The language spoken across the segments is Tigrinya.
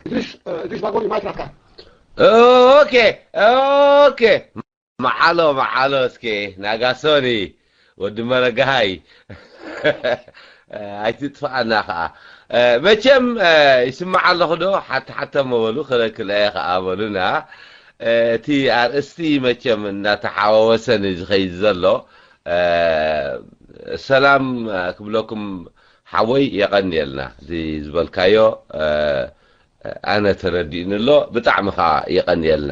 እድሪስ፣ እ፣ እድሪስ ባጎሪ፣ ማይክ ናትካ። ኦኬ፣ ኦኬ። መዓሎ፣ መዓሎ፣ እስኪ ናጋሶኒ፣ ወዲ መረጋሃይ። ኣይትጥፋኣና ኸዓ። እ፣ መቸም፣ እ፣ ይስማዕ ኣለኹ ዶ? ሓተ ሓተ መበሉ፣ ክለ ክለ ኸዓ በሉና። እ፣ እቲ ኣርእስቲ መቸም እናተሓዋወሰን እዩ ዝኸይድ ዘሎ። እ፣ ሰላም፣ እ፣ ክብለኩም ሓወይ፣ የቐንየልና። እዚ ዝበልካዮ፣ እ፣ ኣነ ተረዲእኒ ኣሎ። ብጣዕሚ ኸዓ የቐንየልና።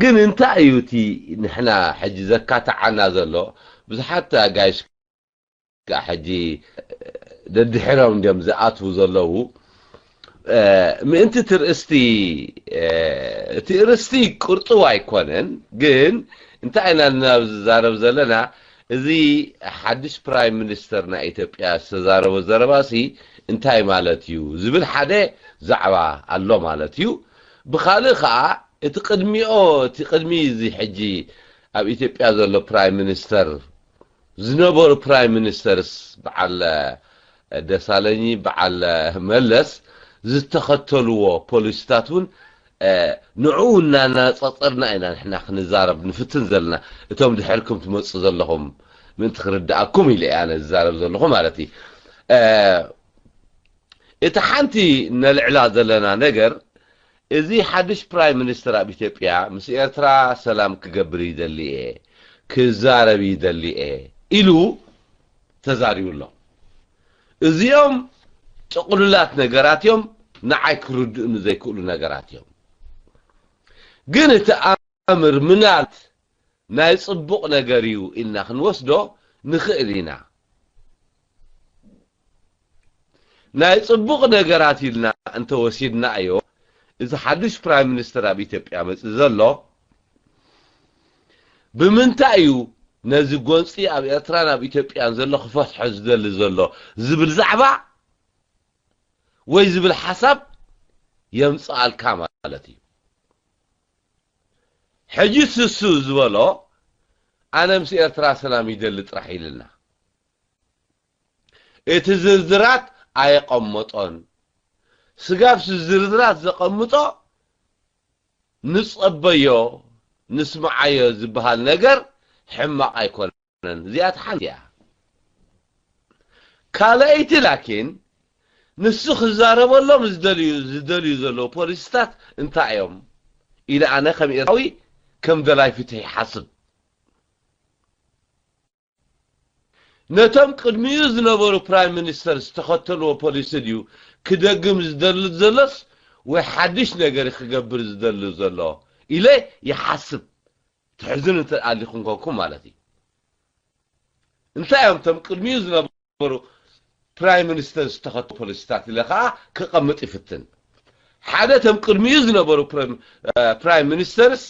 ግን እንታይ እዩ እቲ ንሕና ሕጂ ዘካትዓና ዘሎ? ብዙሓት ኣጋይሽ ከኣ ሕጂ ደድሕሮም እንዲዮም ዝኣትዉ ዘለዉ። እ፣ ምእንቲ እቲ ርእስቲ፣ እ፣ እቲ ርእስቲ ቅርጥው ኣይኮነን፣ ግን እንታይ ኢና ናብ ዝዛረብ ዘለና? እዚ ሓድሽ ፕራይም ሚኒስተር ናይ ኢትዮጵያ ዝተዛረቦ ዘረባሲ እንታይ ማለት እዩ ዝብል ሓደ ዛዕባ ኣሎ ማለት እዩ። ብኻልእ ኸዓ እቲ ቅድሚኦ፣ እቲ ቅድሚ እዚ ሕጂ ኣብ ኢትዮጵያ ዘሎ ፕራይም ሚኒስተር ዝነበሩ ፕራይም ሚኒስተርስ በዓል ደሳለኝ፣ በዓል መለስ ዝተኸተልዎ ፖሊሲታት እውን፣ እ፣ ንዕኡ እናነጸጸርና ኢና ንሕና ክንዛረብ ንፍትን ዘለና። እቶም ድሕርኩም ትመጹ ዘለኹም ምእንቲ ክርድኣኩም ኢለ እየ ኣነ ዝዛረብ ዘለኹ ማለት እዩ። እ፣ እቲ ሓንቲ ነልዕላ ዘለና ነገር፣ እዚ ሓድሽ ፕራይም ሚኒስተር ኣብ ኢትዮጵያ ምስ ኤርትራ ሰላም ክገብር ይደሊ እየ፣ ክዛረብ ይደሊ እየ ኢሉ ተዛሪቡ ኣሎ። እዚኦም ጥቕሉላት ነገራት እዮም፣ ንዓይ ክርድኡኒ ዘይክእሉ ነገራት እዮም። ግን እቲ ኣምር ምናልባት ናይ ጽቡቕ ነገር እዩ ኢልና ክንወስዶ ንኽእል ኢና። ናይ ጽቡቕ ነገራት ኢልና እንተወሲድናዮ፣ እዚ ሓድሽ ፕራይም ሚኒስተር ኣብ ኢትዮጵያ መጽእ ዘሎ ብምንታይ እዩ ነዚ ጎንጺ ኣብ ኤርትራን ኣብ ኢትዮጵያን ዘሎ ክፈትሖ ዝደሊ ዘሎ ዝብል ዛዕባ ወይ ዝብል ሓሳብ የምጽኣልካ ማለት እዩ። ሕጂ ስሱ ዝበሎ ኣነ ምስ ኤርትራ ሰላም ይደሊ ጥራሕ ኢልና። እቲ ዝርዝራት ኣየቐመጦን። ስጋብ ዝርዝራት ዘቐምጦ ንጸበዮ፣ ንስምዓዮ ዝበሃል ነገር ሕማቕ ኣይኮነን። እዚኣ እቲ ሓንቲ እያ። ካልኣይቲ ላኪን ንሱ ክዛረበሎም ዝደልዩ፣ ዝደልዩ ዘለዉ ፖሊሲታት እንታይ እዮም ኢለ ኣነ ከም ኤርትራዊ ከም ደላይ ፍትሒ ይሓስብ። ነቶም ቅድሚኡ ዝነበሩ ፕራይም ሚኒስተር ዝተኸተልዎ ፖሊሲ ድዩ ክደግም ዝደሊ ዘሎስ ወይ ሓድሽ ነገር ክገብር ዝደሊ ዘሎ ኢለ ይሓስብ። ትሕዝን እንተ ኣሊኹም ኮንኩም ማለት እዩ። እንታይ እዮም እቶም ቅድሚኡ ዝነበሩ ፕራይም ሚኒስተር ዝተኸተሉ ፖሊሲታት ኢለ ከዓ ክቐምጥ ይፍትን። ሓደ እቶም ቅድሚኡ ዝነበሩ ፕራይም፣ እ፣ ፕራይም ሚኒስተርስ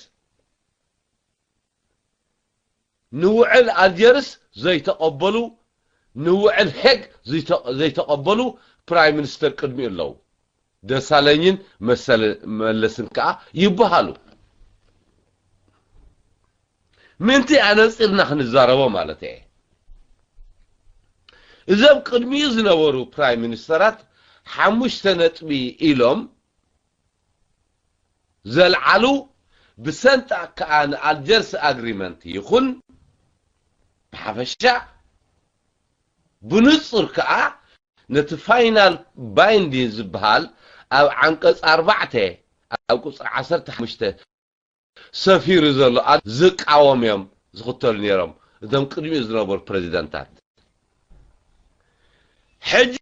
ንውዕል ኣልጀርስ ዘይተቐበሉ፣ ንውዕል ሄግ ዘይተ-፣ ዘይተቐበሉ ፕራይም ሚኒስተር ቅድሚኡ ኣለዉ። ደሳለኝን መሰለ-፣ መለስን ከዓ ይበሃሉ። ምንቲ ኣነፂርና ክንዛረቦ ማለት እየ። እዞም ቅድሚኡ ዝነበሩ ፕራይም ሚኒስተራት ሓሙሽተ ነጥቢ ኢሎም ዘልዓሉ ብሰንጣ ከኣ ንኣልጀርስ ኣግሪመንት ይኹን ብሓፈሻ ብንጹር ከኣ ነቲ ፋይናል ባይንዲን ዝበሃል ኣብ ዓንቀጽ ኣርባዕተ ኣብ ቁጽሪ ዓሰርተ ሓሙሽተ ሰፊሩ ዘሎ ኣ-፣ ዝቃወም እዮም ዝኽተሉ ነይሮም እቶም ቅድሚኡ ዝነበሩ ፕሬዚደንታት። ሕጂ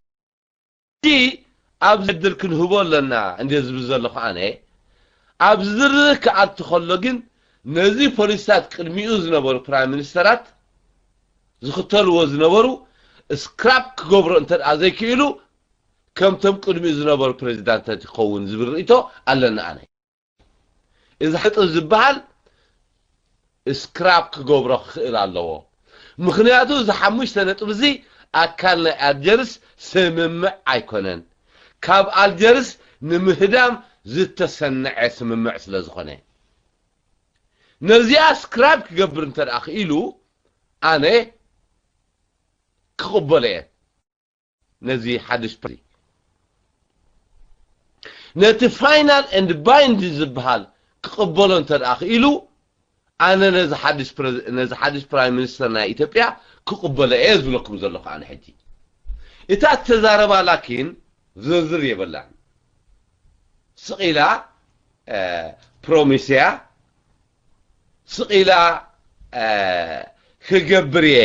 ኣብዚ ዕድል ክንህቦ ኣለና እንደ ዝብል ዘለኹ ኣነ፣ ኣብዚ ዝርዝር ክኣቱ ከሎ ግን ነዚ ፖሊሲታት ቅድሚኡ ዝነበሩ ፕራይም ሚኒስተራት ዝኽተልዎ ዝነበሩ ስክራፕ ክገብሮ እንተ ደኣ ዘይክእሉ ከምቶም ቅድሚኡ ዝነበሩ ፕሬዚዳንታት ይኸውን ዝብል ርእይቶ ኣለኒ ኣነ። እዚ ነጥብ ዝበሃል ስክራፕ ክገብሮ ክኽእል ኣለዎ። ምኽንያቱ እዚ ሓሙሽተ ነጥብ እዚ ኣካል ናይ ኣልጀርስ ስምምዕ ኣይኮነን። ካብ ኣልጀርስ ንምህዳም ዝተሰነዐ ስምምዕ ስለ ዝኾነ ነዚኣ ስክራፕ ክገብር እንተ ደኣ ክኢሉ ኣነ ክቕበሎ እየ። ነዚ ሓድሽ ፓርቲ ነቲ final and binding ዝበሃል ክቕበሎ እንተ ደኣ ክኢሉ፣ ኣነ ነዚ ሓድሽ ፕረ-፣ ነዚ ሓድሽ ፕራይም ሚኒስተር ናይ ኢትዮጵያ ክቕበሎ እየ ዝብለኩም ዘለኹ። ኣነ ሕጂ እታ እተዛረባ ላኪን ዝርዝር የብላን። ስቕ ኢላ፣ እ፣ ፕሮሚስ እያ፣ ስቕ ኢላ፣ እ፣ ክገብር እየ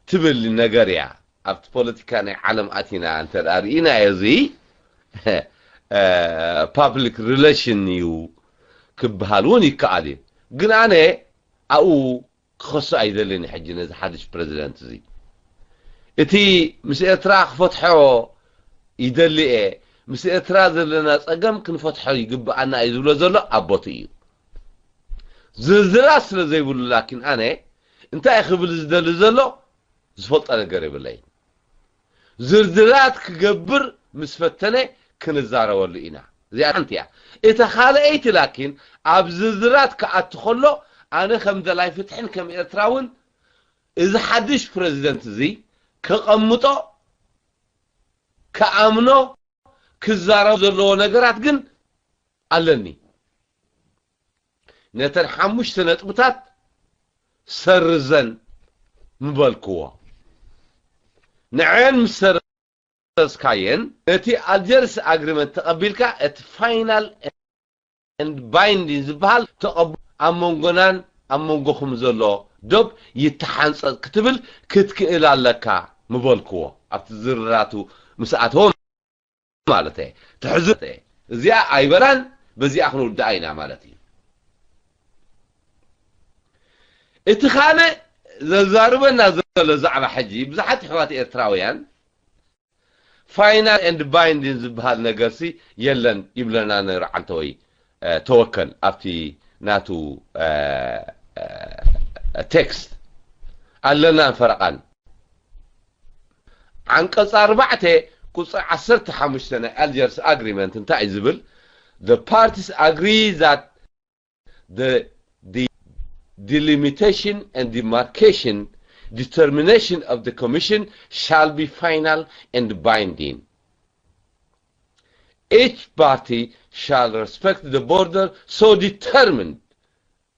ትብል ነገር እያ። ኣብቲ ፖለቲካ ናይ ዓለም ኣቲና እንተ ደኣ ርኢናዮ፣ እዚ፣ እ፣ ፓብሊክ ሪሌሽን እዩ ክበሃል እውን ይከኣል እዩ። ግን ኣነ ኣብኡ ክኸሶ ኣይደልን ሕጂ ነዚ ሓድሽ ፕረዚደንት እዚ። እቲ ምስ ኤርትራ ክፈትሖ ይደሊ እየ፣ ምስ ኤርትራ ዘለና ጸገም ክንፈትሖ ይግብኣና እዩ ዝብሎ ዘሎ ኣብ ቦትኡ እዩ። ዝርዝራት ስለ ዘይብሉ ላኪን ኣነ እንታይ ክብል ዝደሊ ዘሎ ዝፈልጦ ነገር የብለይን። ዝርዝራት ክገብር ምስ ፈተነ ክንዛረበሉ ኢና። እዚኣ ሓንቲ እያ። እታ ካልኣይቲ ላኪን ኣብ ዝርዝራት ክኣቱ ከሎ ኣነ ከም ደላይ ፍትሕን ከም ኤርትራውን እዚ ሓድሽ ፕረዚደንት እዚ ከቐምጦ፣ ክኣምኖ፣ ክዛረብ ዘለዎ ነገራት ግን ኣለኒ። ነተን ሓሙሽተ ነጥብታት ሰርዘን ምበልክዎ። ንዐን ምስ ሰረዝካየን ነቲ ኣልጀርስ ኣግሪመንት ተቐቢልካ እቲ ፋይናል ኤንድ ባይንዲን ዝበሃል ተቐቡ ኣብ መንጎናን ኣብ መንጎኹም ዘሎ ዶብ ይተሓንጸጽ ክትብል ክትክእል ኣለካ ምበልክዎ። ኣብቲ ዝርራቱ ምስ ኣተወ ማለት እየ። ትሕዝቶ እዚኣ ኣይበላን፣ በዚኣ ክንውድኣ ኢና ማለት እዩ። እቲ ካልእ ዘዛርበና ዘሎ ዛዕባ ሕጂ ብዙሓት ኣሕዋት ኤርትራውያን ፋይናል ኤንድ ባይንዲን ዝበሃል ነገርሲ የለን ይብለና ነይሩ ዓንተወይ፣ እ፣ ተወከል ኣብቲ ናቱ፣ እ፣ እ፣ ቴክስት ኣለናን ፈረቓን። ዓንቀጽ ኣርባዕተ ቁጽሪ ዓሰርተ ሓሙሽተ ናይ ኣልጀርስ ኣግሪመንት እንታይ እዩ ዝብል? The parties agree that the, the delimitation and demarcation determination of the commission shall be final and binding. Each party shall respect the border so determined,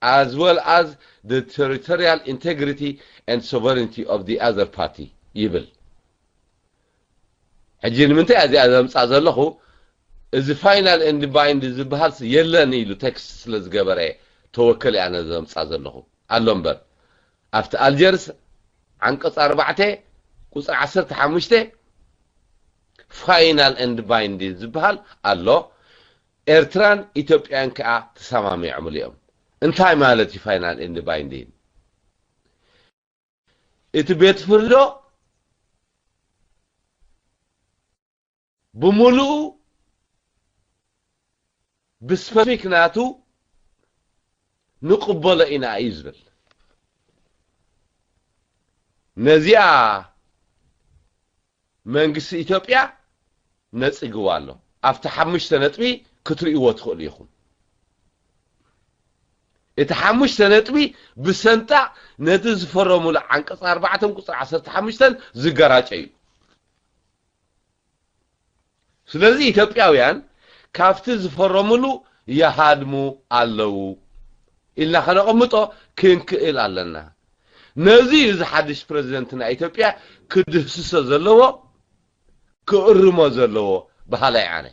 as well as the territorial integrity and sovereignty of the other party ይብል። ሕጂ ንምንታይ እዚኣ ዘምጻ ዘለኹ? እዚ ፋይናል ኤንድ ባይንድ ዝበሃል የለን ኢሉ ቴክስት ስለ ዝገበረ ተወከል ኣነ ዘምጻ ዘለኹ ኣሎ እምበር ኣብቲ ኣልጀርስ ዓንቀጽ ኣርባዕተ ቁጽሪ ዓሰርተ ሓሙሽተ ፋይናል ኤንድ ባይንድ ዝበሃል ኣሎ። ኤርትራን ኢትዮጵያን ከኣ ተሰማሚዖምሉ እዮም። እንታይ ማለት እዩ ፋይናል ኤንድ ባይንዲን? እቲ ቤት ፍርዶ ብምሉኡ ብስፐሲፊክ ናቱ ንቕበሎ ኢና እዩ ዝብል። ነዚኣ መንግስቲ ኢትዮጵያ ነጺግዋ ኣሎ። ኣብቲ ሓሙሽተ ነጥቢ ክትርእይዎ ትኽእሉ ኢኹም። እቲ ሓሙሽተ ነጥቢ ብሰንጣ ነቲ ዝፈረሙሉ ዓንቀጽ ኣርባዕተ ቁጽሪ ዓሰርተ ሓሙሽተ ዝገራጨ እዩ። ስለዚ ኢትዮጵያውያን ካብቲ ዝፈረሙሉ ይሃድሙ ኣለዉ ኢልና ከነቐምጦ ክንክእል ኣለና። ነዚ እዩ እዚ ሓድሽ ፕረዚደንት ናይ ኢትዮጵያ ክድህስሶ ዘለዎ፣ ክእርሞ ዘለዎ በሃላይ ኣነ።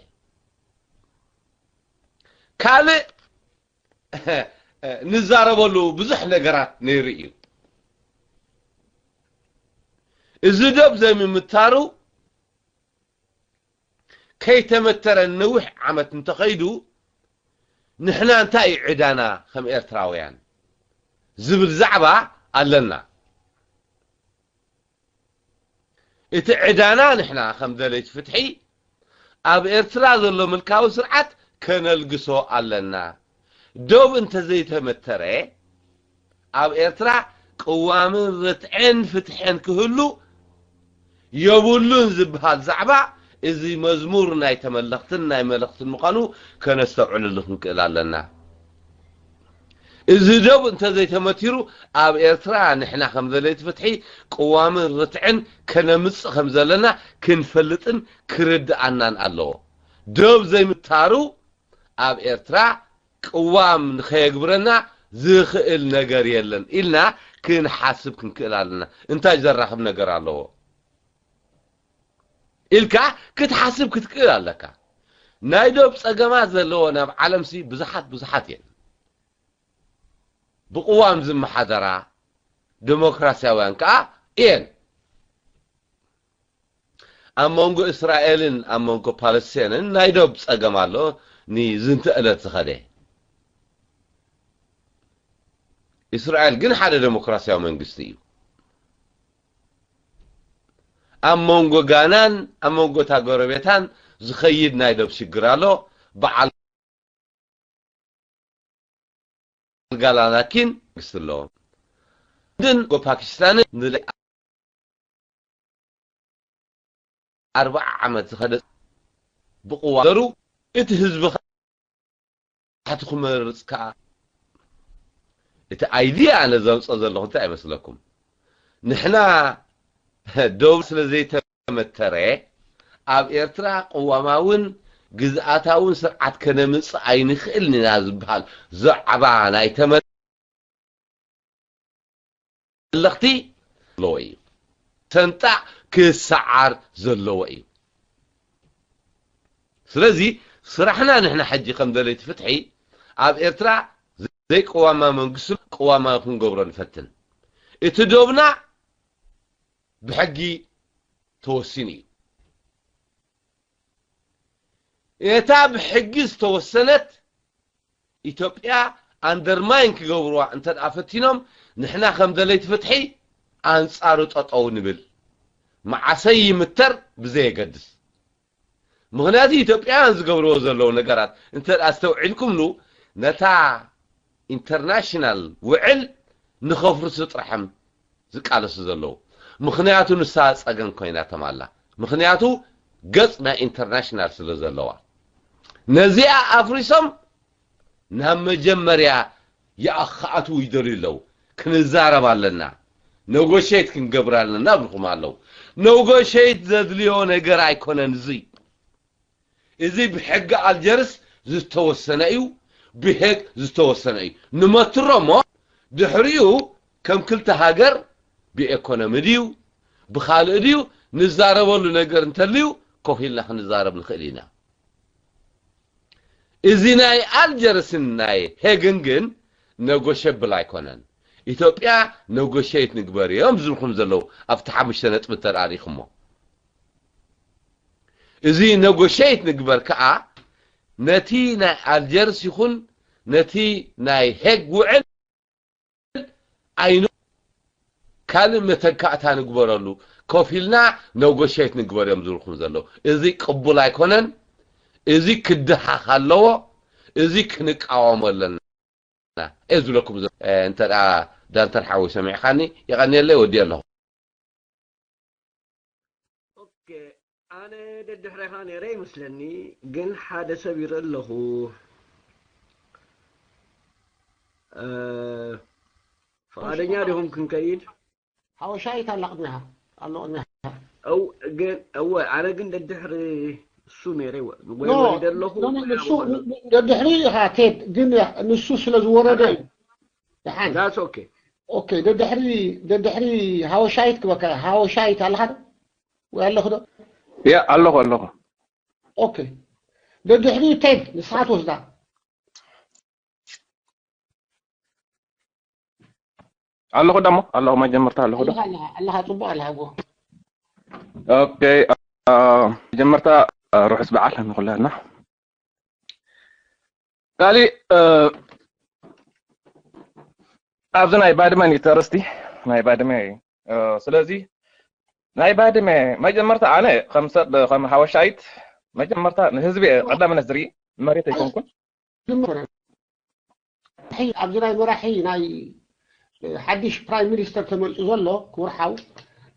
ካልእ ንዛረበሉ ብዙሕ ነገራት ነይሩ እዩ። እዚ ዶብ ዘይምምታሩ ከይተመተረ ነዊሕ ዓመት እንተኸይዱ ንሕና እንታይ እዩ ዕዳና ከም ኤርትራውያን ዝብል ዛዕባ ኣለና። እቲ ዕዳና ንሕና ከም ደለይቲ ፍትሒ ኣብ ኤርትራ ዘሎ ምልካዊ ስርዓት ከነልግሶ ኣለና። ዶብ እንተዘይተመተረ ኣብ ኤርትራ ቅዋምን ርትዕን ፍትሕን ክህሉ የብሉን ዝበሃል ዛዕባ እዚ መዝሙር ናይ ተመለኽትን ናይ መልእኽትን ምዃኑ ከነስተውዕለሉ ክንክእል ኣለና። እዚ ዶብ እንተዘይተመቲሩ ኣብ ኤርትራ ንሕና ከም ደለይቲ ፍትሒ ቅዋምን ርትዕን ከነምጽእ ከም ዘለና ክንፈልጥን ክርድኣናን ኣለዎ። ዶብ ዘይምታሩ ኣብ ኤርትራ ቅዋም ንኸየግብረና ዝኽእል ነገር የለን ኢልና ክንሓስብ ክንክእል ኣለና። እንታይ ዘራኽብ ነገር ኣለዎ ኢልካ ክትሓስብ ክትክእል ኣለካ። ናይ ዶብ ጸገማት ዘለዎ ናብ ዓለምሲ ብዙሓት ብዙሓት እየን። ብቅዋም ዝመሓደራ ዴሞክራሲያውያን ከኣ እየን። ኣብ መንጎ እስራኤልን ኣብ መንጎ ፓለስቲንን ናይ ዶብ ጸገም ኣሎ። ንዝንተ ዕለት ዝኸደ እስራኤል ግን ሓደ ዴሞክራሲያዊ መንግስቲ እዩ። ኣብ መንጎ ጋናን ኣብ መንጎ እታ ጎረቤታን ዝኸይድ ናይ ዶብ ሽግር ኣሎ። በዓል ጋላናኪን መንግስቲ ኣለዎም። ግን ጎ ፓኪስታን ንለ ኣርባዓ ዓመት ዝኸደ ብቅዋም ዘሩ እቲ ህዝቢ ታሕቲ ክመርጽ ከኣ እቲ ኣይድያ ኣነ ዘምጾ ዘለኹ እንታይ ይመስለኩም? ንሕና ዶብ ስለ ዘይተመተረ ኣብ ኤርትራ ቅዋማውን ግዝኣታውን ስርዓት ከነምጽእ ኣይንኽእልን ኢና ዝበሃል ዛዕባ ናይ ተመ ለኽቲ ዘለዎ እዩ። ሰንጣቕ ክሰዓር ዘለዎ እዩ። ስለዚ ስራሕና ንሕና ሕጂ ከም ደለይቲ ፍትሒ ኣብ ኤርትራ ዘይቅዋማ መንግስቲ ቅዋማዊ ክንገብሮ ንፈትን። እቲ ዶብና ብሕጊ ተወሲኑ እዩ። እታ ብሕጊ ዝተወሰነት ኢትዮጵያ ኣንደርማይን ክገብርዋ እንተ ደኣ ፈቲኖም ንሕና ከም ደለይቲ ፍትሒ ኣንጻሩ ጠጠው ንብል። መዓሰይ ይምተር ብዘየገድስ። ምኽንያቱ ኢትዮጵያውያን ዝገብርዎ ዘለዉ ነገራት እንተ ደኣ ኣስተውዒልኩምሉ ነታ ኢንተርናሽናል ውዕል ንኸፍርሱ ጥራሕ እዮም ዝቃለሱ ዘለዉ። ምኽንያቱ ንሳ ጸገም ኮይናቶም ኣላ። ምኽንያቱ ገጽ ናይ ኢንተርናሽናል ስለ ዘለዋ። ነዚኣ ኣፍሪሶም ናብ መጀመርያ ይኣኸኣትዉ ይደልዩ ኣለዉ። ክንዛረብ ኣለና። ነጎሸይት ክንገብር ኣለና እብልኹም ኣለዉ። ነጎሸይት ዘድልዮ ነገር ኣይኮነን እዙይ። እዚ ብሕጊ ኣልጀርስ ዝተወሰነ እዩ፣ ብሄግ ዝተወሰነ እዩ። ንመትሮ እሞ ድሕሪኡ ከም ክልተ ሃገር ብኤኮኖሚ ድዩ ብኻልእ ድዩ ንዛረበሉ ነገር እንተልዩ ኮፍ ኢልና ክንዛረብ ንኽእል ኢና። እዚ ናይ ኣልጀርስን ናይ ሄግን ግን ነጎሸብል ኣይኮነን። ኢትዮጵያ ነጎሸይት ንግበር እዮም ዝብልኩም ዘለዉ ኣብቲ ሓሙሽተ ነጥቢ እንተ ደኣ ርኢኹሞ። እዚ ነጎሸይት ንግበር ከኣ ነቲ ናይ ኣልጀርስ ይኹን ነቲ ናይ ሄግ ውዕል ኣይኑ ካልእ መተካእታ ንግበረሉ። ኮፍ ኢልና ነጎሸይት ንግበር እዮም ዝብልኩም ዘለዉ። እዚ ቅቡል ኣይኮነን። እዚ ክድሃኽ ኣለዎ። እዚ ክንቃወሞ ኣለና። እየ ዝብለኩም ዘሎ። እንተ ደኣ ዳንተር ሓወይ ሰሚዕኻኒ የቐንየለይ ወዲ ኣለኹ። ኦኬ፣ ኣነ ደድሕሬኻ ነይረ ይመስለኒ፣ ግን ሓደ ሰብ ይርኢ ኣለኹ። ፍቓደኛ ዲኹም ክንከይድ? ሓወሻይት ኣላ ቅድሚኻ ኣሎ ቅድሚኻ። እው፣ ግን እወ፣ ኣነ ግን ደድሕሪ እሱ ነይረ ወይ ወሪደ ኣለኹ። ንሱ ደድሕሪ ኢኻ ቴድ፣ ግን ንሱ ስለ ዝወረደ እዩ። ደሓን። That's okay. ኦኬ፣ ደድሕሪ ደድሕሪ ሃወሻይት ክበካ። ሃወሻይት ኣለኻ ዶ? ወይ ኣለኹ ዶ? ያ ኣለኹ ኣለኹ። ኦኬ፣ ደድሕሪ ቴድ ንስኻ ትወስዳ። ኣለኹ ደሞ ኣለኹ መጀመርታ ኣለኹ ዶ? ኣለኻ ኣለኻ ኣለኻ ጽቡቕ ኣለኻ ጎ። ኦኬ፣ መጀመርታ ርሑስ በዓል ንኹላትና። ካሊ ኣብዚ ናይ ባድመ ኒተርስቲ ናይ ባድመ እዩ። ስለዚ ናይ ባድመ መጀመርታ ኣነ ከም ሰብ ከም ሃወሻይት መጀመርታ ንህዝቢ ቀዳምነት ዝርኢ መሬት ኣይኮንኩን። ኣብዚ ናይ መራሒ ናይ ሓድሽ ፕራይም ሚኒስተር ተመሪፁ ዘሎ ክቡር ሓው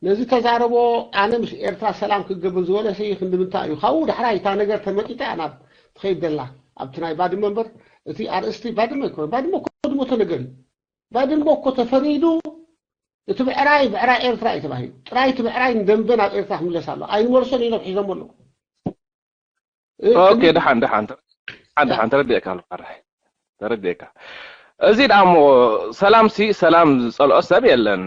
ነዚ ተዛረቦ። ኣነ ምስ ኤርትራ ሰላም ክገብር ዝበለ ሲ ክንዲ ምንታይ እዩ ካብኡ ዳሕራይ እታ ነገር ተመጢጣ እያ ናብ ትኸይድ ዘላ ኣብቲ ናይ ባድመ እምበር እቲ ኣርእስቲ ባድመ ኣይኮነ። ባድመ እኮ ዝሞተ ነገር እዩ። ባድመ እኮ ተፈሪዱ እቲ ብዕራይ ብዕራይ ኤርትራ እዩ ተባሂሉ። ጥራይ እቲ ብዕራይ ንደንበ ናብ ኤርትራ ክምለስ ኣሎ ኣይንመልሶን ኢሎም ሒዞሞ ኣለዉ። ኦኬ፣ ደሓን ደሓን ደሓን ደሓን፣ ተረዲእካ ኣሎ። ተረዲእካ። እዚ ደኣ እሞ ሰላም ሲ ሰላም ዝጸልኦ ሰብ የለን።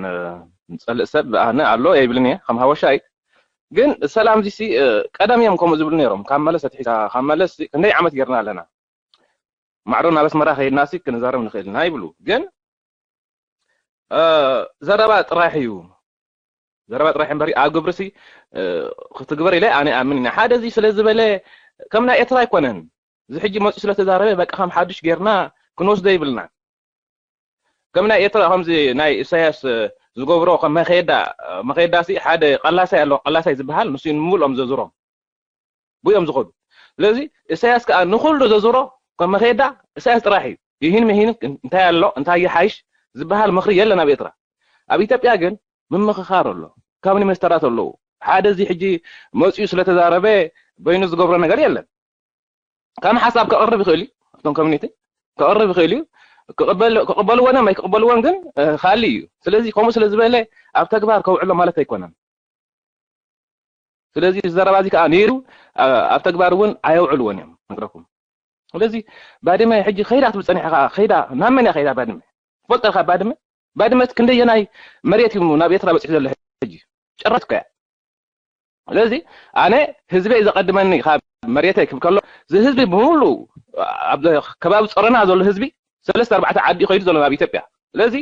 ዝጸልእ ሰብ ኣነ ኣሎ የብልን እየ ከም ሃወሻይ። ግን ሰላም ዚሲ ቀደም እዮም ከምኡ ዝብሉ ነይሮም። ካብ መለስ ኣትሒዛ ካብ መለስ ክንደይ ዓመት ጌርና ኣለና። ማዕዶ ናብ ኣስመራ ከይድናሲ ክንዛረብ ንኽእል ኢና ይብሉ። ግን ዘረባ ጥራሕ እዩ። ዘረባ ጥራሕ እምበሪ ኣብ ግብርሲ ክትግበር ኢለ ኣነ ኣምን ኢና። ሓደ እዚ ስለ ዝበለ ከም ናይ ኤርትራ ኣይኮነን። እዚ ሕጂ መፅኡ ስለተዛረበ በቃ ከም ሓዱሽ ጌርና ክንወስዶ ይብልና። ከም ናይ ኤርትራ ከምዚ ናይ ኢሳያስ ዝገብሮ ከም መኸየዳ መኸየዳሲ ሓደ ቀላሳይ ኣሎ። ቀላሳይ ዝበሃል ንሱ እዩ ንምሉኦም ዘዙሮም ብኡ እዮም ዝኸዱ። ስለዚ ኢሳያስ ከዓ ንኹሉ ዘዙሮ ከም መኸየዳ ኢሳያስ ጥራሕ እዩ። ይህን መሂን እንታይ ኣሎ እንታይ ይሓይሽ ዝበሃል ምኽሪ የለን ኣብ ኤርትራ። ኣብ ኢትዮጵያ ግን ምምኽኻር ኣሎ። ካብ ሚኒስተራት ኣለዉ። ሓደ እዚ ሕጂ መፅኡ ስለተዛረበ በይኑ ዝገብሮ ነገር የለን። ከም ሓሳብ ከቕርብ ይኽእል እዩ። ኣብቶም ኮሚኒቲ ከቕርብ ይኽእል እዩ። ክቕበልዎን እዮም ኣይክቕበልዎን ግን ካሊ እዩ። ስለዚ ከምኡ ስለ ዝበለ ኣብ ተግባር ከውዕሎ ማለት ኣይኮነን። ስለዚ ዘረባ እዚ ከዓ ነይሩ ኣብ ተግባር እውን ኣየውዕልዎን እዮም ነግረኩም። ስለዚ ባድመ ሕጂ ከይዳ ትብል ፀኒሕካ ከይዳ ናብ መን እያ ከይዳ ባድመ ትፈልጠልካ? ባድመ ባድመ ክንደየናይ መሬት እዩ ናብ ኤርትራ በፂሑ ዘሎ ሕጂ ጨረት እኮ እያ። ስለዚ ኣነ ህዝበይ ዘቐድመኒ ካብ መሬተይ ክብል ከሎ እዚ ህዝቢ ብምሉ ኣብ ከባቢ ፀረና ዘሎ ህዝቢ ሰለስተ ኣርባዕተ ዓዲ ከይዱ ዘሎ ናብ ኢትዮጵያ። ስለዚ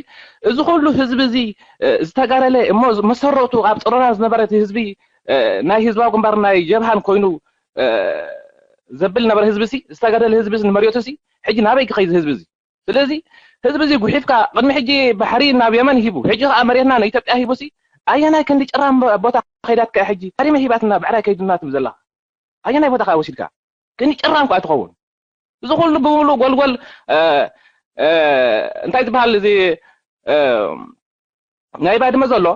እዚ ኩሉ ህዝቢ እዚ ዝተጋደለ እሞ መሰረቱ ኣብ ፀረና ዝነበረ ህዝቢ ናይ ህዝባዊ ግንባር ናይ ጀብሃን ኮይኑ ዘብል ነበረ ህዝቢ ሲ ዝተጋደለ ህዝቢ ንመሬቱ ሲ ሕጂ ናበይ ክኸይድ ህዝቢ እዚ? ስለዚ ህዝቢ እዚ ጉሒፍካ ቅድሚ ሕጂ ባሕሪ ናብ የመን ሂቡ ሕጂ ከዓ መሬትና ንኢትዮጵያ ሂቡ ሲ ኣየናይ ክንዲ ጭራም ቦታ ከይዳትካ ሕጂ ባድመ ሂባትና ብዕራይ ከይዱና ትብል ዘለካ ኣየናይ ቦታ ከዓ ወሲድካ ክንዲ ጭራም ከዓ ትኸውን እዚ ኩሉ ብምሉ ጎልጎል እንታይ ዝበሃል እዚ ናይ ባድመ ዘሎ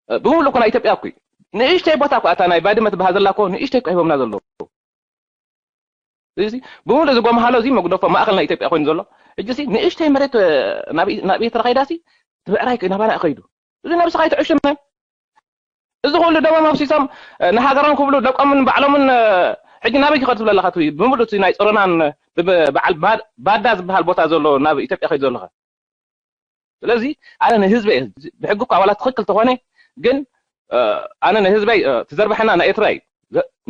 ብምሉ እኮ ናይ ኢትዮጵያ እኮ ንእሽተይ ቦታ እኮ ኣታ ናይ ባድመ ትበሃል ዘላ እኮ ንእሽተይ እኮ ሂቦምና ዘለዉ እዚ ብምሉ እዚ ጎምሃሎ እዚ መጉደፎ ማእኸል ናይ ኢትዮጵያ ኮይኑ ዘሎ ሕጂ ሲ ንእሽተይ መሬት ናብ ኤርትራ ከይዳ ሲ ትብዕራይ ናባና ከይዱ እዚ ነብስኻ ይትዕሽመ እዚ ኩሉ ደሞም ኣፍሲሶም ንሃገሮም ክብሉ ደቆምን ባዕሎምን ሕጂ ናበይ ክኸዱ ትብለለኻ ብምሉ ናይ ጸሮናን በዓል ባዳ ዝበሃል ቦታ ዘሎ ናብ ኢትዮጵያ ከይዱ ዘለኻ ስለዚ ኣነ ንህዝበ ብሕጊ እኳ ዋላ ትኽክል ተኾነ ግን ኣነ ንህዝበይ ትዘርብሐና ናይ ኤርትራ እዩ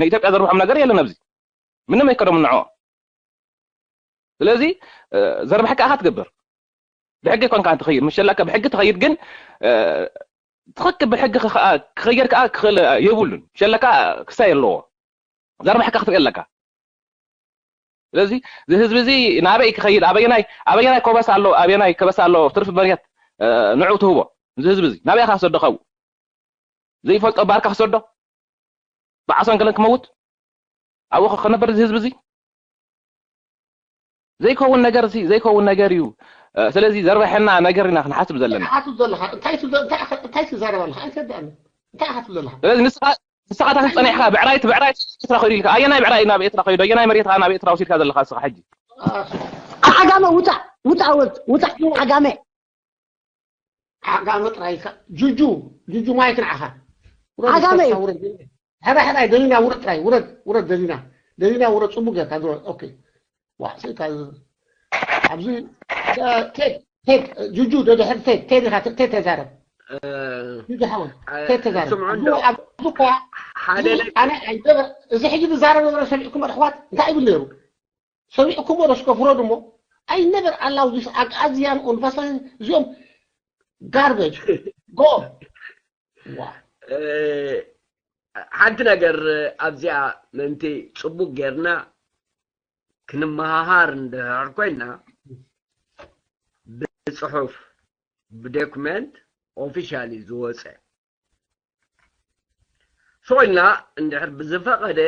ንኢትዮጵያ ዘርብሖም ነገር የለን ኣብዚ ምንም ኣይከዶም ንዖ ስለዚ ዘርብሐካ ኢኻ ትገብር ብሕጊ ኮንካ ትኸይድ ምሸላካ ብሕጊ ትኸይድ ግን ትኽክል ብሕጊ ክኸየድ ከዓ ክኽእል የብሉን ሸለካ ክሳይ ኣለዎ ዘርብሐካ ክትርኢ ኣለካ ስለዚ እዚ ህዝቢ እዚ ናበይ ክኸይድ ኣበየናይ ኣበየናይ ኮበሳ ኣሎ ኣበየናይ ከበሳ ኣሎ ትርፊ መሬት ንዑ ትህቦ እዚ ህዝቢ እዚ ናበይ ኢኻ ሰዶ ካብኡ ዘይፈልጦ ባርካ ክሰዶ ብዓሶን ገለን ክመውት ኣብኡ ክነበር እዚ ህዝቢ እዚ ዘይከውን ነገር እዚ ዘይከውን ነገር እዩ ስለዚ ዘርበሐና ነገር ኢና ክንሓስብ ዘለና ሓስብ ዘለካ እንታይ ትዘረብ ኣለካ ኣይተዳእኒ እንታይ ሓስብ ዘለካ ስለዚ ንስኻ ንስኻታት ጸኒሕካ ብዕራይ ብዕራይ ኤርትራ ኸይዱ ኢልካ ኣየናይ ብዕራይ ናብ ኤርትራ ኸይዱ ኣየናይ መሬትካ ናብ ኤርትራ ወሲድካ ዘለካ ንስኻ ሕጂ ዓጋመ ውፃእ ውፃእ ወልድ ውፃእ ዓጋመ ዓጋመ ጥራይ ኢልካ ጁጁ ጁጁ ማይክ ንዓኻ ዓጋመ ሕራይ ሕራይ ደሊና ውረድ ጥራይ ውረድ ውረድ ደሊና ደሊና ውረድ ፅቡቅ ጌርካ ዝወ ኦኬ ዋ ሰይታ ኣብዚ ቴድ ቴድ ጁጁ ደድሕር ቴድ ቴድ ኢኻ ቴድ ተዛረብ ጁጁ ሓወይ ቴድ ተዛረብ ኣብዚ እኳ ኣነ ኣይደበ እዚ ሕጂ ዝዛረብ ነበረ ሰሚዕኩም ኣሕዋት እንታይ ይብል ነይሩ ሰሚዕኩም ዶ እስከ ፍረዱ እሞ I never allow this ኣግኣዝያን ኦንቫሳን እዚኦም garbage go ሓንቲ ነገር ኣብዚኣ ምእንቲ ፅቡቅ ጌርና ክንመሃሃር እንድሕር ኮይና ብፅሑፍ ብዶክመንት ኦፊሻሊ ዝወፀ ስቕ ኢልና እንድሕር ብዝፈቐደ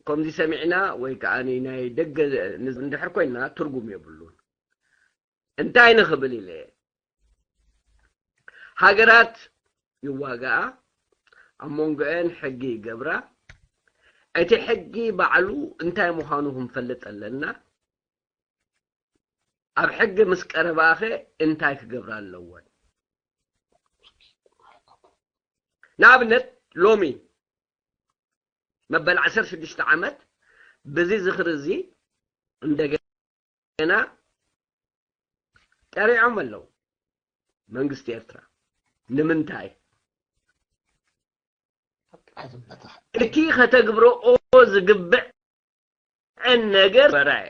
ከምዚ ሰሚዕና ወይ ከዓ ናይ ደገ እንድሕር ኮይና ትርጉም የብሉን እንታይ ንኽብል ኢለ ሃገራት ይዋጋኣ ኣብ መንጎአን ሕጊ ይገብራ እቲ ሕጊ ባዕሉ እንታይ ምዃኑ ክንፈልጥ ኣለና ኣብ ሕጊ ምስ ቀረባኸ እንታይ ክገብራ ኣለወን ንኣብነት ሎሚ መበል ዓሰርተ ሽዱሽተ ዓመት ብዚ ዝኽሪ እዚ እንደገና ቀሪዖም ኣለዉ መንግስቲ ኤርትራ። ንምንታይ? እቲ ከተግብረኦ ዝግብዐን ነገር በራየ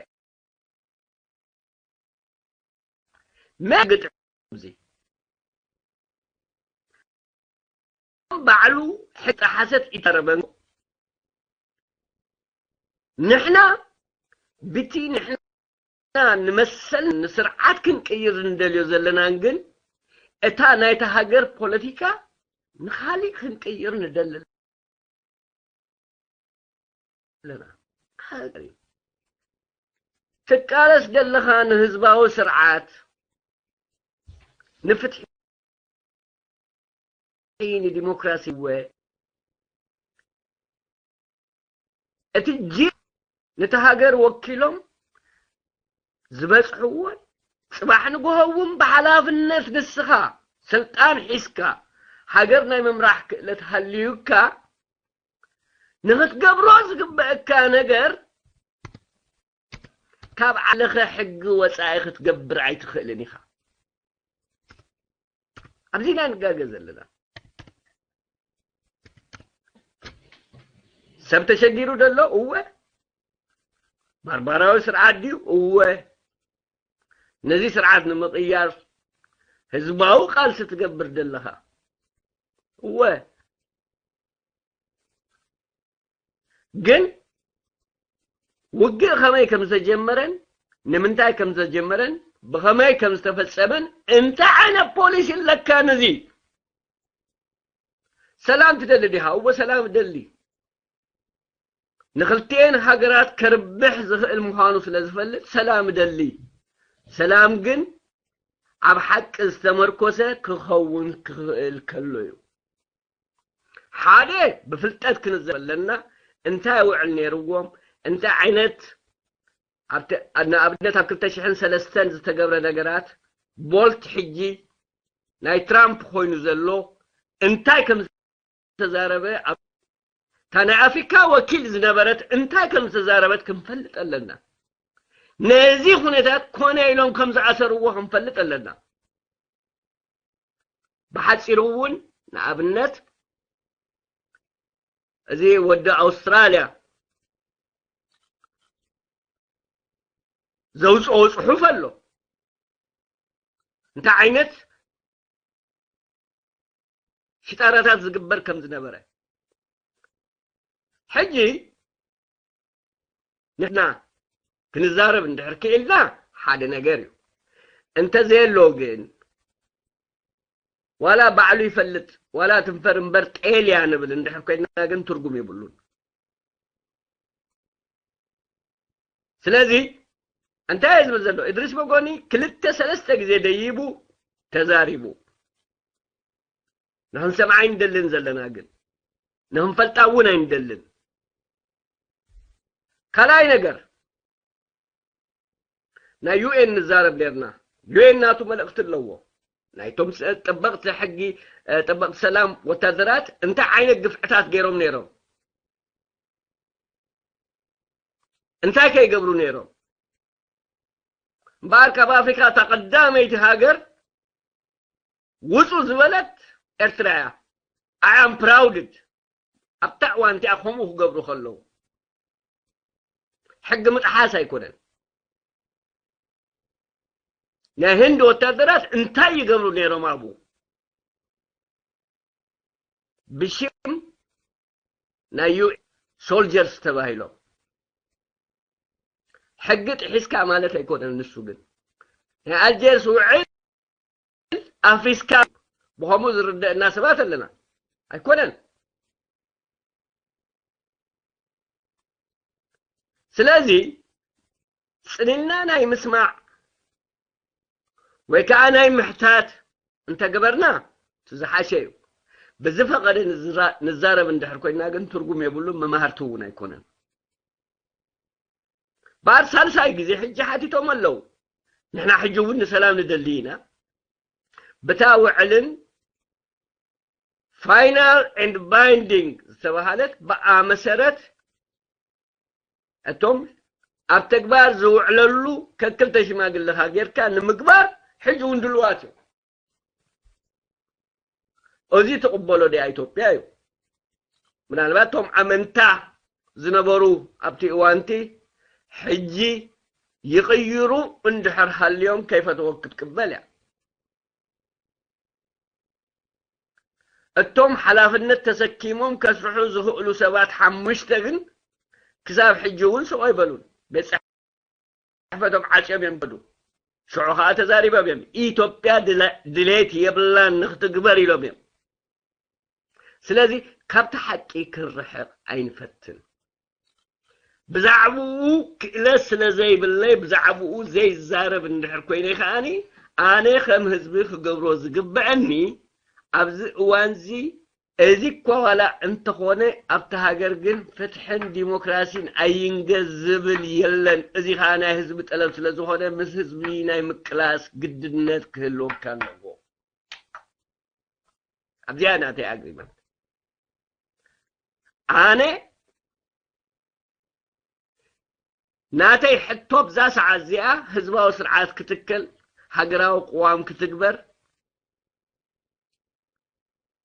መግጥ እዚ ባዕሉ ሕቂ ሓሰት ይተረበን ንሕና ብቲ ንሕና ንመሰል ንስርዓት ክንቅይር እንደልዮ ዘለናን ግን እታ ናይታ ሃገር ፖለቲካ ንኻሊእ ክንቅይር ንደሊ ኣለና። ትቃለስ ዘለኻ ንህዝባዊ ስርዓት ንፍትሒ ንዲሞክራሲ ወ እቲ ጂ ነቲ ሃገር ወኪሎም ዝበጽሕዎን ጽባሕ ንግሆ እውን ብሓላፍነት ንስኻ ስልጣን ሒዝካ ሃገር ናይ ምምራሕ ክእለት ሃልዩካ ንኽትገብሮ ዝግበአካ ነገር ካብ ዓለኸ ሕጊ ወፃኢ ክትገብር ኣይትኽእልን ኢኻ። ኣብዚ ኢና ንጋገ ዘለና። ሰብ ተሸጊሩ ደሎ እወ፣ ባርባራዊ ስርዓት ድዩ እወ፣ ነዚ ስርዓት ንምቕያር ህዝባዊ ቃልሲ ትገብር ደለኻ እወ። ግን ውግእ ከመይ ከም ዝተጀመረን ንምንታይ ከም ዝተጀመረን ብኸመይ ከም ዝተፈጸመን እንታይ ዓይነት ፖሊሲ ኣለካ ነዚ ሰላም ትደሊ ዲኻ እወ ሰላም እደሊ ንኽልቲኤን ሃገራት ከርብሕ ዝኽእል ምዃኑ ስለ ዝፈልጥ ሰላም እደሊ ሰላም ግን ኣብ ሓቂ ዝተመርኮሰ ክኸውን ክኽእል ከሎ እዩ ሓደ ብፍልጠት ክንዘብ ኣለና እንታይ ውዕል ነይርዎም እንታይ ዓይነት ንኣብነት ኣብ ክልተ ሽሕን ሰለስተን ዝተገብረ ነገራት ቦልት ሕጂ ናይ ትራምፕ ኮይኑ ዘሎ እንታይ ከም ዝተዛረበ እታ ናይ ኣፍሪካ ወኪል ዝነበረት እንታይ ከም ዝተዛረበት ክንፈልጥ ኣለና ነዚ ኩነታት ኮነ ኢሎም ከም ዝኣሰርዎ ክንፈልጥ ኣለና ብሓፂሩ እውን ንኣብነት እዚ ወዲ ኣውስትራልያ ዘውፅኦ ፅሑፍ ኣሎ እንታይ ዓይነት ሽጣራታት ዝግበር ከም ዝነበረ ሕጂ ንሕና ክንዛረብ እንድሕር ክኢልና ሓደ ነገር እዩ እንተዘየሎ ግን ዋላ ባዕሉ ይፈልጥ ዋላ ትንፈር እምበር ጤል እያ ንብል እንድሕር ኮይንና ግን ትርጉም የብሉን ስለዚ እንታይ እየ ዝብል ዘሎ እድሪስ በጎኒ ክልተ ሰለስተ ግዜ ደይቡ ተዛሪቡ ንክንሰምዓ ኣይንደልን ዘለና ግን ንክንፈልጣ እውን ኣይንደልን ካልኣይ ነገር ናይ ዩኤን ንዛረብ ነርና ዩኤን ናቱ መልእክቲ ኣለዎ ናይቶም ጠበቅቲ ሕጊ ጠበቅቲ ሰላም ወታደራት እንታይ ዓይነት ግፍዕታት ገይሮም ነይሮም እንታይ ከይገብሩ ነይሮም እምበኣር ካብ ኣፍሪካ እታ ቀዳመይቲ ሃገር ውፁ ዝበለት ኤርትራ እያ ኣያም ፕራውድድ ኣብታ እዋን እቲኣ ከምኡ ክገብሩ ከለዉ ሕጊ ምጥሓስ ኣይኮነን ናይ ህንድ ወታደራት እንታይ ይገብሩ ነይሮም ኣብኡ ብሽም ናይ ዩ ሶልጀርስ ተባሂሎም ሕጊ ጥሒስካ ማለት ኣይኮነን ንሱ ግን ናይ ኣልጀርስ ውዕል ኣፍሪስካ ብኸምኡ ዝርደአና ሰባት ኣለና ኣይኮነን ስለዚ ፅንልና ናይ ምስማዕ ወይ ከዓ ናይ ምሕታት እንተገበርና ዝሓሸ እዩ ብዝፈቐደ ንዛረብ እንድሕር ኮይና ግን ትርጉም የብሉ መማህርቲ እውን ኣይኮነን በኣር ሳልሳይ ግዜ ሕጂ ሓቲቶም ኣለዉ ንሕና ሕጂ እውን ንሰላም ንደሊ ኢና ብታ ውዕልን final and binding ዝተባሃለት ብኣ መሰረት እቶም ኣብ ተግባር ዝውዕለሉ ከክልተ ሽማግለኻ ጌርካ ንምግባር ሕጂ እውን ድልዋት እዮም። እዚ ትቕበሎ ድያ ኢትዮጵያ እዩ። ምናልባት እቶም ኣመንታ ዝነበሩ ኣብቲ እዋንቲ ሕጂ ይቕይሩ እንድሕር ሃልዮም ከይፈተዎ ክትቅበል እያ። እቶም ሓላፍነት ተሰኪሞም ከስርሑ ዝኽእሉ ሰባት ሓሙሽተ ግን ክሳብ ሕጂ እውን ስቕ ኣይበሉን። ቤት ጽሕፈቶም ዓጽዮም እዮም ከዱ። ሽዑ ኸዓ ተዛሪቦም እዮም። ኢትዮጵያ ድለ-፣ ድሌት የብላን ንክትግበር ኢሎም እዮም። ስለዚ ካብቲ ሓቂ ክንርሕቕ ኣይንፈትን። ብዛዕባኡ ክእለት ስለ ዘይብለይ ብዛዕባኡ ዘይዛረብ እንድሕር ኮይነ ከዓኒ ኣነ ከም ህዝቢ ክገብሮ ዝግብአኒ ኣብዚ እዋንዚ እዚ እኳ ዋላ እንተኾነ ኣብቲ ሃገር ግን ፍትሕን ዲሞክራሲን ኣይንገስ ዝብል የለን። እዚ ከዓ ናይ ህዝቢ ጠለብ ስለ ዝኾነ ምስ ህዝቢ ናይ ምቅላስ ግድነት ክህልወካ ኣለዎ። ኣብዚኣ ናተይ ኣግሪመንት ኣነ ናተይ ሕቶ ኣብዛ ሰዓት እዚኣ ህዝባዊ ስርዓት ክትከል፣ ሃገራዊ ቅዋም ክትግበር፣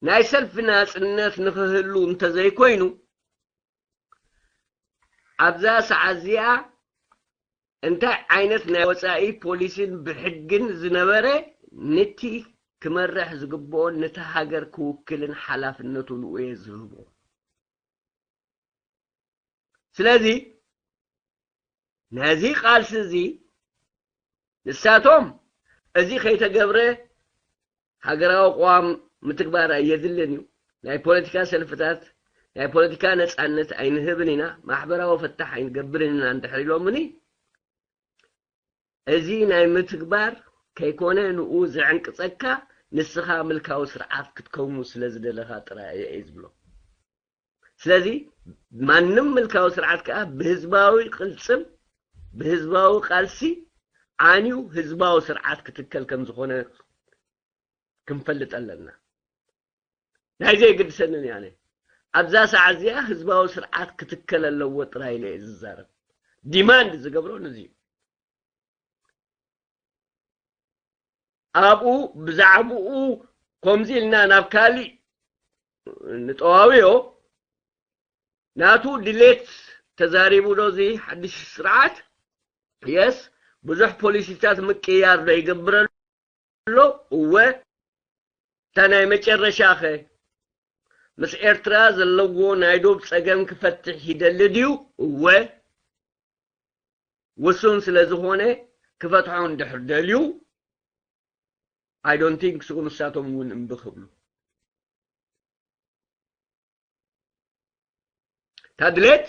ናይ ሰልፊ ናጽነት ንክህሉ እንተዘይኮይኑ ኣብዛ ሰዓት እዚኣ እንታይ ዓይነት ናይ ወጻኢ ፖሊሲን ብሕግን ዝነበረ ነቲ ክመርሕ ዝግብኦን ነቲ ሃገር ክውክልን ሓላፍነቱ ንኡ እየ ዝህቦ። ስለዚ ነዚ ቃልሲ እዚ ንሳቶም እዚ ከይተገብረ ሃገራዊ ቅዋም ምትግባር ኣየድልን እዩ። ናይ ፖለቲካ ሰልፍታት ናይ ፖለቲካ ነጻነት ኣይንህብን ኢና፣ ማሕበራዊ ፍታሕ ኣይንገብርን ኢና እንድሕር ኢሎምኒ፣ እዚ ናይ ምትግባር ከይኮነ ንኡ ዘዕንቅጸካ ንስኻ ምልካዊ ስርዓት ክትከውኑ ስለ ዝደለኻ ጥራይ እየ ዝብሎ። ስለዚ ማንም ምልካዊ ስርዓት ከኣ ብህዝባዊ ቅልጽም ብህዝባዊ ቃልሲ ዓንዩ ህዝባዊ ስርዓት ክትከል ከም ዝኾነ ክንፈልጥ ኣለና። ናይ ዘየግድሰንን እያ ኣነ። ኣብዛ ሰዓት እዚኣ ህዝባዊ ስርዓት ክትከል ኣለዎ ጥራይ ኢለ እየ ዝዛረብ። ዲማንድ ዝገብሮ ነዚ እዩ። ኣብኡ ብዛዕባኡ ከምዚ ኢልና ናብ ካሊእ ንጠዋውዮ። ናቱ ድሌት ተዛሪቡ ዶ እዚ ሓድሽ ስርዓት? የስ። ብዙሕ ፖሊሲታት ምቅያር ዶ ይገብረሉ? እወ። እታ ናይ መጨረሻኸ ምስ ኤርትራ ዘለዎ ናይ ዶብ ጸገም ክፈትሕ ይደሊ ድዩ? እወ። ውሱን ስለ ዝኾነ ክፈትሖ እንድሕር ደልዩ፣ I don't think ስኡ ንሳቶም እውን እምቢ ክብሉ። እታ ድሌት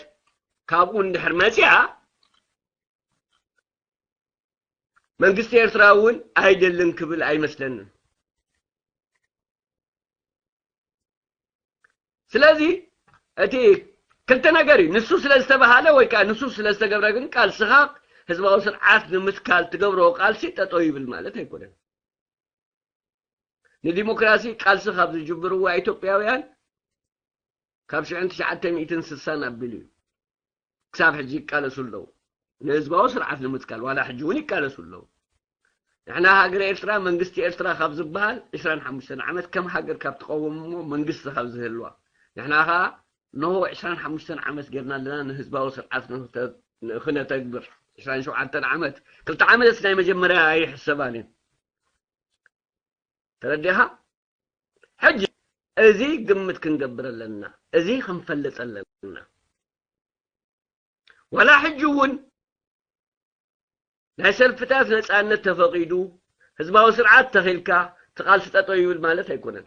ካብኡ እንድሕር መጺኣ መንግስቲ ኤርትራ እውን ኣይደልን ክብል ኣይመስለንን። ስለዚ እቲ ክልተ ነገር እዩ። ንሱ ስለ ዝተባሃለ ወይ ከዓ ንሱ ስለ ዝተገብረ ግን ቃልስኻ ህዝባዊ ስርዓት ንምትካል ትገብሮ ቃልሲ ጠጠው ይብል ማለት ኣይኮነን። ንዲሞክራሲ ቃልሲ ካብ ዝጅምርዋ ኢትዮጵያውያን ካብ ሽሕን ትሽዓተ ሚእትን ስሳን ኣቢሉ እዩ። ክሳብ ሕጂ ይቃለሱ ኣለዉ። ንህዝባዊ ስርዓት ንምትካል ዋላ ሕጂ እውን ይቃለሱ ኣለዉ። ንሕና ሃገረ ኤርትራ መንግስቲ ኤርትራ ካብ ዝበሃል ዕስራን ሓሙሽተን ዓመት ከም ሃገር ካብ ትቐውም እሞ መንግስቲ ካብ ዝህልዋ ንሕና ኸዓ ንሆ ዕስራን ሓሙሽተን ዓመት ጌርና ኣለና ንህዝባዊ ስርዓት ንኽተ-፣ ንኽነተግብር ዕስራን ሸውዓተን ዓመት ክልተ ዓመትስ ናይ መጀመርያ ኣይሕሰባን እዩ። ተረዲኻ? ሕጂ እዚ ግምት ክንገብር ኣለና፣ እዚ ክንፈልጥ ኣለና። ዋላ ሕጂ እውን ናይ ሰልፍታት ነጻነት ተፈቒዱ ህዝባዊ ስርዓት ተኺልካ እቲ ቃልሲ ጠጠው ይብል ማለት ኣይኮነን።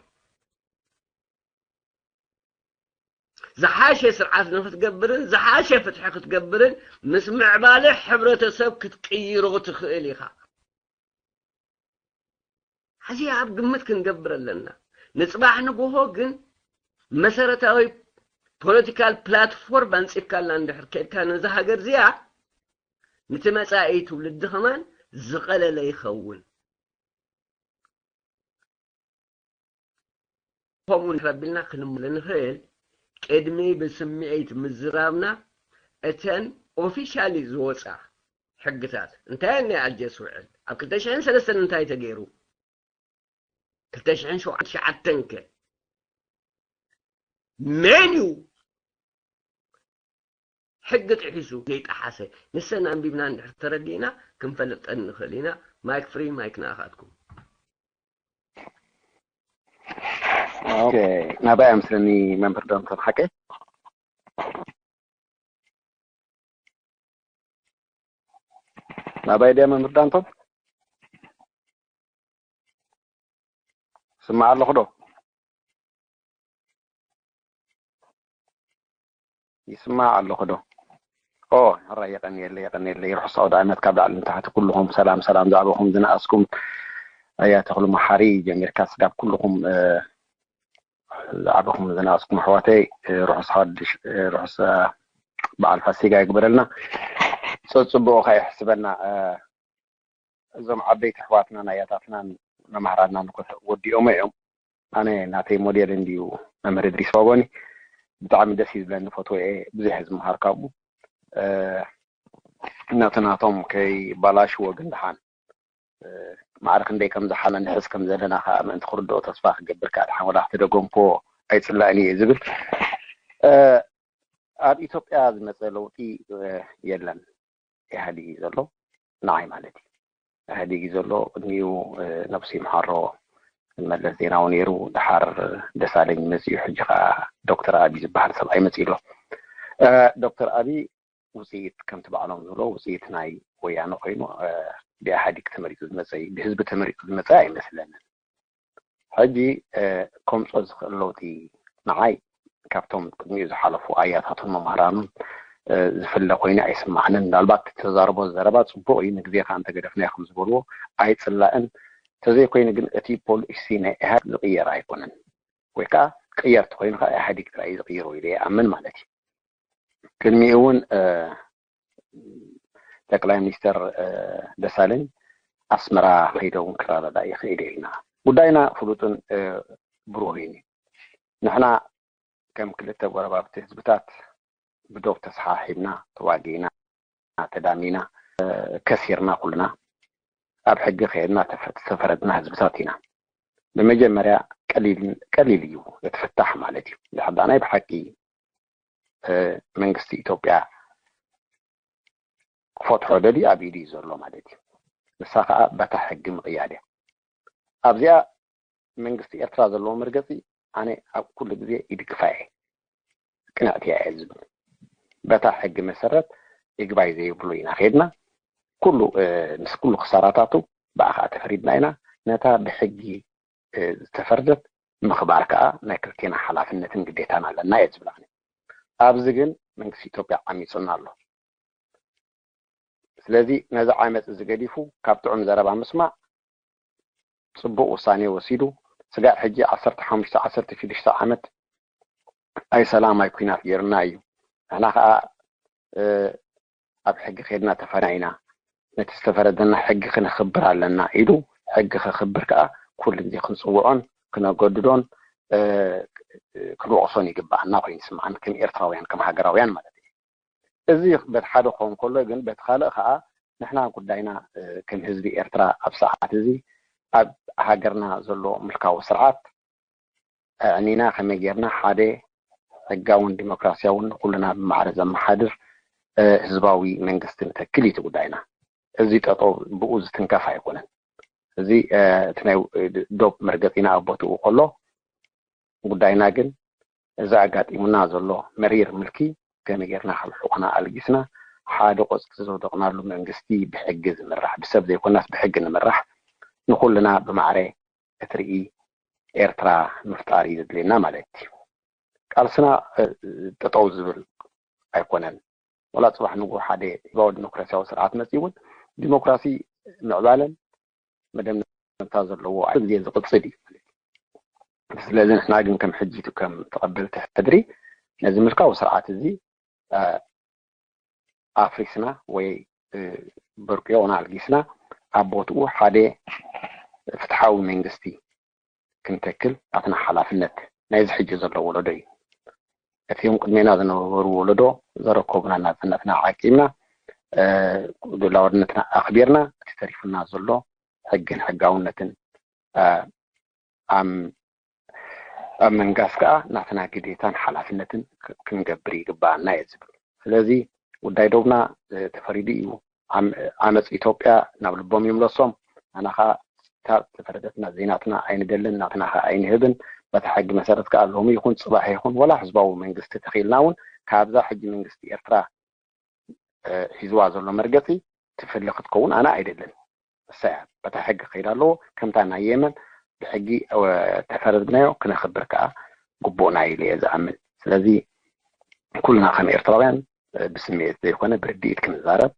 ዝሓሸ ስርዓት ንክትገብርን ዝሓሸ ፍትሒ ክትገብርን ምስ ምዕባለ ሕብረተሰብ ክትቅይሮ ትኽእል ኢኻ። ሕዚ ኣብ ግምት ክንገብር ኣለና። ንጽባሕ ንግሆ ግን መሰረታዊ ፖለቲካል ፕላትፎርም ኣንጺፍካልና እንድሕር ከድካ ነዚ ሃገር እዚኣ ንቲ መጻኢ ትውልዲ ከማን ዝቐለለ ይኸውን። ከምኡ ንረቢልና ክንምለ ንኽእል ቅድሚ ብስምዒት ምዝራብና እተን ኦፊሻሊ ዝወፃ ሕግታት እንታይ ናይ ኣልጀርስ ውዕል ኣብ ክልተ ሽሕን ሰለስተን እንታይ ተገይሩ? ክልተ ሽሕን ሸውዓተን ከ መን እዩ ሕጊ ጥሒሱ ዘይጠሓሰ? ንሰን ኣንቢብና እንድሕር ተረዲእና ክንፈልጠን ንኽእል ኢና። ማይክ ፍሪ፣ ማይክ ንኣኻትኩም። ኦኬ፣ ናባይ ኣምስለኒ መምህር ዶንቶን ሓቀ። ናባይ ድያ መምህር ዳንቶን? ስማዕ ኣለኹ ዶ? ይስማዕ ኣለኹ ዶ? ኦ፣ ሕራይ የቐንየለይ፣ የቐንየለይ። ርሑስ ኣውደ ዓመት ካብ ላዕሊ ንታሕቲ ኩልኹም። ሰላም፣ ሰላም፣ ዝዓበኹም ዝነኣስኩም። ኣያ ተኽሉ መሓሪ ጀሚርካ ስጋብ ኩልኹም፣ እ፣ ዝዓበኹም ዝነኣስኩም ኣሕዋተይ፣ እ፣ ርሑስ ሓድሽ፣ እ፣ ርሑስ፣ እ፣ በዓል ፋሲጋ ይግበረልና። ጸጽብኦ ከኣ ይሕስበና። እ፣ እዞም ዓበይቲ ኣሕዋትናን ኣያታትናን መማህራንናን እኮ ወዲኦሞ እዮም። ኣነ ናተይ ሞዴል እንድዩ መምህር እድሪስ ዋጎኒ። ብጣዕሚ ደስ እዩ ዝብለኒ፣ ፈትዎ እየ፣ ብዙሕ እየ ዝመሃር ካብኡ። እ፣ ነቲ ናቶም ከይባላሽዎ ግን ደሓን፣ እ፣ ማዕረ ክንደይ ከም ዝሓመ ንሕዝ ከም ዘለና ከዓ ምእንቲ ክርድኦ ተስፋ ክገብር ከዓ ደሓን ወላ ክተደገምክዎ ኣይፅላእን እየ ዝብል። እ፣ ኣብ ኢትዮጵያ ዝመፀ ለውጢ፣ እ፣ የለን። ኢህኣዴግ እዩ ዘሎ፣ ንዓይ ማለት እዩ። ኢህኣዴግ እዩ ዘሎ። ቅድሚኡ፣ እ፣ ነብሱ ይምሓሮ መለስ ዜናዊ ነይሩ፣ ድሓር ደሳለኝ መፂኡ፣ ሕጂ ከዓ ዶክተር ኣብይ ዝበሃል ሰብኣይ መፂኡ ኣሎ። እ፣ ዶክተር ኣብይ ውፅኢት ከምቲ ባዕሎም ዝብሎ ውፅኢት ናይ ወያነ ኮይኑ፣ እ፣ ብኢህኣዴግ ተመሪፁ ዝመፀ እዩ፣ ብህዝቢ ተመሪፁ ዝመፀ ኣይመስለንን። ሕጂ፣ እ፣ ከምፆ ዝኽእል ለውጢ ንዓይ ካብቶም ቅድሚኡ ዝሓለፉ ኣያታቱን መምህራኑን፣ እ፣ ዝፍለ ኮይኑ ኣይስማዓንን። ምናልባት እቲ ተዛርቦ ዘረባ ፅቡቕ እዩ፣ ንግዜ ከዓ እንተገደፍናዮ ከም ዝበልዎ ኣይፅላእን። ተዘይኮይኑ ግን እቲ ፖሊሲ ናይ ኢህኣዴግ ዝቕየር ኣይኮነን፣ ወይ ከዓ ቅየርቲ ኮይኑ ከዓ ኢህኣዴግ ጥራይ እዩ ዝቕይሮ ኢለ ይኣምን ማለት እዩ። ቅድሚኡ እውን፣ እ፣ ጠቅላይ ሚኒስተር፣ እ፣ ደሳለኝ ኣስመራ ከይደ እውን ክረዳዳእ ይኽእል እየ ኢልና። ጉዳይና ፍሉጥን፣ እ፣ ብሩህን እዩ። ንሕና ከም ክልተ ጎረባብቲ ህዝብታት ብዶብ ተሰሓሒብና፣ ተዋጊእና፣ ተዳሚና፣ እ፣ ከሲርና ኩልና ኣብ ሕጊ ከይድና ተፈ-፣ ዝተፈረድና ህዝብታት ኢና። ብመጀመርያ ቀሊል፣ ቀሊል እዩ እቲ ፍታሕ ማለት እዩ። እንድሕር ደኣ ናይ ብሓቂ፣ እ፣ መንግስቲ ኢትዮጵያ ክፈትሖ ደልዩ ኣብ ኢዱ እዩ ዘሎ ማለት እዩ። ንሳ ከዓ በታ ሕጊ ምቕያድ እያ። ኣብዚኣ መንግስቲ ኤርትራ ዘለዎ መርገፂ ኣነ ኣብ ኩሉ ግዜ ይድግፋ እየ፣ ቅንዕቲ እያ እየ ዝብል። በታ ሕጊ መሰረት ይግባይ ዘይብሉ ኢና ከይድና፣ ኩሉ፣ እ፣ ምስ ኩሉ ክሳራታቱ ብኣ ከዓ ተፈሪድና ኢና። ነታ ብሕጊ፣ እ፣ ዝተፈርደት ምኽባር ከዓ ናይ ክልቴና ሓላፍነትን ግዴታን ኣለና እየ ዝብል ኣነ። ኣብዚ ግን መንግስቲ ኢትዮጵያ ዓሚፁና ኣሎ። ስለዚ ነዚ ዓመፅ እዚ ገዲፉ ካብ ጥዑም ዘረባ ምስማዕ ፅቡቕ ውሳኔ ወሲዱ። ስጋዕ ሕጂ ዓሰርተ ሓሙሽተ ዓሰርተ ሽዱሽተ ዓመት ኣይ ሰላም ኣይ ኩናት ገይሩና እዩ። ንሕና ከዓ፣ እ፣ ኣብ ሕጊ ከይድና ተፈሪድና ኢና። ነቲ ዝተፈረደና ሕጊ ክነኽብር ኣለና ኢሉ ሕጊ ከኽብር ከዓ ኩሉ ግዜ ክንፅውዖን ክነገድዶን፣ እ፣ ክንወቕሶን ይግባኣና ኮይኑ ይስምዓኒ፣ ከም ኤርትራውያን፣ ከም ሃገራውያን ማለት እዩ። እዚ በቲ ሓደ ክኸውን ከሎ ግን በቲ ካልእ ከዓ ንሕና ጉዳይና፣ እ፣ ከም ህዝቢ ኤርትራ ኣብ ሰዓት እዚ ኣብ ሃገርና ዘሎ ምልካዊ ስርዓት ኣዕኒና ከመይ ጌርና ሓደ ሕጋውን ዲሞክራሲያውን ንኩልና ብማዕረ ዘመሓድር፣ እ፣ ህዝባዊ መንግስቲ ንተክል እዩ እቲ ጉዳይና። እዚ ጠጠው ብኡ ዝትንከፍ ኣይኮነን። እዚ፣ እ፣ እቲ ናይ፣ እ፣ ዶብ መርገጺና ኣብ ቦትኡ ከሎ፣ ጉዳይና ግን እዚ ኣጋጢሙና ዘሎ መሪር ምልኪ ከመይ ጌርና ካብ ሕቖና ኣልጊስና ሓደ ቆጽሊ ዘውደቕናሉ መንግስቲ ብሕጊ ዝምራሕ፣ ብሰብ ዘይኮናስ ብሕጊ ንምራሕ፣ ንኹልና ብማዕረ እትርኢ ኤርትራ ምፍጣር እዩ ዘድልየና ማለት እዩ። ቃልስና፣ እ፣ ጠጠው ዝብል ኣይኮነን። ወላ ጽባሕ ንግሆ ሓደ ህዝባዊ ዲሞክራሲያዊ ስርዓት መጺኡ እውን ዲሞክራሲ ምዕባለን መደምደምታ ዘለዎ ኣብ ግዜ ዝቕጽል እዩ። ስለዚ ንሕና ግን ከም ሕጂ ከም ተቐበልቲ ሕድሪ ነዚ ምልካዊ ስርዓት እዚ፣ እ፣ ኣፍሪስና ወይ፣ እ፣ በርቂቕና ኣልጊስና ኣብ ቦትኡ ሓደ ፍትሓዊ መንግስቲ ክንተክል ናትና ሓላፍነት ናይዚ ሕጂ ዘሎ ወለዶ እዩ። እቲኦም ቅድሜና ዝነበሩ ወለዶ ዘረከቡና ናጽነትና ዓቂብና፣ እ፣ ልዑላውነትና ኣኽቢርና፣ እቲ ተሪፉና ዘሎ ሕግን ሕጋውነትን፣ እ፣ ኣም-፣ ኣብ ምንጋስ ከኣ ናትና ግዴታን ሓላፍነትን ክ-፣ ክንገብር ይግባኣና እየ ዝብል። ስለዚ ጉዳይ ዶብና፣ እ፣ ተፈሪዱ እዩ። ዓም-፣ ዓመጽ ኢትዮጵያ ናብ ልቦም ይምለሶም። ኣና ኸኣ እታ ዝተፈረደትና ዘይናትና ኣይንደልን፣ ናትና ኸኣ ኣይንህብን። በታ ሕጊ መሰረት ከኣ ሎሚ ይኹን ጽባሕ ይኹን ወላ ህዝባዊ መንግስቲ ተኺልና እውን ካብዛ ሕጂ መንግስቲ ኤርትራ፣ እ፣ ሒዝዋ ዘሎ መርገጺ ትፍለ ክትከውን ኣነ ኣይደልን። እሳ እያ በታ ሕጊ ክኸይድ ኣለዎ። ከምታ ናይ የመን ብሕጊ፣ እ፣ ተፈረድናዮ ክነኽብር ከኣ ግቡእና ኢለ እየ ዝኣምን። ስለዚ ኩልና ከም ኤርትራውያን፣ እ፣ ብስምዒት ዘይኮነ ብርድኢት ክንዛረብ፣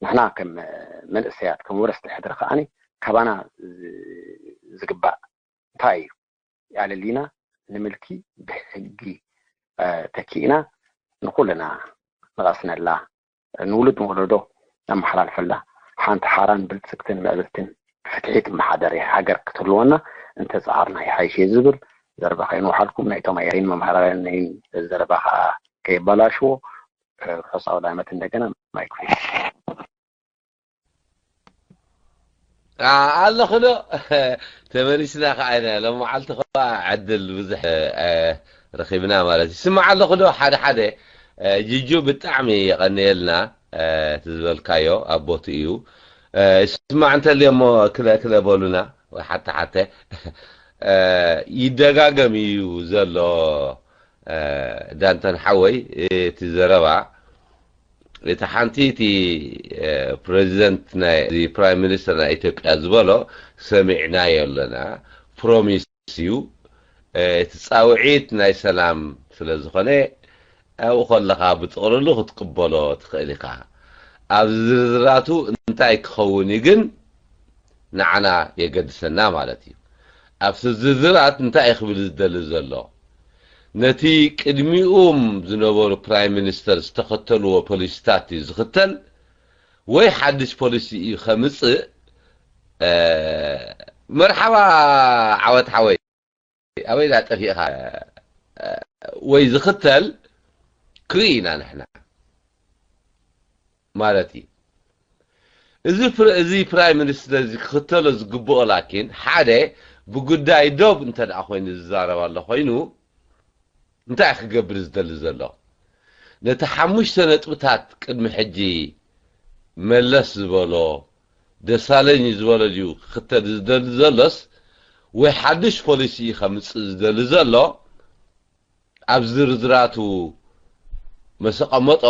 ንሕና ከም፣ እ፣ መንእሰያት፣ ከም ወረስቲ ሕድሪ ከኣኒ ካባና ዝ-፣ ዝግባእ እንታይ እዩ? ኣለሊና ንምልኪ ብሕጊ፣ እ፣ ተኪእና ንኹልና ንቐስነላ፣ ንውሉድ ንወለዶ ነመሓላልፈላ፣ ሓንቲ ሓራን ብልጽግትን ምዕብልትን ፍትሒት መሓደሪ ሃገር ክትህልወና እንተጸዓርና ይሓይሽ እየ ዝብል ዘረባ ከየንውሓልኩም፣ ናይቶም ኣየሪን መምሃራውያን ናይ ዘረባ ከኣ ከየባላሽዎ፣ እ፣ ርሑስ ኣውደ ዓመት እንደገና። ማይክ ፍሪ። ኣ-፣ ኣለኹ ዶ? ተመሊስና ከኣ ኢና። ሎም መዓልቲ ከኣ ዕድል ብዙሕ፣ እ፣ ረኺብና ማለት እዩ። ስማዕ ኣለኹ ዶ? ሓደ ሓደ፣ እ፣ ጅጁ ብጣዕሚ የቐንየልና፣ እ፣ እቲ ዝበልካዮ ኣብ ቦትኡ እዩ። እ፣ ስማዕ እንተልዮ እሞ ክለ ክለ በሉና ወይ ሓተ ሓተ። እ፣ ይደጋገም እዩ ዘሎ፣ እ፣ ዳንተን ሓወይ፣ እቲ ዘረባ፣ እቲ ሓንቲ እቲ፣ እ፣ ፕረዚደንት ናይ፣ እዚ ፕራይም ሚኒስተር ናይ ኢትዮጵያ ዝበሎ ሰሚዕናዮ ኣለና። ፕሮሚስ እዩ። እ፣ እቲ ጻውዒት ናይ ሰላም ስለ ዝኾነ፣ ኣብኡ ከለኻ ብጥቕልሉ ክትቅበሎ ትኽእል ኢኻ። ኣብ ዝርዝራቱ እንታይ ክኸውን እዩ ግን ንዓና የገድሰና ማለት እዩ። ኣብቲ ዝርዝራት እንታይ እዩ ክብል ዝደሊ ዘሎ? ነቲ ቅድሚኡም ዝነበሩ ፕራይም ሚኒስተር ዝተኸተልዎ ፖሊሲታት እዩ ዝኽተል፣ ወይ ሓድሽ ፖሊሲ እዩ ከምጽእ? እ፣ መርሓባ ዓወት ሓወይ፣ ኣበይ ዳ ጠፊእኻ? እ፣ ወይ ዝኽተል ክርኢ ኢና ንሕና ማለት እዩ። እዚ ፕረ-፣ እዚ ፕራይም ሚኒስተር እዚ ክኽተሎ ዝግብኦ ላኪን ሓደ ብጉዳይ ዶብ እንተ ደኣ ኮይኑ ዝዛረብ ኣሎ ኮይኑ እንታይ ክገብር ዝደሊ ዘሎ? ነቲ ሓሙሽተ ነጥብታት ቅድሚ ሕጂ መለስ ዝበሎ፣ ደሳለኝ ዝበሎ ድዩ ክኽተል ዝደሊ ዘሎስ ወይ ሓድሽ ፖሊሲ እዩ ከምጽእ ዝደሊ ዘሎ? ኣብ ዝርዝራቱ መሰቐመጦ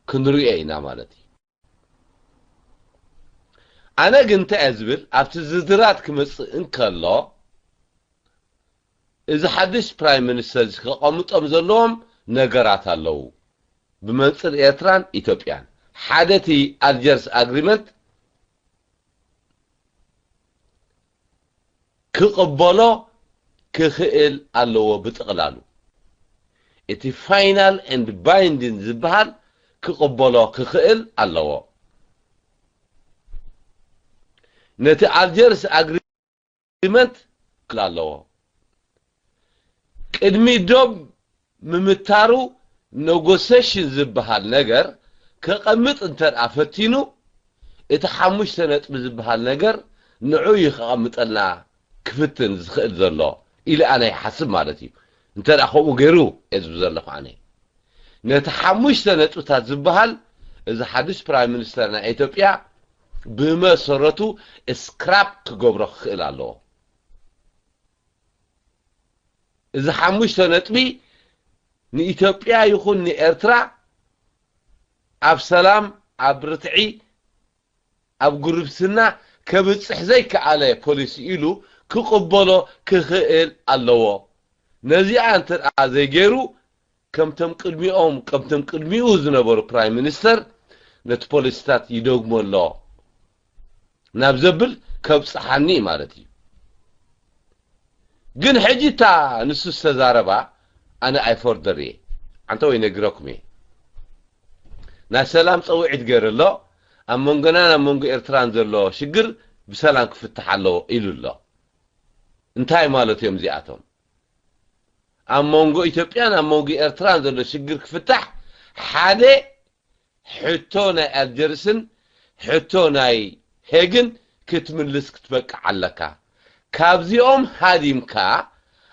ክንሪኦ ኢና ማለት እዩ። ኣነ ግን እንታይ እየ ዝብል፣ ኣብቲ ዝርዝራት ክመጽእ እንከሎ፣ እዚ ሓድሽ ፕራይም ሚኒስተር እዚ ከቐምጦም ዘለዎም ነገራት ኣለዉ። ብመንጽር ኤርትራን ኢትዮጵያን፣ ሓደ እቲ ኣልጀርስ ኣግሪመንት ክቕበሎ ክኽእል ኣለዎ። ብጥቕላሉ እቲ ፋይናል ኤንድ ባይንዲን ዝበሃል ክቕበሎ ክኽእል ኣለዎ። ነቲ ኣልጀርስ ኣግሪመንት ክኽእል ኣለዎ። ቅድሚ ዶብ ምምታሩ ኔጎሴሽን ዝበሃል ነገር ከቐምጥ እንተ ደኣ ፈቲኑ፣ እቲ ሓሙሽተ ነጥቢ ዝበሃል ነገር ንዑ እዩ ከቐምጠልና ክፍትን ዝኽእል ዘሎ ኢለ ኣነ ይሓስብ ማለት እዩ። እንተ ደኣ ከምኡ ገይሩ እየ ዝብል ዘለኹ ኣነ። ነቲ ሓሙሽተ ነጥብታት ዝበሃል እዚ ሓድሽ ፕራይም ሚኒስተር ናይ ኢትዮጵያ ብመሰረቱ ስክራፕ ክገብሮ ክኽእል ኣለዎ። እዚ ሓሙሽተ ነጥቢ ንኢትዮጵያ ይኹን ንኤርትራ ኣብ ሰላም፣ ኣብ ርትዒ፣ ኣብ ጉርብትና ከብጽሕ ዘይከኣለ ፖሊሲ ኢሉ ክቕበሎ ክኽእል ኣለዎ። ነዚኣ እንተ ደኣ ዘይገይሩ፣ ከምቶም ቅድሚኦም፣ ከምቶም ቅድሚኡ ዝነበሩ ፕራይም ሚኒስተር ነቲ ፖሊሲታት ይደግሞ ኣሎ ናብ ዘብል ከብጽሓኒ ማለት እዩ። ግን ሕጂ እታ ንሱ ዝተዛረባ ኣነ ኣይፎርደር እየ። ኣንተ ወይ ነግረኩም እየ። ናይ ሰላም ጸውዒት ገይሩ ኣሎ። ኣብ መንጎናን ኣብ መንጎ ኤርትራን ዘሎ ሽግር ብሰላም ክፍታሕ ኣለዎ ኢሉ ኣሎ። እንታይ ማለት እዮም እዚኣቶም? ኣብ መንጎ ኢትዮጵያን ኣብ መንጎ ኤርትራን ዘሎ ሽግር ክፍታሕ ሓደ ሕቶ ናይ ኣልጀርስን ሕቶ ናይ ሄግን ክትምልስ ክትበቅዕ ኣለካ። ካብዚኦም ሃዲምካ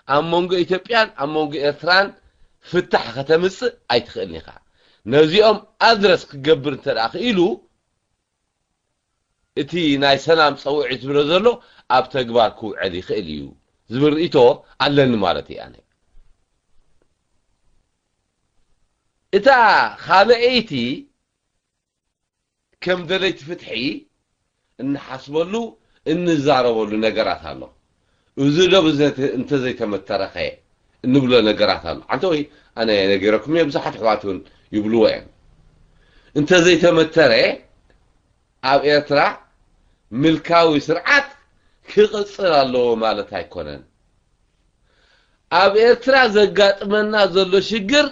ኣብ መንጎ ኢትዮጵያን ኣብ መንጎ ኤርትራን ፍታሕ ከተምጽእ ኣይትኽእልን ኢኻ። ነዚኦም ኣድረስ ክገብር እንተ ደኣ ክኢሉ እቲ ናይ ሰላም ጸውዒት ዝብሎ ዘሎ ኣብ ተግባር ክውዕል ይኽእል እዩ ዝብል ርእይቶ ኣለኒ ማለት እዩ ኣነ። እታ ካልኣይቲ ከም ደለይቲ ፍትሒ እንሓስበሉ እንዛረበሉ ነገራት ኣሎ። እዚ ዶ ብዘተ- እንተዘይተመተረኸ እንብሎ ነገራት ኣሎ። ሓንቲ ወይ ኣነ ነጊረኩም እየ፣ ብዙሓት ኣሕዋት እውን ይብልዎ እዮም። እንተዘይተመተረ ኣብ ኤርትራ ምልካዊ ስርዓት ክቕጽል ኣለዎ ማለት ኣይኮነን። ኣብ ኤርትራ ዘጋጥመና ዘሎ ሽግር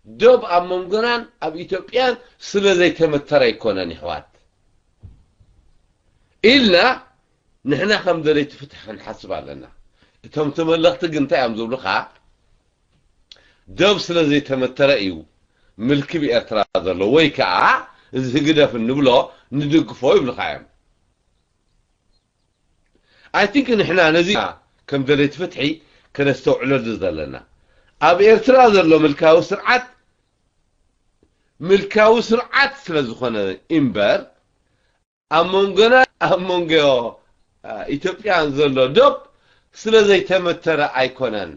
ዶብ ኣብ መንጎናን ኣብ ኢትዮጵያን ስለ ዘይተመተረ ኣይኮነን ይሕዋት ኢልና ንሕና ከም ደለይቲ ፍትሒ ክንሓስብ ኣለና። እቶም ተመለኽቲ ግን እንታይ እዮም ዝብሉኻ? ዶብ ስለ ዘይተመተረ እዩ ምልኪ ብኤርትራ ዘሎ ወይ ከዓ እዚ ህግደፍ እንብሎ ንድግፎ ይብሉኻ እዮም። I think ንሕና ነዚ ኢና ከም ደለይቲ ፍትሒ ከነስተውዕለሉ ዘለና። ኣብ ኤርትራ ዘሎ ምልካዊ ስርዓት ምልካዊ ስርዓት ስለ ዝኾነ እምበር ኣብ መንጎና ኣብ መንጎ አ፣ ኢትዮጵያን ዘሎ ዶብ ስለ ዘይተመተረ ኣይኮነን።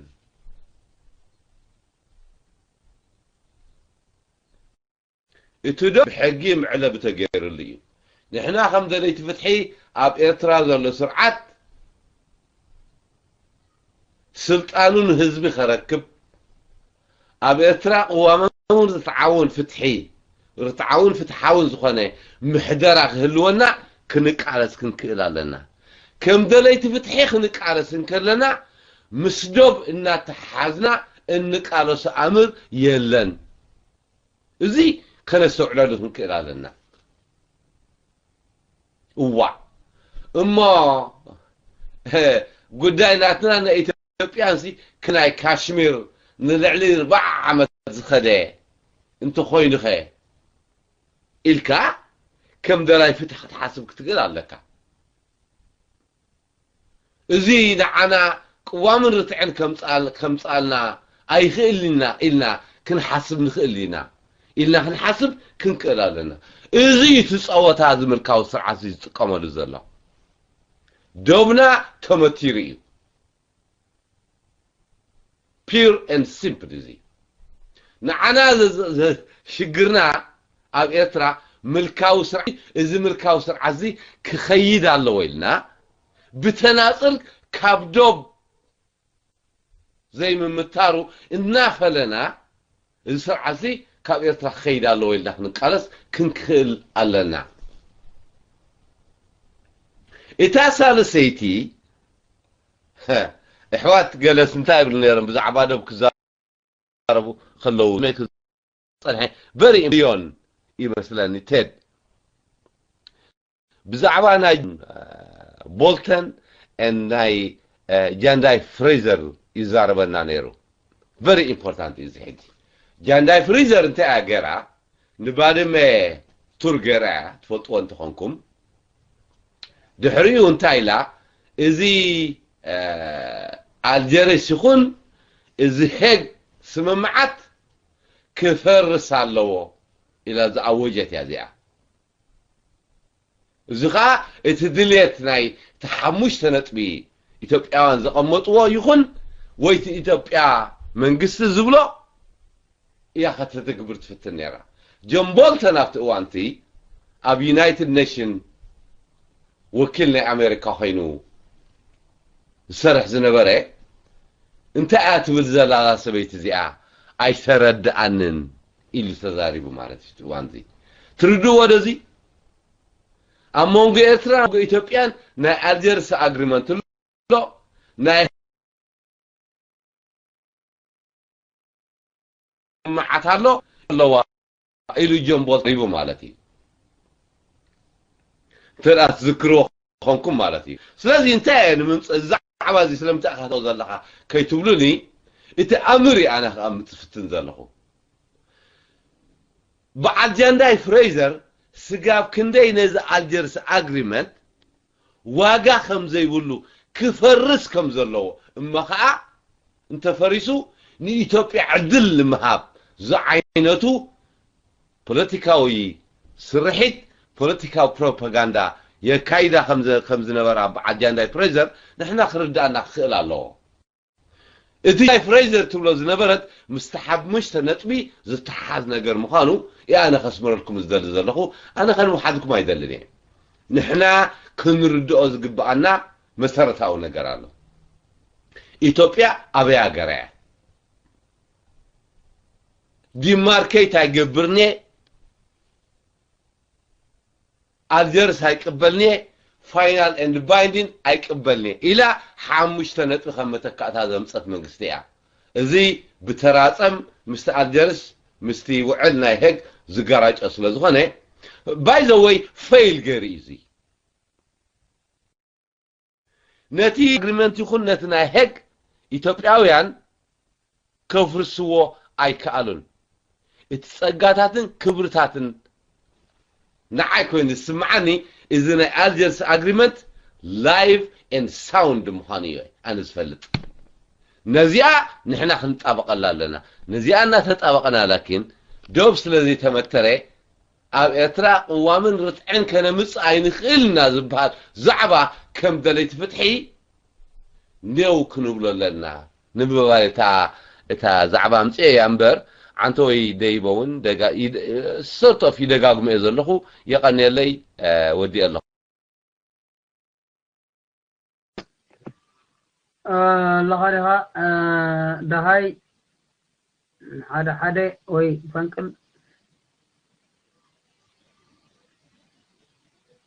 እቲ ዶ ብሕጊ መዕለቢ ተገይሩሉ እዩ። ንሕና ከም ደለይቲ ፍትሒ ኣብ ኤርትራ ዘሎ ስርዓት ስልጣኑ ንህዝቢ ከረክብ ኣብ ኤርትራ ቅዋማውን ርትዓውን ፍትሒ ርትዓውን ፍትሓውን ዝኾነ ምሕደራ ክህልወና ክንቃለስ ክንክእል ኣለና። ከም ደለይቲ ፍትሒ ክንቃለስ እንከለና ምስ ዶብ እናተሓሓዝና እንቃለሶ ኣምር የለን። እዚ ከነስተውዕለሉ ክንክእል ኣለና። እዋእ እሞ ጉዳይ ናትና ናይ ኢትዮጵያን ሲ ክናይ ካሽሚር ንልዕሊ ኣርብዓ ዓመት ዝኸደ እንተኾይኑኸ ኢልካ ከም ደላይ ፍትሒ ክትሓስብ ክትክእል ኣለካ። እዚ ንዓና ቅዋምን ርትዕን ከምጻልና ኣይኽእል ኢና ኢልና ክንሓስብ ንኽእል ኢና ኢልና ክንሓስብ ክንክእል ኣለና። እዚ እዩ እቲ ጸወታ እዚ ምልካዊ ስርዓት እዚ ዝጥቀመሉ ዘሎ። ዶብና ተመቲሩ እዩ። Pure and simple እዚ ንዓና ሽግርና ኣብ ኤርትራ ምልካዊ ስርዓት እዚ ምልካዊ ስርዓት እዚ ክኸይድ ኣለዎ ኢልና ብተናጽል ካብ ዶብ ዘይምምታሩ እናፈለና እዚ ስርዓት እዚ ካብ ኤርትራ ክኸይድ ኣለዎ ኢልና ክንቃለስ ክንክእል ኣለና። እታ ሳልሰይቲ ኣሕዋት ገለስ እንታይ ይብሉ ነይሮም ብዛዕባ ዶብ ክዛረቡ ከለዉ መይ ክጸንሐ በሪ ዮን ይመስለኒ ቴድ ብዛዕባ ናይ ቦልተን ናይ ጃንዳይ ፍሬዘር ይዛረበና ነይሩ። Very important እዩ እዚ ሕጂ። ጃንዳይ ፍሬዘር እንታይ እያ ገይራ? ንባድመ ቱር ገይራ እያ ትፈልጥዎ እንተኾንኩም። ድሕሪኡ እንታይ ኢላ? እዚ ኣልጀርስ ይኹን እዚ ሄግ ስምምዓት ክፈርስ ኣለዎ ኢላ ዝኣወጀት እያ እዚኣ። እዚ ኸዓ እቲ ድልየት ናይ እቲ ሓሙሽተ ነጥቢ ኢትዮጵያውያን ዘቐመጥዎ ይኹን ወይ እቲ ኢትዮጵያ መንግስቲ ዝብሎ እያ ከተተግብር ትፍትን ነይራ። ጆን ቦልተን ኣብቲ እዋንቲ ኣብ ዩናይትድ ኔሽን ወኪል ናይ ኣሜሪካ ኮይኑ ዝሰርሕ ዝነበረ እንታይ እያ ትብል ዘላ እዛ ሰበይቲ እዚኣ ኣይተረድኣንን ኢሉ ተዛሪቡ ማለት እዩ። እቲ እዋን እዚ ትርድእዎ ዶ እዚ ኣብ መንጎ ኤርትራ መንጎ ኢትዮጵያን ናይ ኣልጀርስ ኣግሪመንት ኣሎ ናይ መዓት ኣሎ ኣለዋ ኢሉ ጆን ቦልተን ሪቡ ማለት እዩ። እንተ ደኣ ትዝክርዎ ኮንኩም ማለት እዩ። ስለዚ እንታይ እየ ንምምፅ ዛዕባ እዚ ስለምንታይ ኢኻ ዘለኻ ከይትብሉኒ እቲ ኣምር እዩ ኣነ ክኣምፅ ዝፍትን ዘለኹ። በዓል ጃንዳይ ፍሬዘር ስጋብ ክንደይ ነዚ ኣልጀርስ ኣግሪመንት ዋጋ ከም ዘይብሉ፣ ክፈርስ ከም ዘለዎ፣ እሞ ኸዓ እንተፈሪሱ ንኢትዮጵያ ዕድል ንምሃብ ዝዓይነቱ ፖለቲካዊ ስርሒት፣ ፖለቲካዊ ፕሮፓጋንዳ የካይዳ ከም ዘ-፣ ከም ዝነበራ በዓል ጃንዳይ ፍሬዘር ንሕና ክርድኣና ክኽእል ኣለዎ። እቲ ናይ ፍሬዘር ትብሎ ዝነበረት ምስቲ ሓሙሽተ ነጥቢ ዝተሓሓዝ ነገር ምዃኑ እየ ኣነ ከስምረልኩም ዝደሊ ዘለኹ። ኣነ ከንውሓድኩም ኣይደልን እየ። ንሕና ክንርድኦ ዝግብኣና መሰረታዊ ነገር ኣሎ። ኢትዮጵያ ኣበይ ሃገር እያ? ዲማርኬት ኣይገብርን እየ። ኣልጀርስ ኣይቅበልን እየ፣ ፋይናል ኤንድ ባይንዲን ኣይቅበልን እየ ኢላ ሓሙሽተ ነጥቢ ከም መተካእታ ዘምፀት መንግስቲ እያ። እዚ ብተራፀም ምስቲ ኣልጀርስ ምስቲ ውዕል ናይ ሄግ ዝጋራጨ ስለ ዝኾነ፣ ባይ ዘ ወይ፣ ፌይል ገይሩ እዩ እዚ። ነቲ ኣግሪመንት ይኹን ነቲ ናይ ሄግ ኢትዮጵያውያን ከፍርስዎ ኣይከኣሉን። እቲ ጸጋታትን ክብርታትን ንዓይ ኮይኑ ዝስምዓኒ፣ እዚ ናይ ኣልጀርስ ኣግሪመንት ላይቭ ኤንድ ሳውንድ ምዃኑ እዩ ኣነ ዝፈልጥ። ነዚኣ ንሕና ክንጣበቐላ ኣለና። ነዚኣ እናተጣበቕና ላኪን ዶብ ስለ ዘይተመተረ ኣብ ኤርትራ ቅዋምን ርትዕን ከነምጽእ ኣይንኽእልና ዝበሃል ዛዕባ ከም ደለይቲ ፍትሒ ኔው ክንብሎ ኣለና ንምባል እታ፣ እታ ዛዕባ ኣምጽኤ እያ እምበር፣ ዓንተወይ ደይበ እውን ደጋ-፣ ይደ-፣ ሶርት ኦፍ ይደጋግሞ እየ ዘለኹ። የቐንየለይ፣ እ፣ ወዲኤ ኣለኹ። እ፣ ኣለኻ ዲኻ? እ፣ ደሃይ ሓደ ሓደ ወይ ፈንቅል።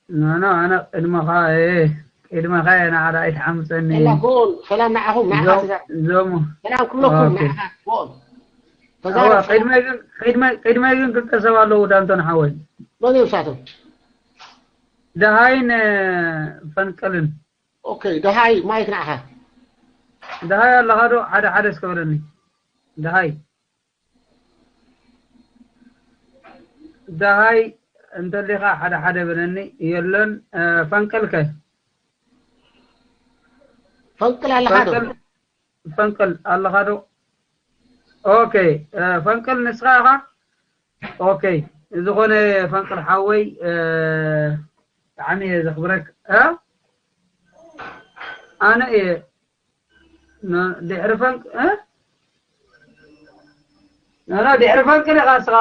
ኖ፣ ኖ፣ ኣነ ቅድመኻ እየ። ቅድመኻ እየ፣ ንዓዳ ኣይትሓምፀኒ። ሰላም፣ ጎል፣ ሰላም ንዓኹም፣ ንዓኻ ዞም-፣ ተዛረብ። ዞም-፣ ሰላም ክብለኩም፣ ኦኬ። ንዓኻ፣ ጎል። ኣዋ፣ ተዛረብ፣ ሰላም። ቅድመይ ግን፣ ቅድመይ፣ ቅድመይ ግን ክልተ ሰብ ኣለዉ፣ ዳንቶን ሓወይ። መን እዮም ንሳቶም? ደሃይን፣ እ፣ ፈንቅልን። ኦኬ፣ ደሃይ፣ ማይክ ንዓኻ። ደሃይ ኣለኻ ዶ? ሓደ ሓደ እስከ በለኒ። ደሃይ። ደሃይ እንተሊኻ ሓደ ሓደ በለኒ። የለን፣ እ፣ ፈንቅል ከ? ፈንቅል ኣለኻ ዶ? ፈንቅል፣ ፈንቅል ኣለኻ ዶ? ኦኬ፣ እ፣ ፈንቅል ንስኻ ኢኻ? ኦኬ፣ ዝኾነ ፈንቅል ሓወይ፣ እ፣ ብጣዕሚ እየ ዘኽብረክ። እ? ኣነ እየ ን-፣ ድሕሪ ፈንቅ-፣ እ? ኖ፣ ኖ፣ ድሕሪ ፈንቅል ኢኻ ንስኻ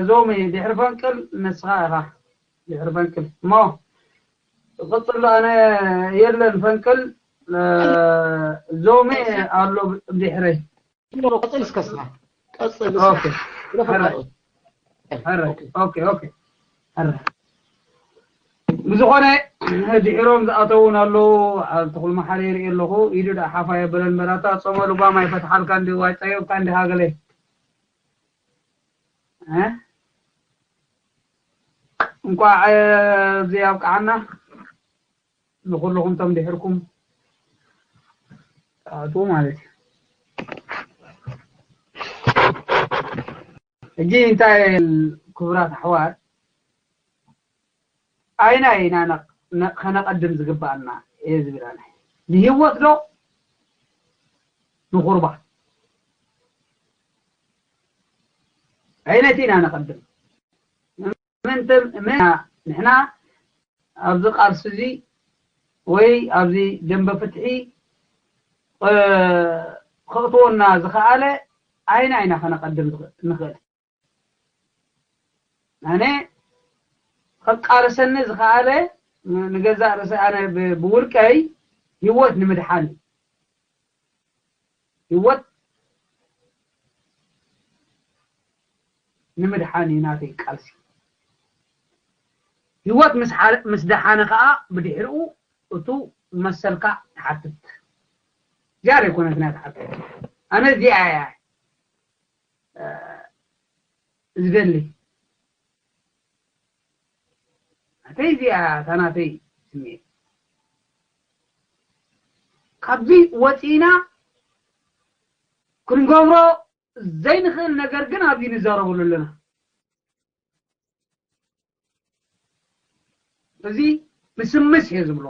ዞሚ፣ ድሕሪ ፈንቅል ንስኻ ኢኻ። ድሕሪ ፈንቅል። እሞ፣ ቅጽሎ ኣነ የለን ፈንቅል፣ እ፣ ዞሚ ኣሎ ድሕረይ። ቀጽል እስከ ስማ። ቀጽል እስማ። ኦኬ። ግደፎ ሕራይ። ካልኦት። ሕራይ። ኦኬ። ኦኬ፣ ኦኬ። ሕራይ። ብዝኾነ፣ ድሒሮም ዝኣተዉን ኣለዉ፣ ኣብ ተኽሉ መሓሪ ይርኢ ኣለኹ። ኢዱ ደኣ ሓፍ ኣየበለን በላታ፣ ጾመ ልጓም ኣይፈትሓልካ እንዲ፣ ዋይ ጸዮብካ እንዲ ሃገለ። እ? እንቋዕ፣ እ፣ እዚ ኣብቅዓና። ንኹልኹም ቶም ድሕርኩም ትኣትዉ ማለት እዩ። ሕጂ እንታይ ክቡራት ኣሕዋት፣ ኣይና ኢና ነ-፣ ነ-፣ ከነቐድም ዝግባኣና እየ ዝብል ኣነ። ንህይወት ዶ ንኹርባ? ኣይነት ኢና ነቐድም? ምንተ-፣ ምን-፣ ንሕና ኣብዚ ቃልሲ እዚ ወይ ኣብዚ ደንበ ፍትሒ፣ እ፣ ከእትወና ዝኸኣለ ኣይና ኢና ከነቐድም ዝኽ-፣ ንኽእል። ኣነ ከቃልሰኒ ዝኸኣለ ን-፣ ንገዛእ ርእሰይ ኣነ ብ-፣ ብውልቀይ ህይወት ንምድሓን እዩ። ህይወት ንምድሓን እዩ ናተይ ቃልሲ። ህይወት ምስ ሓ-፣ ምስ ደሓነ ኸኣ ብድሕሪኡ እቱ መሰልካ ትሓትት። እዚኣ ዘይኮነት ናይ ትሓትት። ኣነ እዚኣ እያ፣ እ፣ ዝደሊ። ናተይ እዚኣ እታ ናተይ ስምዒት። ካብዚ ወፂእና ክንገብሮ ዘይንኽእል ነገር ግን ኣብዚ ንዛረበሉ ኣለና። እዚ ምስምስ እየ ዝብሎ።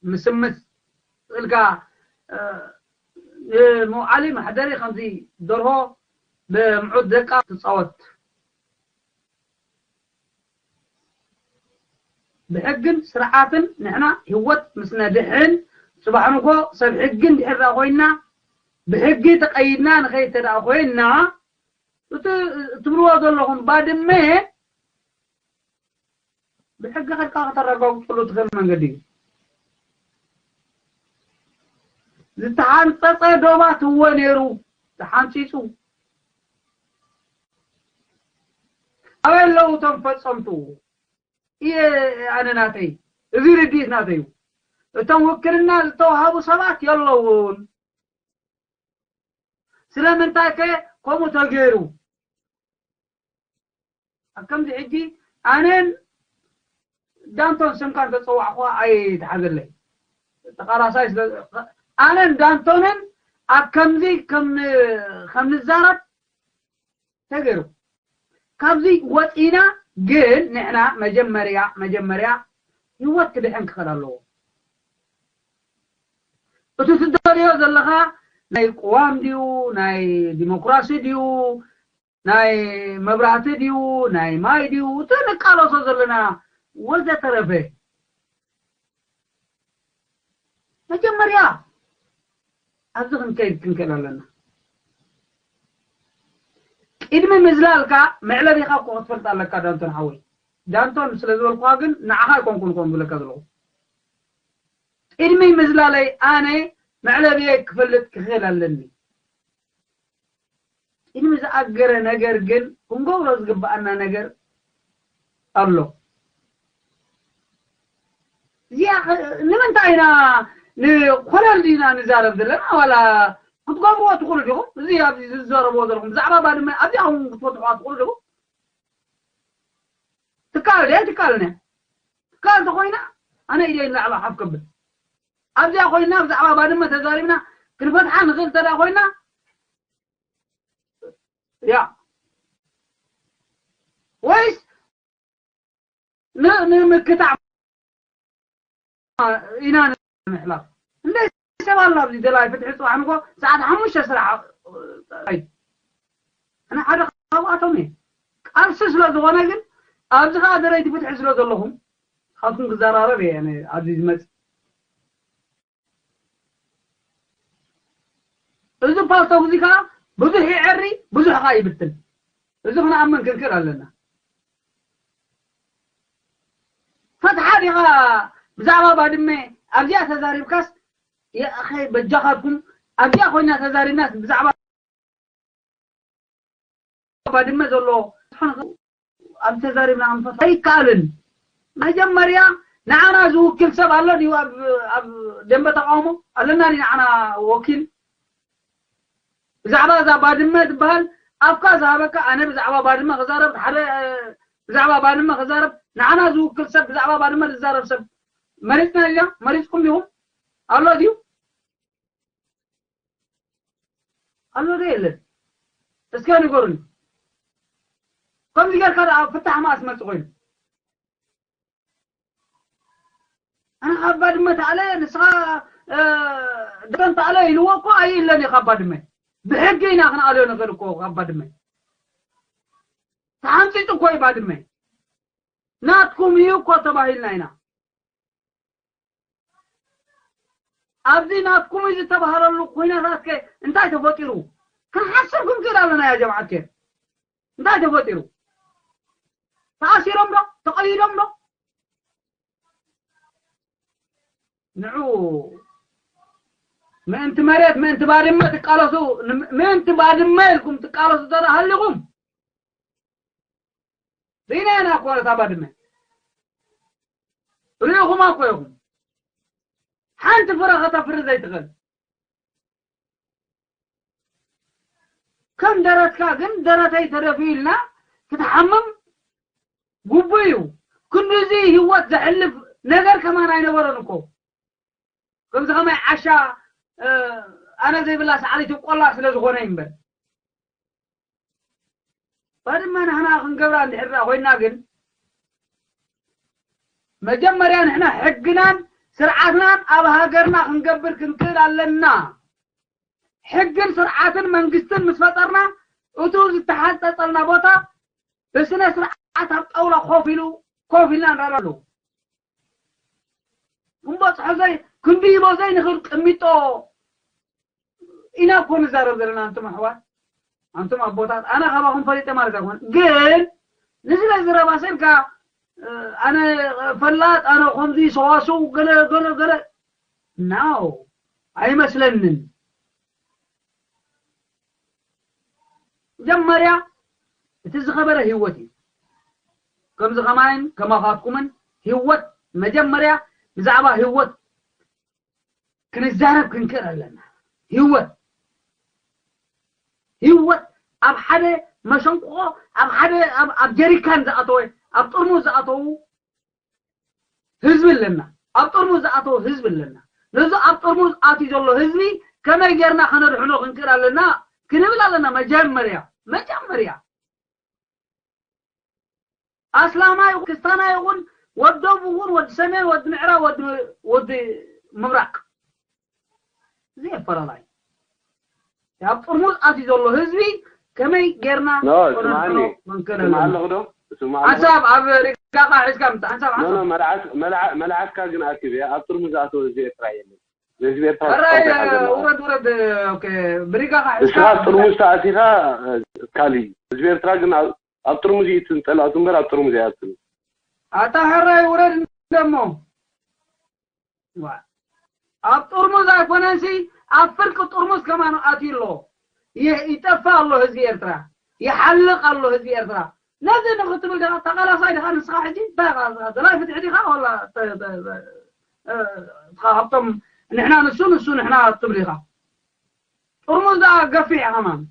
ምስምስ ኢልካ፣ እ፣ ንመውዓሊ መሕደሪ ከምዚ ደርሆ ብምዑት ደቃ ትጻወት። ብሕግን ስርዓትን ንሕና ህይወት ምስ ነድሕን፣ ጽባሕ ንግሆ ሰብ ሕጊ እንድሕር ደኣ ኮይና፣ ብሕጊ ተቐይድና ንኸይድ እንተ ደኣ ኮይና፣ እቲ ትብልዎ ዘለኹም ባድመ ብሕጊ ከድካ ከተረጋግጸሉ ትኽእል መንገዲ እዩ። ዝተሓንጸጸ ዶባት እወ ነይሩ፣ ተሓንጺጹ። ኣበይ ኣለዉ እቶም ፈጸምቱ? እየ ኣነ ናተይ፣ እዚ ርድኢት ናተይ እዩ። እቶም ውክልና ዝተዋሃቡ ሰባት የለውን። ስለምንታይ ከ ከምኡ ተገይሩ? ኣብ ከምዚ ሕጂ ኣነን ዳንቶን ስምካ እንተጸዋዕኹዋ ኣይትሓዘለይ። ተቓላሳይ ስለ-፣ ኣነን ዳንቶንን ኣብ ከምዚ ከም ን-፣ ከም ንዛረብ ተገይሩ። ካብዚ ወጺና ግን ንሕና መጀመርያ፣ መጀመርያ ህይወት ክድሕን ክኽእል ኣለዎ። እቲ ትደልዮ ዘለኻ ናይ ቅዋም ድዩ፣ ናይ ዲሞክራሲ ድዩ፣ ናይ መብራህቲ ድዩ፣ ናይ ማይ ድዩ፣ እቲ ንቃለሶ ዘለና ወዘተረፈ። መጀመርያ ኣብዚ ክንከይድ ክንክእል ኣለና። ቅድሚ ምዝላልካ መዕለቢኻ እኮ ክትፈልጥ ኣለካ ዳንቶን ሓወይ። ዳንቶን ስለ ዝበልኩኻ ግን ንዓኻ ኣይኮንኩን እኮ ዝብለካ ዘለኹ። ቅድሚ ምዝላለይ ኣነ መዕለቢየ ክፈልጥ ክኽእል ኣለኒ። ቅድሚ ዝኣገረ ነገር ግን ክንገብሮ ዝግብኣና ነገር ኣሎ። እዚኣ ኸ-፣ ንምንታይ ኢና ንኮለል ዲና ንዛረብ ዘለና? ዋላ ክትገብርዎ ትኽእሉ ዲኹም? እዚ ኣብዚ ዝዛረብዎ ዘለኹም ብዛዕባ ባድመ ኣብዚኣ እውን ክትፈትሑዋ ትኽእሉ ዲኹም? ትካል ድያ? ትካል ድያ? ትካል ተኾይና ኣነ ኢደይ ንላዕሊ ሓፍ ከብል። ኣብዚኣ ኮይና ብዛዕባ ባድመ ተዛሪብና ክንፈትሓ ንኽእል እንተ ደኣ ኮይና፣ ያ፣ ወይስ ን-፣ ንምክታዕ ኢና ንምሕላፍ? እንደ ሰብ ኣሎ ኣብዚ ደላይ ፍትሒ ጽባሕ ንግሆ ሰዓት ሓሙሽተ ስራሕ። ኣይ፣ ኣነ ሓደ ካብኣቶም እየ። ቃልሲ ስለ ዝኾነ ግን ኣብዚ ኸኣ ደለይቲ ፍትሒ ስለ ዘለኹም ካብኩም ክዘራረብ እየ ኣነ ኣብዚ ዝመጽእ። እዚ ፓልቶክ እዚ ከዓ ብዙሕ ይዐሪ፣ ብዙሕ ከዓ ይብትን። እዚ ክንኣምን ክንክእል ኣለና። ፈትሓ ዲኻ ብዛዕባ ባድመ ኣብዚኣ ተዛሪብካስ፣ የኣኸ በጃኻትኩም ኣብዚኣ ኮይና ተዛሪብናስ ብዛዕባ ባድመ ዘሎ ኣብ ተዛሪብና ክንፈትሖ ኣይከኣልን። መጀመርያ ንዓና ዝውክል ሰብ ኣሎ ድዩ? ኣብ፣ ኣብ ደንበ ተቃውሞ ኣለና ድዩ ንዓና ወኪል? ብዛዕባ እዛ ባድመ ትበሃል ኣፍካ ዝሃበካ፣ ኣነ ብዛዕባ ባድመ ክዛረብ፣ ሓደ፣ እ፣ ብዛዕባ ባድመ ክዛረብ፣ ንዓና ዝውክል ሰብ፣ ብዛዕባ ባድመ ዝዛረብ ሰብ መሪጽና ኢና? መሪጽኩም ዲኹም? ኣሎ ድዩ? ኣሎ ዶ የለን? እስከ ንገሩኒ። ከምዚ ጌርካ ደኣ ፍታሕ መኣስ መጽእ ኮይኑ? ኣነ ካብ ባድመ ተኣለ፣ ንስኻ፣ እ፣ ደን ተኣለ ኢልዎ እኮ ኣይእለን እዩ ካብ ባድመ። ብሕጊ ኢና ክንኣልዮ ንኽእል እኮ ካብ ባድመ። ተሓንጺጹ እኮ እዩ ባድመ። ናትኩም እዩ እኮ ተባሂልና ኢና። ኣብዚ ናትኩም እዩ ዝተባህለሉ ኩነታት ከ እንታይ ተፈጢሩ? ክንሓስብ ክንክእል ኣለና ያ ጀምዓት ከ። እንታይ ተፈጢሩ? ተኣሲሮም ዶ? ተቐይዶም ዶ? ንዑ ምእንቲ መሬት፣ ምእንቲ ባድመ ትቃለሱ፣ ን-፣ ምእንቲ ባድመ ኢልኩም ትቃለሱ እንተ ደኣ ሃሊኹም፣ ርኢናያ ኢና እኮ ነታ ባድመ። ርኢኹማ እኮ ኢኹም። ሓንቲ ፍረ ከተፍሪ ዘይትኽእል። ከም ደረትካ ግን ደረተይ ተደፍኡ ኢልና ክትሓምም ግቡእ እዩ። ክንድዚ ህይወት ዘሕልፍ ነገር ከማን ኣይነበረን እኮ። ከምዚ ከማይ ዓሻ፣ እ፣ ኣነ ዘይብላ ሳዕሪት ቆላ ስለ ዝኾነ እዩ እምበር። ባድመ ንሕና ክንገብራ እንድሕር ኮይና ግን መጀመርያ ንሕና ሕግናን ስርዓትናን ኣብ ሃገርና ክንገብር ክንክእል ኣለና። ሕግን ስርዓትን መንግስትን ምስ ፈጠርና እቱ ዝተሓንፀፀልና ቦታ ብስነ ስርዓት ኣብ ጣውላ ኮፍ ኢሉ ኮፍ ኢልና ንረኣሉ። ክንበፅሖ ዘይ ክንድይቦ ዘይንኽእል ቅሚጦ ኢና እኮ ንዛረብ ዘለና። ኣንቱም ኣሕዋት፣ ኣንቱም ኣቦታት፣ ኣነ ካባኹም ፈሊጠ ማለት ኣይኮነ፣ ግን ንስለ ዝረባሰልካ ኣነ ፈላጥ ኣነ ከምዚ ሰዋስው ገለ ገለ ገለ ናው ኣይመስለንን። መጀመርያ እቲ ዝኸበረ ህይወት እዩ። ከምዚ ከማይን ከማኻትኩምን ህይወት መጀመርያ ብዛዕባ ህይወት ክንዛረብ ክንክእል ኣለና። ህይወት ህይወት ኣብ ሓደ መሸንቆ ኣብ ሓደ ኣብ ጀሪካን ዝኣተወ ኣብ ጥርሙዝ ዝኣተዉ ህዝቢ ኣለና። ኣብ ጥርሙዝ ዝኣተወ ህዝቢ ኣለና። ነዚ ኣብ ጥርሙዝ ኣትዩ ዘሎ ህዝቢ ከመይ ጌርና ከነድሕኖ ክንክእል ኣለና ክንብል ኣለና። መጀመርያ መጀመርያ ኣስላማይ ይኹን ክስታናይ ይኹን ወዲ ደቡብ ይኹን ወዲ ሰሜን ወዲ ምዕራብ ወዲ ወዲ ምብራቅ ዘየፈላላይ ኣብ ጥርሙዝ ኣትዩ ዘሎ ህዝቢ ከመይ ጌርና ኖ ስማኒ ስማ ኣለኹ ዶ ስማ ኣለኹ ሓንሳብ ኣብ ሪጋኻ ሒዝካ ምፃእ ሓንሳብ ኖ ኖ ሓንሳብ መልዓት መልዓ- መልዓትካ ግን ኣኪብ እያ ኣብ ጥርሙዝ ኣተወ ህዝቢ ኤርትራ የለን ህዝቢ ኤርትራ ሕራይ ተቃውሞ ኢኻ ዘለኻ ውረድ ውረድ ኦኬ ብሪጋኻ ንስኻ ሒዝካ ጥርሙዝ ተኣሲኻ ካሊ ህዝቢ ኤርትራ ግን ኣብ- ኣብ ጥርሙዝ እዩ ትንጠላቱ እምበር ኣብ ጥርሙዝ እያ ትብል ኣታ ሕራይ ውረድ እንደሞ ዋ ኣብ ጥርሙዝ ኣይኮነንሲ ኣብ ፍርቂ ጥርሙዝ ከማን ኣትዩ ኣሎ ይህ ይጠፋ ኣሎ ህዝቢ ኤርትራ ይሓልቕ ኣሎ ህዝቢ ኤርትራ ነዚ ንክትብል ዲኻ ተቓላሳይ ዲኻ ንስኻ ሕጂ እንታይ ኢኻ ደላይ ፍትሒ ዲኻ ወላ ተ- ተ- ተ- እ፣ እስኻ ካብቶም ንሕና ንሱ ንሱ ንሕና ትብል ኢኻ ጥርሙዝ ደኣ ገፊሕ ኢኻ ማን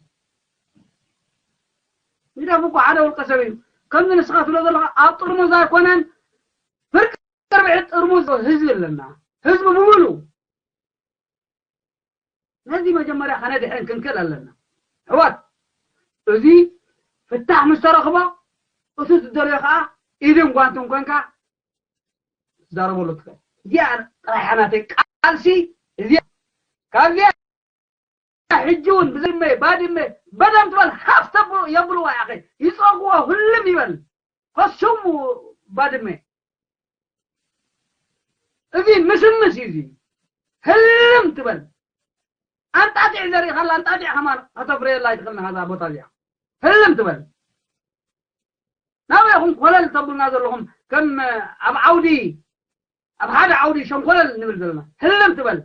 ይደፍ እኮ ሓደ ውልቀ ሰብ እዩ ከምዚ ንስኻ ትብሎ ዘለኻ ኣብ ጥርሙዝ ኣይኮነን ፍርቂ ቅርብዒ ጥርሙዝ ህዝቢ ኣለና ህዝቢ ብምሉ ነዚ መጀመርያ ከነድሕን ክንክእል ኣለና ሕዋት እዚ ፍታሕ ምስ ተረኽቦ እቲ ትደልዮ ከዓ ኢድን ጓንትን ኮንካ ትዛረበሉ ትኽእል እዚኣ ጥራይ ሓናተይ ቃልሲ እዚኣ ካብዚኣ ሕጂ እውን ብዘመ ባድመ በደም ትበል ሃፍ ተብሎ የብልዋ ያኸ ይፀጉዋ ሁሉም ይበል ከሱም ባድመ እዚ ምስምስ እዩ እዚ ህልም ትበል ኣንጣጢዕ ዘሪእኻላ ኣንጣጢዕ ከማን ከተፍረየላ ይትኽእል ናዛ ቦታ እዚኣ ህልም ትበል ናበይ ኢኹም ኮለል ተብሉና ዘለኹም ከም ኣብ ዓውዲ ኣብ ሓደ ዓውዲ ሸንኮለል ንብል ዘለና ህልም ትበል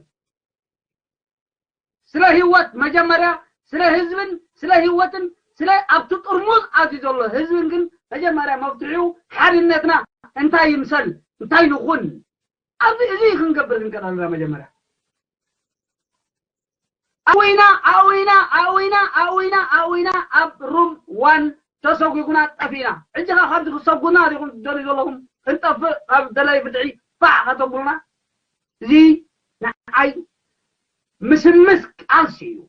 ስለ ህይወት መጀመርያ ስለ ህዝብን ስለ ህይወትን ስለ ኣብቲ ጥርሙዝ ኣትዩ ዘሎ ህዝብን ግን መጀመርያ መፍትሒኡ ሓድነትና እንታይ ይምሰል እንታይ ንኹን ኣብዚ እዚ ክንገብር ክንቀዳልና መጀመርያ ኣዊና ኣዊና ኣዊና ኣዊና ኣዊና ኣብ ሩም ዋን ተሰጉጉና ጠፊና ሕጂ ኸ ካብዚ ክሰጉና ዲኹም ትደልዩ ዘለኹም ክንጠፍእ ካብ ደላይ ብድዒ ፋዕ ከተብሉና እዚ ንዓይ ምስምስ ቃልሲ እዩ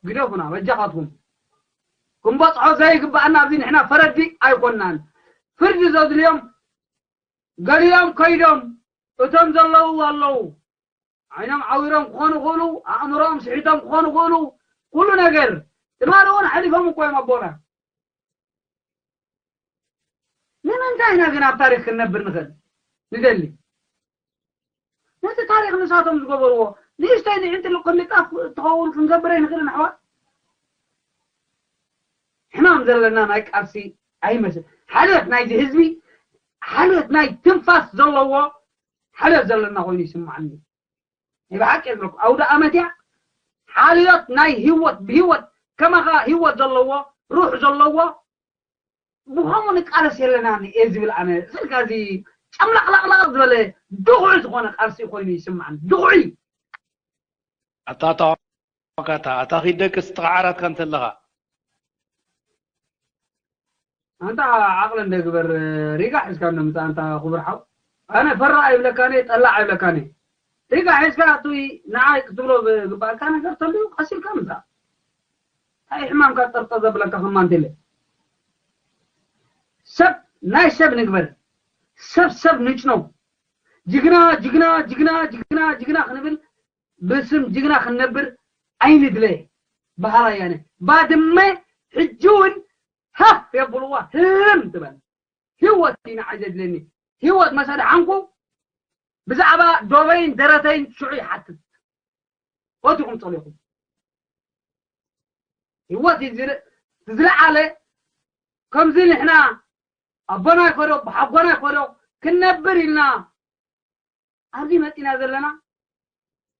ግደፉና በጃኻትኩም ክንበፅሖ ዘይግባኣና ኣብዚ ንሕና ፈረዲ ኣይኮናን ፍርዲ ዘድልዮም ገሊኦም ከይዶም እቶም ዘለዉ ኣለዉ ዓይኖም ዓዊሮም ክኾኑ ይኽእሉ ኣእምሮኦም ስሒቶም ክኾኑ ይኽእሉ ኩሉ ነገር ትማሊ እውን ሓሊፎም እኮ እዮም ኣቦና ንምንታይ ኢና ግን ኣብ ታሪክ ክንነብር ንኽእል ንደሊ ነቲ ታሪክ ንሳቶም ዝገበርዎ ንእሽተይ ንዕንትሊ ክንልጣፍ ትኸውን ክንገብር ኣይንኽእልን ኣሕዋት ሕማም ዘለና ናይ ቃልሲ ኣይመስል ሓልዮት ናይዚ ህዝቢ ሓልዮት ናይ ትንፋስ ዘለዎ ሓልዮት ዘለና ኮይኑ ይስምዓኒ ናይ ብሓቂ ዝብለኩ ኣውደ ኣመት እያ ሓልዮት ናይ ህይወት ብህይወት ከማኻ ህይወት ዘለዎ ሩሕ ዘለዎ ብኸምኡ ንቃለስ የለናን እየ ዝብል ኣነ ስልካ እዚ ጨምላቕላቕላቕ ዝበለ ድኹዒ ዝኾነ ቃልሲ ኮይኑ ይስምዓኒ ድኹዒ ኣታ ተዋጋታ ኣታ ኺድ ደቅስ ጥቓ ዓራትካ እንተለኻ ኣንታ ዓቕሊ እንደ ግበር ሪጋ ሒዝካ እንዶ ምፃ ኣንታ ክቡር ሓው ኣነ ፈራ ኣይብለካን እየ ጠላዕ ኣይብለካን እየ ሪጋ ሒዝካ ኣቱይ ንዓይ ክትብሎ ዝግባእካ ነገር ተልዩ ቀሲልካ ምዛብ። እንታይ ሕማምካ ጠርጠር ዘብለካ ከማን ተለ። ሰብ ናይ ሰብ ንግበር። ሰብ ሰብ ንጭኖ። ጅግና ጅግና ጅግና ጅግና ጅግና ክንብል ብስም ጅግና ክንነብር ኣይንድለ። በሃላ ያነ ባድመ ሕጂ እውን ሃፍ የብልዋ ህም ትበል። ህይወት ኢና ዓይ ዘድለኒ። ህይወት መሰ ደሓንኩ ብዛዕባ ዶበይን ደረተይን ሽዑ ይሓትት። ወዲኹም ጸሊኹም። ህይወት እዩ ዝለ-፣ ዝለዓለ ከምዚ ንሕና ኣቦና ይኮዶ ብሓጎና ይኮዶ ክንነብር ኢልና ኣብዚ መጺና ዘለና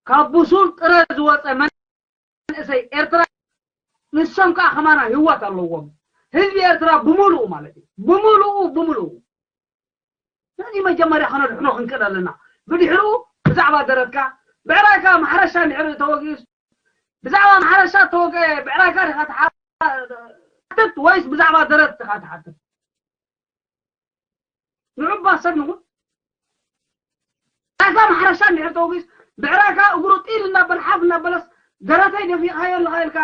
ካብ ብሱል ጥረ ዝወጸ መንእሰይ ኤርትራ ንሶም ከዓ ከማና ህይወት ኣለዎም። ህዝቢ ኤርትራ ብምሉኡ ማለት እዩ። ብምሉኡ፣ ብምሉኡ። ነዚ መጀመርያ ከነድሕኖ ክንክእል ኣለና። ብድሕሪኡ ብዛዕባ ደረትካ፣ ብዕራይካ ማሕረሻ እንድሕር ተወጊኡስ፣ ብዛዕባ ማሕረሻ ተወግአ ብዕራይካ ዲኻ ትሓትት ወይስ ብዛዕባ ደረት ዲኻ ትሓትት? ንዑባ ሰብ ንኹን። ብዕራይካ ማሕረሻ እንድሕር ተወጊኡስ፣ ብዕራይካ እግሩ ጢል እናበል ሓፍ እናበለስ፣ ደረተይ ደፊእካዮ ኣለኻ ኢልካ፣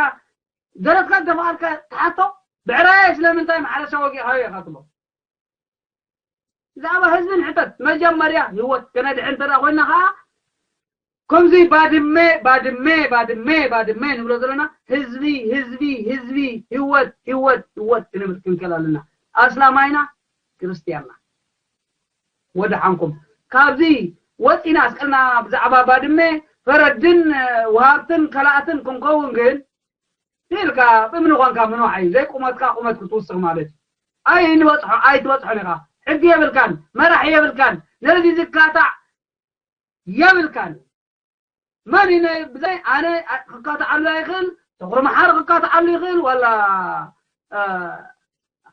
ደረትካ ደፋእካ ትሓቶ፣ ብዕራየ ስለምንታይ ማሕረሻ ወጊእካዮ ኢኻ ትብሎ። ብዛዕባ ህዝቢ ንሕተት። መጀመርያ ህይወት ከነድሕን እንተ ደኣ ኮይና ኸዓ፣ ከምዚ ባድመ፣ ባድመ፣ ባድመ፣ ባድመ ንብሎ ዘለና፣ ህዝቢ፣ ህዝቢ፣ ህዝቢ፣ ህይወት፣ ህይወት፣ ህይወት ክንብል ክንክእል ኣለና። ኣስላማይና፣ ክርስትያንና። ወደሓንኩም። ካብዚ ወፂና ኣስቀልና ብዛዕባ ባድመ፣ ፈረድን፣ ወሃብትን፣ ከላእትን ክንከውን ግን፣ ኢልካ ብእምኒ ኾንካ ምንዋሕ እዩ። ዘይቁመትካ ቁመት ክትውስኽ ማለት እዩ። ኣይንበጽሖ፣ ኣይትበጽሖን ኢኻ። ሕጊ የብልካን፣ መራሒ የብልካን፣ ነዚ ዝካታዕ የብልካን። መን እዩ ነ-፣ ብዘይ ኣነ ክካትዓሉ ኣይኽእል፣ ተኽሪ መሓሪ ክካትዓሉ ይኽእል፣ ዋላ፣ እ፣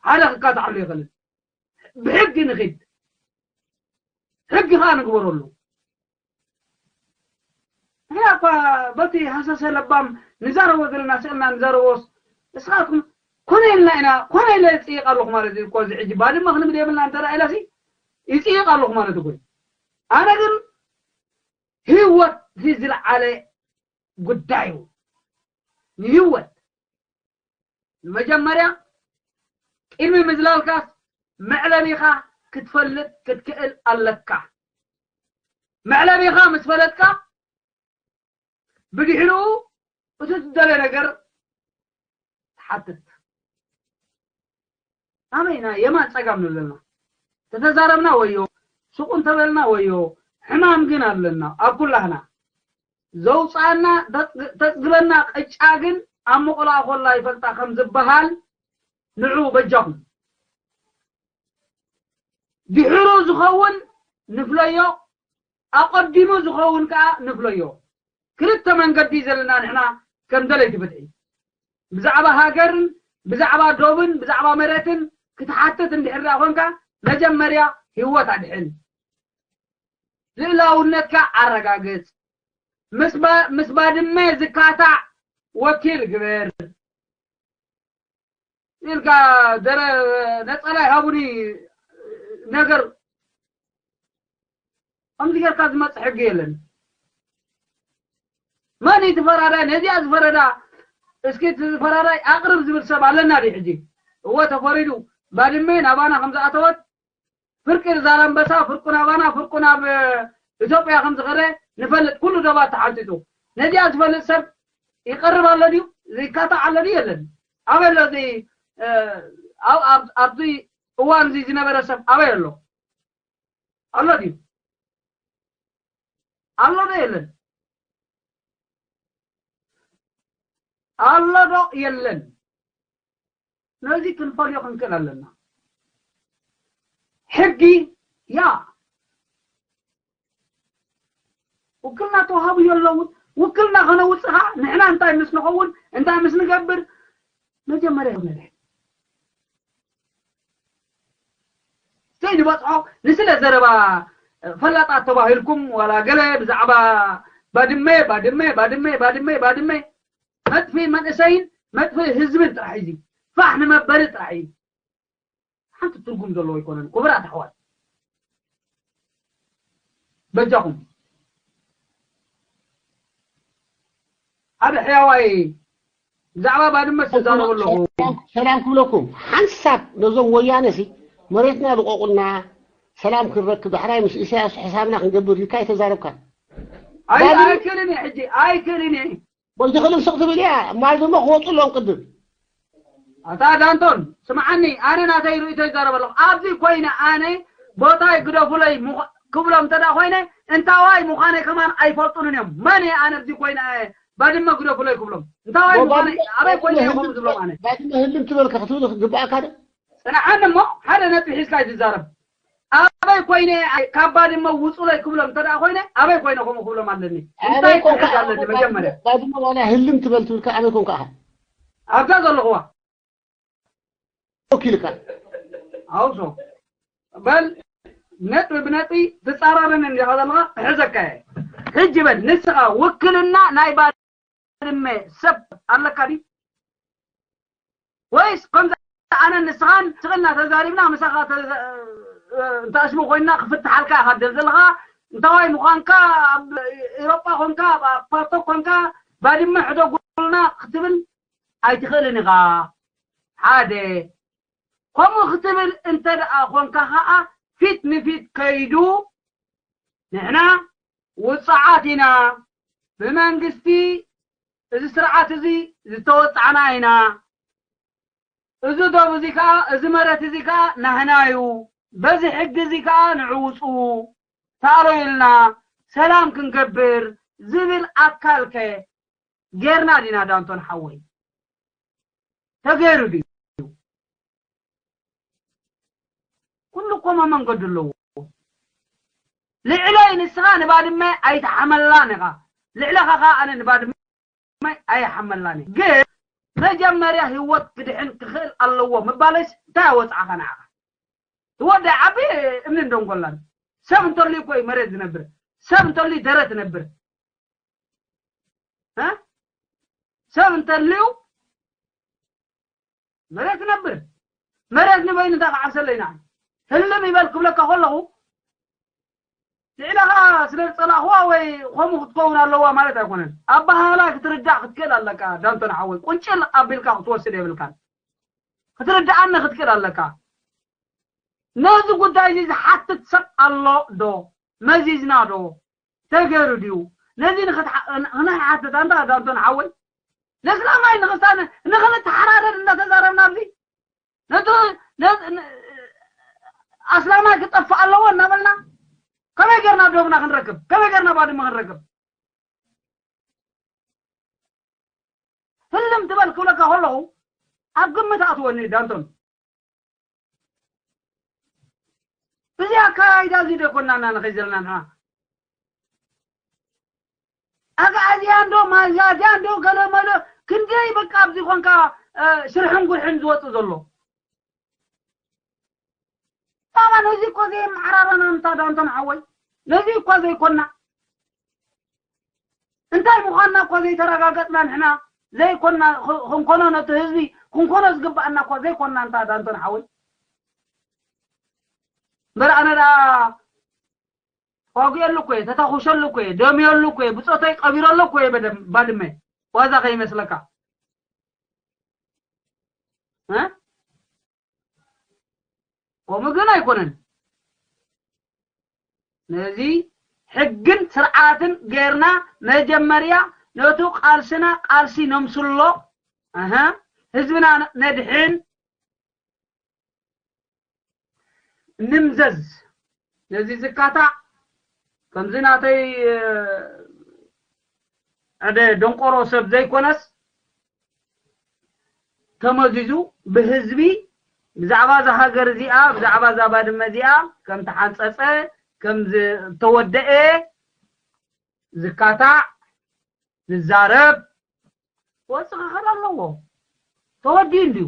ሓደ ክካትዓሉ ይኽእል። ብሕጊ ንኺድ። ሕጊ ኸኣ ንግበረሉ። ንሕና እኳ በቲ ሃሰሰ ለባም ንዛረቦ ዘለና ስእልና ንዛረቦስ፣ ንስኻትኩም ኮነ ኢልና ኢና፣ ኮነ ኢለ ይጽይቕ ኣለኹ ማለት እዩ እኮ። እዚ ሕጂ ባድመ ክንብል የብልና እንተ ደኣ ኢለሲ፣ ይጽይቕ ኣለኹ ማለት እኮ እዩ። ኣነ ግን ህይወት እቲ ዝለዓለ ጉዳይ እዩ። ንህይወት ንመጀመርያ ቅድሚ ምዝላልካስ መዕለቢኻ ክትፈልጥ ክትክእል ኣለካ። መዕለቢኻ ምስ ፈለጥካ ብድሕሪኡ እቲ ትደልዮ ነገር ትሓትት። ኣበይና የማን ጸጋም ንብለና? ተተዛረብና ወዮ፣ ስቁ እንተበልና ወዮ፣ ሕማም ግን ኣለና ኣብ ኩላህና። ዘውጻና ተጽ-፣ ተጽግበና ቅጫ ግን ኣብ መቑላ ኮላ ይፈልጣ ከም ዝበሃል ንዑ በጃኹም። ድሕሩ ዝኸውን ንፍለዮ፣ ኣቐዲሙ ዝኸውን ከኣ ንፍለዮ። ክልተ መንገዲ ዘለና ንሕና ከም ደለይቲ ፍትሒ። ብዛዕባ ሃገርን፣ ብዛዕባ ዶብን፣ ብዛዕባ መሬትን ክትሓትት እንድሕር ደኣ ኮንካ፣ መጀመርያ ህይወት ኣድሕን። ልእላውነትካ ኣረጋግጽ። ምስ ባ-፣ ምስ ባድመ ዝካታዕ ወኪል ግበር። ኢልካ ደረ-፣ ነጸላይ ሃቡኒ ነገር ከምዚ ጌርካ ዝመጽእ ሕጊ የለን። መን እዩ እቲ ፈራዳይ? ነዚኣ ዝፈረዳ፣ እስኪ እቲ ፈራዳይ ኣቕርብ ዝብል ሰብ ኣለና ድዩ ሕጂ? እወ ተፈሪዱ። ባድመ ናባና ከም ዝኣተወት፣ ፍርቂ ዛላምበሳ፣ ፍርቁ ናባና፣ ፍርቁ ናብ፣ እ፣ ኢትዮጵያ ከም ዝኸደ ንፈልጥ። ኩሉ ዶባት ተሓንጺጹ። ነዚኣ ዝፈልጥ ሰብ ይቐርብ ኣሎ ድዩ? ዝካታዕ ኣሎ ድዩ? የለን። ኣበይ ኣሎ እዚ፣ እ፣ ኣብ-፣ ኣብ-፣ ኣብዚ እዋን እዚ ዝነበረ ሰብ ኣበይ ኣሎ? ኣሎ ድዩ? ኣሎ ዶ የለን? ኣሎ ዶ የለን? ነዚ ክንፈልዮ ክንክእል ኣለና። ሕጊ ያ ውክልና ተዋሃቡ የለውን። ውክልና ከነውፅኻ ንሕና እንታይ ምስ ንኸውን፣ እንታይ ምስ ንገብር መጀመርያ ይነድሕ። ዘይንበፅሖ ንስለ ዘረባ ፈላጣት ተባሂልኩም ዋላ ገለ ብዛዕባ ባድመ፣ ባድመ፣ ባድመ፣ ባድመ፣ ባድመ መጥፍኢ መንእሰይን መጥፍኢ ህዝብን ጥራሕ እዩ። ፋሕ ንመበሊ ጥራሕ እዩ። ሓንቲ ትርጉም ዘለዎ ኣይኮነን። ክቡራት ኣሕዋት፣ በጃኹም ሓደ ሕያዋይ ብዛዕባ ባድመ ትዛረቡ ኣለኹ። ሰላም ክብለኩም ሓንሳብ ነዞም ወያነሲ መሬትና ልቆቁልና ሰላም ክንረክብ ዳሕራይ ምስ ኢሳያስ ሕሳብና ክንገብር ኢልካ ኣይተዛረብካ ኣይክእልን ሕጂ ኣይክእልን ወይ ትኽእልን ስቕ ትብል እያ ማል ድማ ክወፁ ኣለዎም ቅድም ኣታ ዳንቶን ስምዓኒ ኣነ ናተይ ርእቶ ይዛረብ ኣለኹ ኣብዚ ኮይነ ኣነ ቦታይ ግደፉለይ ክብሎም እንተ ኮይነ እንታዋይ ምዃነይ ከማን ኣይፈልጡንን እዮም መን እየ ኣነ ኣብዚ ኮይነ ባድመ ግደፉለይ ክብሎም እንታዋይ ምዃነይ ኣበይ ኮይነ እዮም ዝብሎም ኣነ ባድመ ህልም ትበልካ ክትብል ክግብኣካ ዶ ጽንዓኒ እሞ ሓደ ነጥቢ ሒዝካ ይትዛረብ ኣበይ ኮይነ ካብ ባድመ ውጹለይ ክብሎም እንተ ኮይነ ኣበይ ኮይነ ከምኡ ክብሎም ኣለኒ እንታይ ክሕዝ ኣለኒ መጀመርያ ባድመ ዋላ ህልም ትበል ትብልካ ኣበይ ኮንካ ኢኻ ኣብዛ ዘለኹዋ ወኪልካ ኣውሶ በል ነጥቢ ብነጥቢ ትጻረርን እንዲኻ ዘለኻ ክሕዘካ እየ ሕጂ በል ንስኻ ውክልና ናይ ባድመ ሰብ ኣለካ ድዩ ወይስ ከምዚ ኣነ ንስኻን ስቕልና ተዛሪብና ምሳኻ እንተኣሽሙ ኮይንና ክፍትሓልካ ኢኻ ደል ዘለኻ እንታዋይ ምዃንካ ኣብ ኤሮጳ ኮንካ ኣብ ፓርቶክ ኮንካ ባድመ ሕደጉልና ክትብል ኣይትኽእልን ኢኻ ሓደ ከምኡ ክትብል እንተ ደኣ ኮንካ ኸዓ ፊት ንፊት ከይዱ ንሕና ውፅዓት ኢና ብመንግስቲ እዚ ስርዓት እዚ ዝተወፃዕና ኢና እዚ ዶብ እዚ ከዓ እዚ መሬት እዚ ከዓ ናህና እዩ በዚ ሕጊ እዚ ከዓ ንዕውፁ ታሎ ኢልና ሰላም ክንገብር ዝብል ኣካል ከ ጌርና ዲና ዳንቶን ሓወይ ተገይሩ ድዩ ኩሉ እኮ መመንገዱ ኣለዎ ልዕለይ ንስኻ ንባድመ ኣይተሓመላን ኢኻ ልዕለኻ ከዓ ኣነ ንባድመ ኣይሓመላን ግን መጀመርያ ህይወት ክድሕን ክኽእል ኣለዎ ምባለሽ እንታይ ኣወፅዓኻ ንዓኻ ትወደ ዓቢ እምኒ እንደንጎላን ሰብ እንተልዩ እኮ መሬት ዝነብር ሰብ እንተልዩ ደረት ነብር ሰብ እንተልዩ መሬት ነብር መሬት ንበይኑ እንታይ ክዓርሰለይ ንዓይ ህልም ይበል ክብለካ ከለኹ ልዕለኻ ስለ ዝፀላእኽዋ ወይ ከምኡ ክትከውን ኣለዋ ማለት ኣይኮነን ኣባሃህላ ክትርዳእ ክትክእል ኣለካ ዳንቶን ሓወይ ቁንጭል ኣቢልካ ክትወስድ የብልካን ክትርዳኣኒ ክትክእል ኣለካ ነዚ ጉዳይ እዚ ዝሓትት ሰብ ኣሎ ዶ መዚዝና ዶ ተገይሩ ድዩ ነዚ ንክንሓትት ኣንታ ዳንቶን ሓወይ ለስላማይ ንክስታን ንክንተሓራረድ እንዳተዛረብና ኣብዚ ነቲ ኣስላማይ ክጠፍእ ኣለዎ እናበልና ከመይ ገርና ዶብና ክንረክብ ከመይ ገርና ባድመ ክንረክብ ህልም ትበል ክብለካ ከለኹ ኣብ ግምት ኣትወኒ ዳንቶን እዚ ኣካይዳ እዚ ዶ ኮና እና ንኸይ ዘለና ንሕና ኣግኣዝያን ዶ ማዛዝያን ዶ ገለመሎ ክንደይ በቃ ኣብዚ ኮንካ ሽርሕን ጉርሕን ዝወፅእ ዘሎ ባባ ነዚ እኮ ዘየመዓራረና እንታ ዳንቶን ሓወይ ነዚ እኳ ዘይኮና እንታይ ምዃንና እኳ ዘይተረጋገፅና ንሕና ዘይኮና ክንኮኖ ነቲ ህዝቢ ክንኮኖ ዝግብኣና እኳ ዘይኮና እንታ ዳንቶን ሓወይ እምበር ኣነ ደኣ ዋጉየሉ እኮ እየ ተታኹሸሉ እኮ እየ ደምየሉ እኮ እየ ብፆተይ ቀቢረሉ እኮ እየ ባድመ ዋዛ ከይመስለካ ከምኡ ግን ኣይኮነን ነዚ ሕግን ስርዓትን ጌርና መጀመርያ ነቱ ቃልስና ቃልሲ ነምስሎ ህዝብና ነድሕን ንምዘዝ ነዚ ዝካታዕ ከምዚ ናተይ ዕደ ደንቆሮ ሰብ ዘይኮነስ ተመዚዙ ብህዝቢ ብዛዕባ እዛ ሃገር እዚኣ ብዛዕባ እዛ ባድመ እዚኣ ከም ተሓንፀፀ ከም ዝተወደአ ዝካታዕ ዝዛረብ ወፂ ክኸድ ኣለዎ ተወዲኡ እንድዩ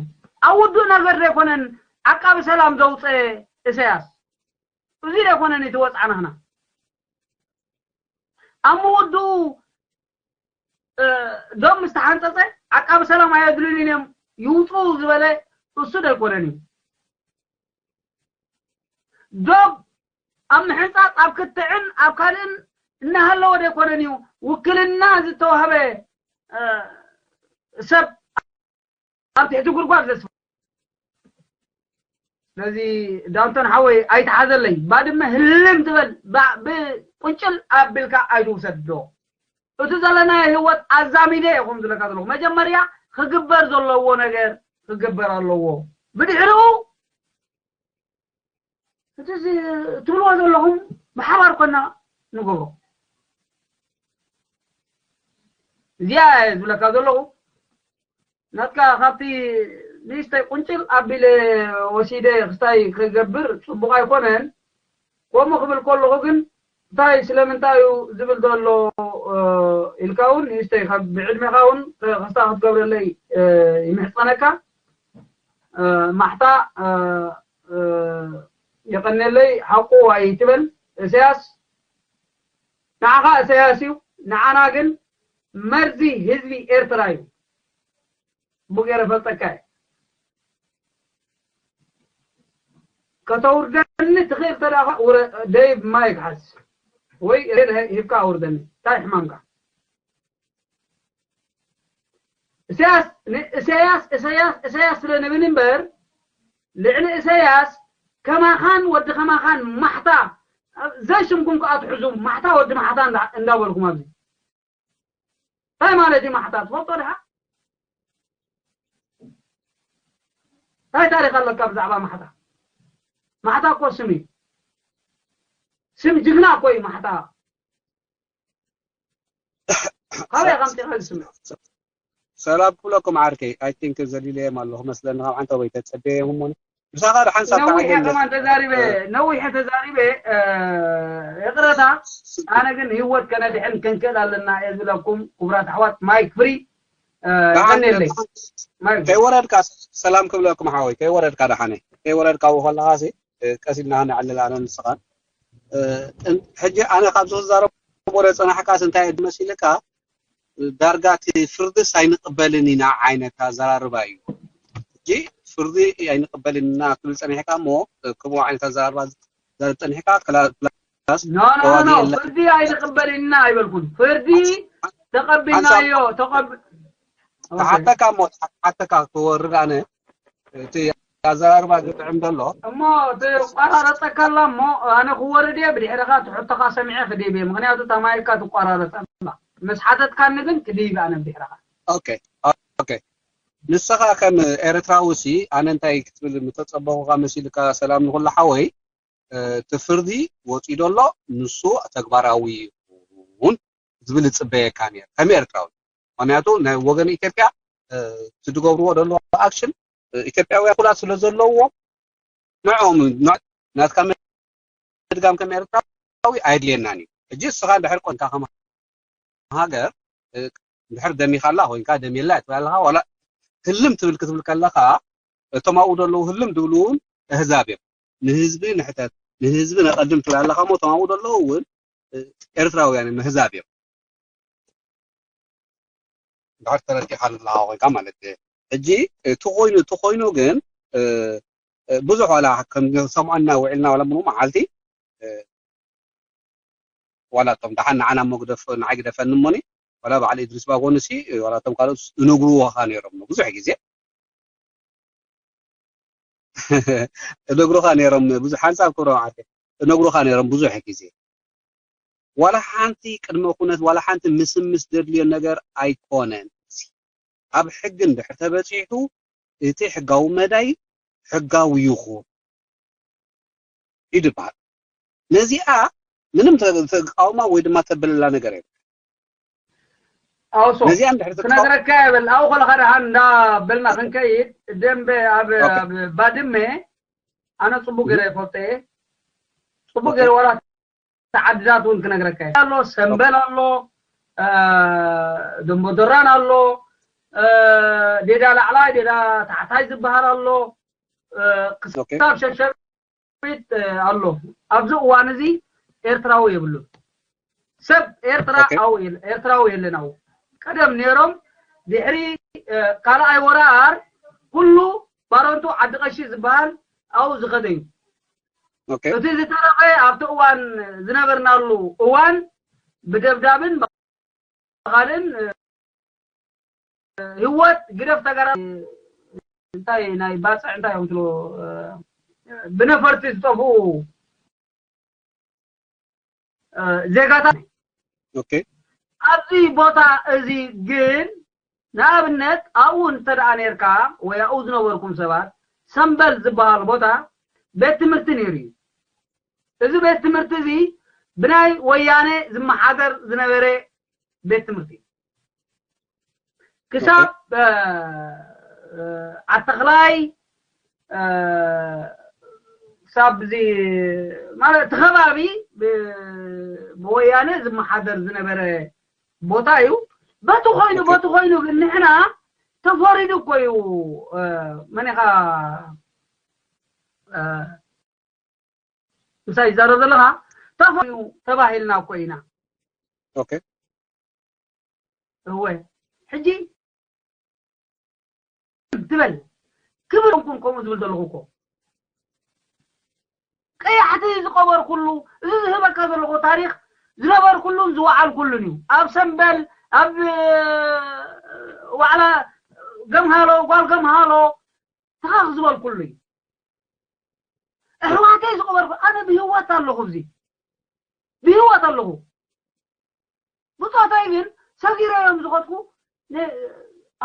ኣብ ውዱእ ነገር ዘይኮነን ዓቃቢ ሰላም ዘውፀ እሰያስ እዚ ዘይኮነን እቲ ወፅዓናህና ኣብ ምውድኡ ዶብ ምስ ተሓንፀፀ ዓቃቢ ሰላም ኣየድልዩን እዮም ይውፅኡ ዝበለ እሱ ደይኮነን እዩ ዶብ ኣብ ምሕንፃፅ ኣብ ክትዕን ኣብ ካልእን እናሃለወ ደይኮነን እዩ ውክልና ዝተዋህበ ሰብ ኣብ ትሕቲ ጉድጓድ ዘስፍር። ስለዚ ዳንቶን ሓወይ ኣይተሓዘለይ፣ ባድመ ህልም ትበል፣ ብቁንጭል ኣቢልካ ኣይትውሰዶ። እቲ ዘለናዮ ህይወት ኣዛሚደ እየ ከምኡ ዝለካ ዘለኹ። መጀመርያ ክግበር ዘለዎ ነገር ክግበር ኣለዎ። ብድሕሪኡ እቲ ትብልዎ ዘለኹም ብሓባር ኮና ንገብሮ። እዚኣ እየ ዝብለካ ዘለኹ። ናትካ ካብቲ ንእሽተይ ቁንጭል ኣቢለ ወሲደ ክስታይ ክገብር ጽቡቕ ኣይኮነን። ከምኡ ክብል ከለኹ ግን እንታይ ስለምንታይ እዩ ዝብል ዘሎ ኢልካ እውን ንእሽተይ ካብ ብዕድሜኻ እውን ክስታ ክትገብረለይ ይምሕጸነካ። ማሕታ የቐነለይ ሓቁ ኣይትበል። እሰያስ ንዓኻ እሰያስ እዩ፣ ንዓና ግን መርዚ ህዝቢ ኤርትራ እዩ። ብገረ ፈልጠካ እየ። ከተውርደኒ ትኽእል ተዳኻ ደይብ ማይክ ሓዝ ወይ ሬድ ሂብካ ኣውርደኒ። እንታይ ሕማምካ? እሰያስ እሰያስ እሰያስ እሰያስ ስለ ንብል እምበር ልዕሊ እሰያስ ከማኻን ወዲ ከማኻን ማሕታ ዘይሽምኩም ከዓ ትሕዙ ማሕታ ወዲ ማሕታ እንዳበልኩም ኣብዚ እንታይ ማለት እዩ ማሕታ ትፈልጦ ድሓ እንታይ ታሪክ ኣለካ ብዛዕባ ማሕታ ማሕታ እኮ ስም እዩ ስም ጅግና እኮ እዩ ማሕታ ካበይ ከምፂኻ ዝስምዕ ሰላም ክብለኩም ዓርከይ ኣይ ቲንክ ዘሊለዮም ኣለኹ መስለኒ ካብ ዓንተ ወይ ተፀበየም እሞ ምሳኻ ድሓን ሳብ ነዊሐ ከዓገለ ከማን ተዛሪበ ነዊሐ ተዛሪበ ይቕረታ ኣነ ግን ህይወት ከነድሕን ክንክእል ኣለና እየ ዝብለኩም ክቡራት ኣሕዋት ማይክ ፍሪ ቀንየለይ ማይክ ፍሪ ከይወረድካ ሰላም ክብለኩም ሓወይ ከይወረድካ ደሓነ ከይወረድካ ከለኻ ቀስ ኢልና ነዕልል ኣነ ንስኻን ሕጂ ኣነ ካብዚ ክዛረብ ወረ ፅናሕካስ እንታይ እዩ መሲልካ ዳርጋ እቲ ፍርድስ ኣይንቕበልን ኢና ዓይነት ኣዘራርባ እዩ ሕጂ ፍርዲ ኣይንቕበልን ኢና ክብል ፀኒሕካ እሞ ክምኡ ዓይነት ኣዘራርባ ዘርብ ፀኒሕካ ፕላስ ፍርዲ ኣይንቕበልን ኢና ኣይበልኩን ፍርዲ ተቐቢልናዮ ተቐብ ተሓተካ እሞ ተሓተካ ክወርድ ኣነ እቲ ኣዘራርባ ዝጥዕም ዘሎ እሞ ተቋራረፀካ ኣላ እሞ ኣነ ክወርድ እየ ብድሕርኻ ትሕቶኻ ሰሚዐ ክድይብ እየ ምክንያቱ ተማይካ ትቋራረፅ ኣላ ምስ ሓተትካኒ ግን ክድይብ ኣነ ብድሕርኻ ኦኬ ኦኬ ንስኻ ከም ኤርትራዊ ሲ ኣነ እንታይ ክትብል ምተፀበኹካ መሲልካ ሰላም ንኩሉ ሓወይ እቲ ፍርዲ ወፂኡ ዘሎ ንሱ ተግባራዊ ይኹን ዝብል ዝፅበየካ ነይሩ ከም ኤርትራዊ ምክንያቱ ናይ ወገን ኢትዮጵያ ዝገብርዎ ዘለዎ ኣክሽን ኢትዮጵያውያን ኩላት ስለ ዘለውዎ ንዕኦም ናትካ ምድጋም ከም ኤርትራዊ ኣየድልየናን እዩ ሕጂ እስኻ እንድሕር ቆንካ ከማ ሃገር እንድሕር ደሚኻላ ኮይንካ ደምየላ ትብል ኣለኻ ዋላ ህልም ትብል ክትብል ከለኻ እቶም ኣብኡ ዘለዉ ህልም ዝብሉ እውን ኣህዛብ እዮም ንህዝቢ ንሕተት ንህዝቢ ነቐድም ትብል ኣለኻ እሞ እቶም ኣብኡ ዘለዉ እውን ኤርትራውያን እዮም ኣህዛብ እዮም እንድሕር ተረዲኻ ዘለኻ ኮይንካ ማለት እዩ ሕጂ እቲ ኮይኑ እቲ ኮይኑ ግን ብዙሕ ዋላ ከም ሰምዖና ውዒልና ዋላ ምኑ መዓልቲ ዋላ እቶም ደሓን ንዓና እሞ ግደፍ ንዓይ ግደፈኒ እሞኒ ዋላ በዓል ኢድሪስ ባጎንሲ ዋላ እቶም ካልኦት ዝነግርዎኻ ነይሮም ብዙሕ ግዜ እነግሩኻ ነይሮም ብዙሕ ሓንሳብ ክብረ መዓልቲ እነግሩኻ ነይሮም ብዙሕ ግዜ ዋላ ሓንቲ ቅድመ ኩነት ዋላ ሓንቲ ምስምስ ዘድልዮ ነገር ኣይኮነን ኣብ ሕጊ እንድሕር ተበፂሑ እቲ ሕጋዊ መዳይ ሕጋዊ ይኹን እዩ ዝበሃል ነዚኣ ምንም ተቃውማ ወይ ድማ ተበለላ ነገር የለ ኣውሶ ነዚኣ እንድሕር ትቃወም ክነግረካ የብል ኣብኡ ከለኻ ደሓን እንዳበልና ክንከይድ ደንበ ኣብ ኣብ ባድመ ኣነ ፅቡቅ ገይረ ይፈልጦ እየ ፅቡቅ ገይረ ዋላ ተዓድዳት እውን ክነግረካ እየ ኣሎ ሰምበል ኣሎ ደንቦዶራን ኣሎ ዴዳ ላዕላይ ዴዳ ታሕታይ ዝበሃል ኣሎ ክሳብ ሸሸቢት ኣሎ ኣብዚ እዋን እዚ ኤርትራዊ የብሉን ሰብ ኤርትራ ኤርትራዊ የለን ኣብኡ ቀደም ነይሮም ድሕሪ ካልኣይ ወራር ኩሉ ባረንቱ ዓዲ ቀሺ ዝበሃል ኣብኡ ዝኸደ እዩ እቲ ዝተረፈ ኣብቲ እዋን ዝነበርናሉ እዋን ብደብዳብን ብኻልን ህይወት ግደፍ ተጋራ እንታይ ናይ ባፅዕ እንታይ እዮም ትብሎ ብነፈርቲ ዝጠፍኡ ዜጋታት ኦኬ ኣብዚ ቦታ እዚ ግን ንኣብነት ኣብኡ እንተ ደኣ ነርካ ወይ ኣብኡ ዝነበርኩም ሰባት ሰምበል ዝበሃል ቦታ ቤት ትምህርቲ ነይሩ እዩ። እዚ ቤት ትምህርቲ እዚ ብናይ ወያነ ዝመሓደር ዝነበረ ቤት ትምህርቲ እዩ። ክሳብ ኣተኽላይ ክሳብ እዚ ማለት እቲ ከባቢ ብወያነ ዝመሓደር ዝነበረ ቦታ እዩ። በቲ ኮይኑ በቲ ኮይኑ ግን ንሕና ተፈሪዱ እኮ እዩ መኒኻ ምሳይ ይዛረብ ዘለኻ ተፈሪዱ ተባሂልና እኮ ኢና። ኦኬ እወ ሕጂ ትበል ክብር እንኩም ከምኡ ዝብል ዘለኹ እኮ ቀያሕቲ ዝቀበርኩሉ እዚ ዝህበካ ዘለኹ ታሪክ ዝነበርኩሉን ዝወዓልኩሉን እዩ። ኣብ ሰምበል ኣብ ዋዕላ ገምሃሎ ጓል ገምሃሎ ተኻኽ ዝበልኩሉ እዩ። ኣሕዋተይ ዝቐበርኩ ኣነ ብህይወት ኣለኹ፣ እዚ ብህይወት ኣለኹ። ብፆተይ ግን ሰጊረ እዮም ዝኸድኩ።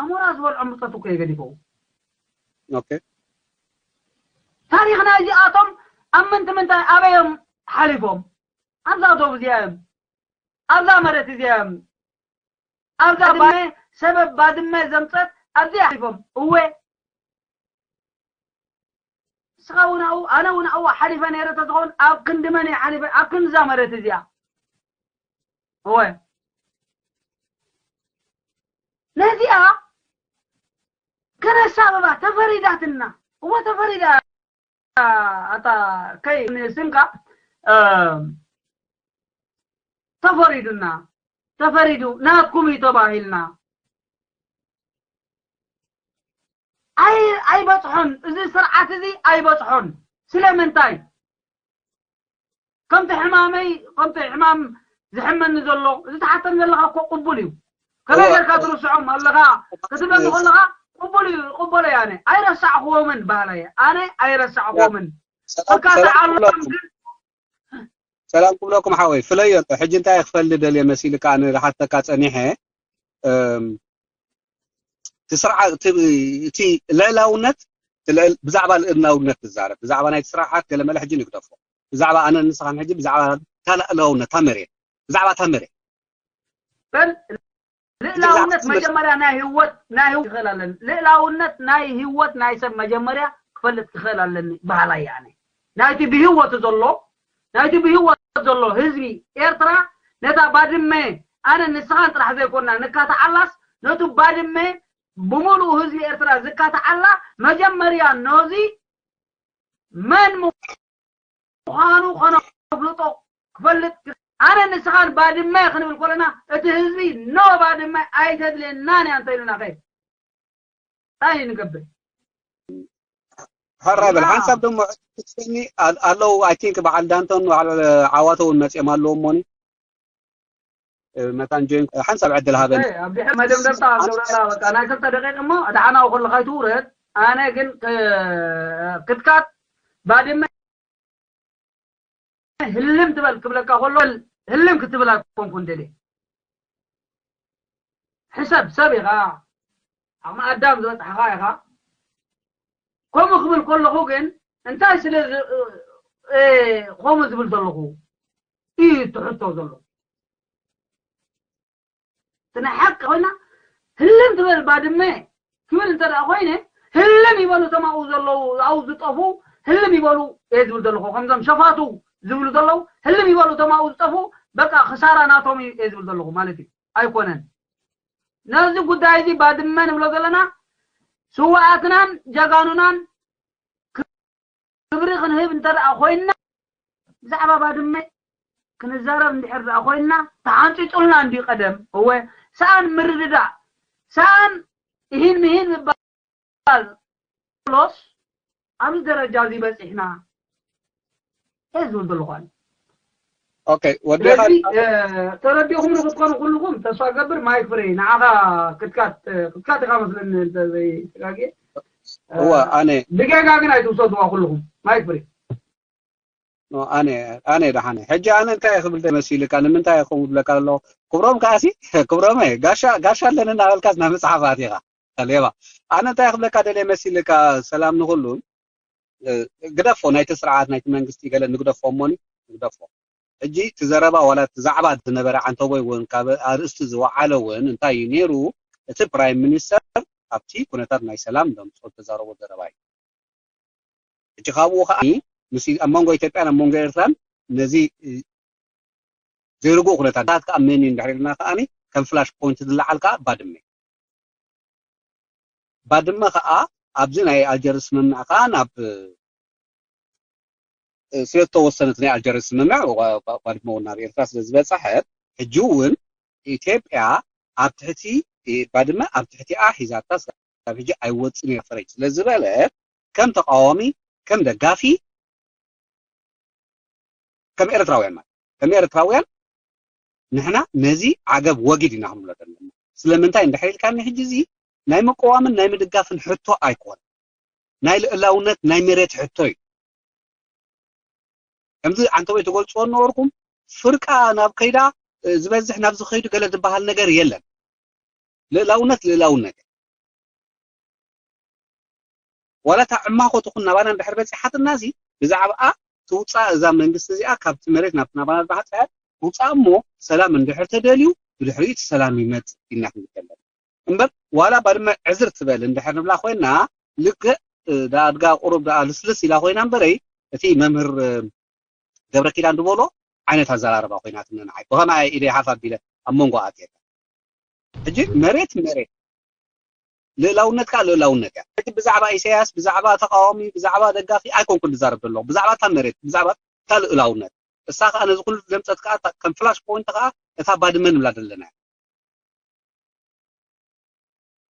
ኣሞራ ዝበልዖም ብፆት እኮ የገዲፈው። ኦኬ ታሪኽና እዚኣቶም ኣብ ምንቲ ምንታይ ኣበዮም ሓሊፎም ኣብዛ ዶብ እዚኣ እዮም ኣብዛ መሬት እዚኣ እዮም ኣብዛ ባድመ ሰበብ ባድመ ዘምፀት ኣብዚኣ ሓሊፎም እወ ንስኻ እውን ኣብኡ ኣነ እውን ኣብኡ ሓሊፈ ነይረ ተዝኸውን ኣብ ክንዲ መን እየ ሓሊፈ ኣብ ክንዲ እዛ መሬት እዚኣ እወ ነዚኣ ከነሳብባ ተፈሪዳትና እወ ተፈሪዳ ኣታ ከይ ስንካ ተፈሪዱና ተፈሪዱ ናትኩም እዩ ተባሂልና ኣይ ኣይበፅሖን እዚ ስርዓት እዚ ኣይበፅሖን ስለምንታይ ከምቲ ሕማመይ ከምቲ ሕማም ዝሕመኒ ዘሎ እዚ ተሓተኒ ዘለካ እኮ ቅቡል እዩ ከመይ ጌርካ ትርስዖም ኣለካ ክትብለኒ ከለካ ቅቡል እዩ ቅበሎ እየ ኣነ ኣይረሳዕክዎምን ባህላ እየ ኣነ ኣይረሳዕክዎምን እካ ተዓሎም ግን ሰላም ክብለኩም ሓወይ ፍለዮ ሕጂ እንታይ ክፈሊ ደልየ መሲልካ ኣነ ዝሓተካ ፀኒሐ እቲ ስርዓት እቲ ልዕላውነት ብዛዕባ ልዕላውነት ትዛረብ ብዛዕባ ናይ ስርዓት ገለመለ ሕጂ ንግደፎ ብዛዕባ ኣነ ንስኻን ሕጂ ብዛዕባ እታ ልዕላውነት እታ መሬት ብዛዕባ እታ መሬት በል ልዕላውነት መጀመርያ ናይ ህይወት ናይ ህይወት ክኽእል ኣለኒ ልዕላውነት ናይ ህይወት ናይ ሰብ መጀመርያ ክፈልጥ ክኽእል ኣለኒ ባህላ እየ ኣነ ናይቲ ብህይወቱ ዘሎ ናይቲ ብህይወት ዘሎ ህዝቢ ኤርትራ ነታ ባድመ ኣነ ንስኻን ጥራሕ ዘይኮና ንካታዓላስ ነቱ ባድመ ብምሉኡ ህዝቢ ኤርትራ ዝካታዓላ መጀመርያ ነዚ መን ምዃኑ ከነፍልጦ ክፈልጥ ኣነ ንስኻን ባድመ ክንብል ከለና እቲ ህዝቢ ኖ ባድመ ኣይተድልየናን እያ እንተኢሉና ከ እንታይ ንገብር ሕራይ በል ሓንሳብ ደሞ ክትሰኒ ኣለዉ ኣይ ቲንክ በዓል ዳንቶን በዓል ዓዋተ እውን መፅኦም ኣለዉ እሞኒ መታን ጆይን ሓንሳብ ዕድል ሃበኒ ኣብዚሐ መደምደምታ ኣብ ገብረላ በቃ ናይ ክልተ ደቂቅ እሞ ኣድሓናዊ ከለካ ይትውረድ ኣነ ግን ክትካት ባድመ ህልም ትበል ክብለካ ከሎ ህልም ክትብል ኣይኮንኩ እንደልየ ሕሰብ ሰብ ኢኻ ዓቕሚ ኣዳም ዝበፅሕኻ ኢኻ ከምኡ ክብል ከለኹ ግን እንታይ ስለ ከምኡ ዝብል ዘለኹ እዩ ትሕቶ ዘሎ እቲ ናይ ሓቂ ኮይና ህልም ትበል ባድመ ክብል እንተ ደኣ ኮይነ ህልም ይበሉ እቶም ኣብኡ ዘለዉ ኣብኡ ዝጠፉ ህልም ይበሉ እየ ዝብል ዘለኹ ከምዞም ሸፋቱ ዝብሉ ዘለዉ ህልም ይበሉ እቶም ኣብኡ ዝጠፉ በቃ ክሳራ ናቶም እዩ እየ ዝብል ዘለኹ ማለት እዩ ኣይኮነን ነዚ ጉዳይ እዚ ባድመ ንብሎ ዘለና ስዋኣትናን ጀጋኑናን ክብሪ ክንህብ እንተ ደኣ ኮይንና ብዛዕባ ባድመ ክንዛረብ እንድሕር ደኣ ኮይንና ተሓንፂፁልና እንድዩ ቀደም እወ ሰኣን ምርድዳእ ሰኣን እሂን ምሂን ምባል ሎስ ኣብዚ ደረጃ እዚ በፂሕና እየ ዝብል ዘለኹ ኣነ ኦኬ፣ ወዲኻ ስለዚ እ፣ ተረዲእኹም ዶ ክትኮኑ ኩልኹም? ተስፋ ገብር ማይክ ፍሬ ንዓኻ ክትካት እ፣ ክትካት ኢኻ መስለኒ እንተ ዘይተጋግየ። እ፣ እወ፣ ኣነ ብጌጋ ግን ኣይትውሰድዋ ኩልኹም። ማይክ ፍሬ ኖ፣ ኣነ ኣነ ደሓነ። ሕጂ ኣነ እንታይ ክብል መሲልካ? ንምንታይ ከምኡ ዝብለካ ኣለኹ? ክብሮም ከኣሲ ክብሮም፣ ጋሻ ጋሻ ኣለኒ እናበልካ ናብ መጽሓፍ ኣቲኻ ሌባ። ኣነ እንታይ ክብለካ ደልየ መሲልካ? ሰላም ንኹሉ። እ፣ ግደፎ፣ ናይቲ ስርዓት ናይቲ መንግስቲ ገለ ንግደፎ እሞኒ ንግደፎ። ሕጂ እቲ ዘረባ ዋላ እቲ ዛዕባ ዝነበረ ዓንተቦይ እውን ካብ ኣርእስቲ ዝወዓለ እውን እንታይ እዩ ነይሩ? እቲ ፕራይም ሚኒስተር ኣብቲ ኩነታት ናይ ሰላም ዘምፅኦ ተዛረቦ ዘረባ እዩ። ሕጂ ካብኡ ከዓ ምስ ኣብ መንጎ ኢትዮጵያን ኣብ መንጎ ኤርትራን ነዚ እ፣ ዘይርጉእ ኩነታት ዳት ከዓ መን እዩ እንድሕር ኢልና ከዓ ከም ፍላሽ ፖይንት ዝለዓል ከዓ ባድመ። ባድመ ከዓ ኣብዚ ናይ ኣልጀርስ ስምምዕ ከዓ ናብ እ፣ ስለተወሰነ እቲ ናይ ኣልጀርስ ስምምዕ ባ- ባድመ እውን ናብ ኤርትራ ስለ ዝበፀሐት ሕጂ እውን ኢትዮጵያ ኣብ ትሕቲ እ፣ ባድመ ኣብ ትሕቲኣ ሒዛታ ስጋብ ሕጂ ኣይወፅን እያ ፈረጅ ስለ ዝበለ ከም ተቃዋሚ ከም ደጋፊ ከም ኤርትራውያን ማለት ከም ኤርትራውያን ንሕና ነዚ ዓገብ ወጊድ ኢና ክንብሎ ዘለና። ስለምንታይ እንድሕር ኢልካኒ ሕጂ እዚ ናይ ምቅዋምን ናይ ምድጋፍን ሕቶ ኣይኮን ናይ ልእላውነት ናይ መሬት ሕቶ እዩ። ከምዚ ዓንተቦይ ትገልፅዎ ነበርኩም ፍርቃ ናብ ከይዳ እ፣ ዝበዝሕ ናብ ዝኸይዱ ገለ ዝበሃል ነገር የለን። ልእላውነት ልእላውነት ዋላ እታ ዕማኾ ትኹን ናባና እንድሕር በፂሓትና እዚ ብዛዕባኣ ትውፃእ እዛ መንግስቲ እዚኣ ካብቲ መሬት ናብቲ ናባና ዝበፅሐ ትውፃእ እሞ ሰላም እንድሕር ተደልዩ ብድሕሪኡ እቲ ሰላም ይመፅእ ኢልና ክንብል ኣለና። እምበር ዋላ ባድመ ዕዝር ትበል እንድሕር ንብላ ኮይና ልክዕ እ፣ ደኣ ኣድጋ ቁሩብ ደኣ ልስልስ ኢላ ኮይና እምበረይ እቲ መምህር እ፣ ገብረ ኪዳን ዝበሎ ዓይነት ኣዘራርባ ኮይናትኒ ንዓይ ብኸምኣ ኢደ ሓፍ ኣቢለ ኣብ መንጎ ኣትየ ሕጂ መሬት መሬት ልእላውነት ከዓ ልእላውነት እያ። ሕጂ ብዛዕባ ኢሳያስ ብዛዕባ ተቃዋሚ ብዛዕባ ደጋፊ ኣይኮንኩን ዝዛረብ ዘለኹ ብዛዕባ እታ መሬት ብዛዕባ እታ ልእላውነት እሳ ከዓ ነዚ ኩሉ ዘምፀት ከዓ እታ- ከም ፍላሽ ፖይንት ከዓ እታ ባድመ ንብላ ዘለና እያ።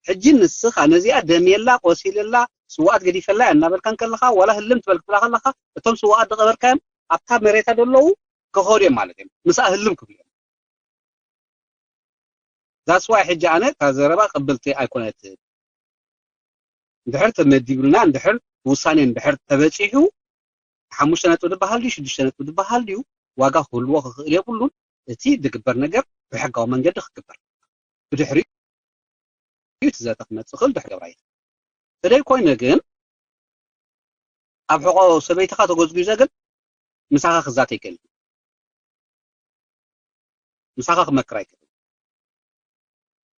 ሕጂ ንስኻ ነዚኣ ደምየላ ቆሲልላ ስዋኣት ገዲፈላ እያ እናበልካ እንከለኻ ዋላ ህልም ትበል ክትብላ ከለኻ እቶም ስዋኣት ዝቐበርካዮም ኣብታ መሬታ ዘለዉ ክኸዱ እዮም ማለት እዮም ምስኣ ህልም ክብሉ እዮም። ዛስዋይ ሕጂ ኣነ እታ ዘረባ ቅብልቲ ኣይኮነትን። እንድሕር ተመዲብልና እንድሕር ውሳኔ እንድሕር ተበፂሑ ሓሙሽተ ነጥቢ ዝበሃል ድዩ ሽዱሽተ ነጥቢ ዝበሃል ድዩ ዋጋ ክህልዎ ክኽእል የብሉን። እቲ ዝግበር ነገር ብሕጋዊ መንገዲ ክግበር ብድሕሪ እቲ ዘተ ክመፅእ ክእል ድሕሪ ገብራ ይኽእል ተደይ ኮይነ ግን ኣብ ሕቆ ሰበይትኻ ተጎዝጒዘ ግን ምሳኻ ክዛተ ይክእል ምሳኻ ክመክር ኣይክእል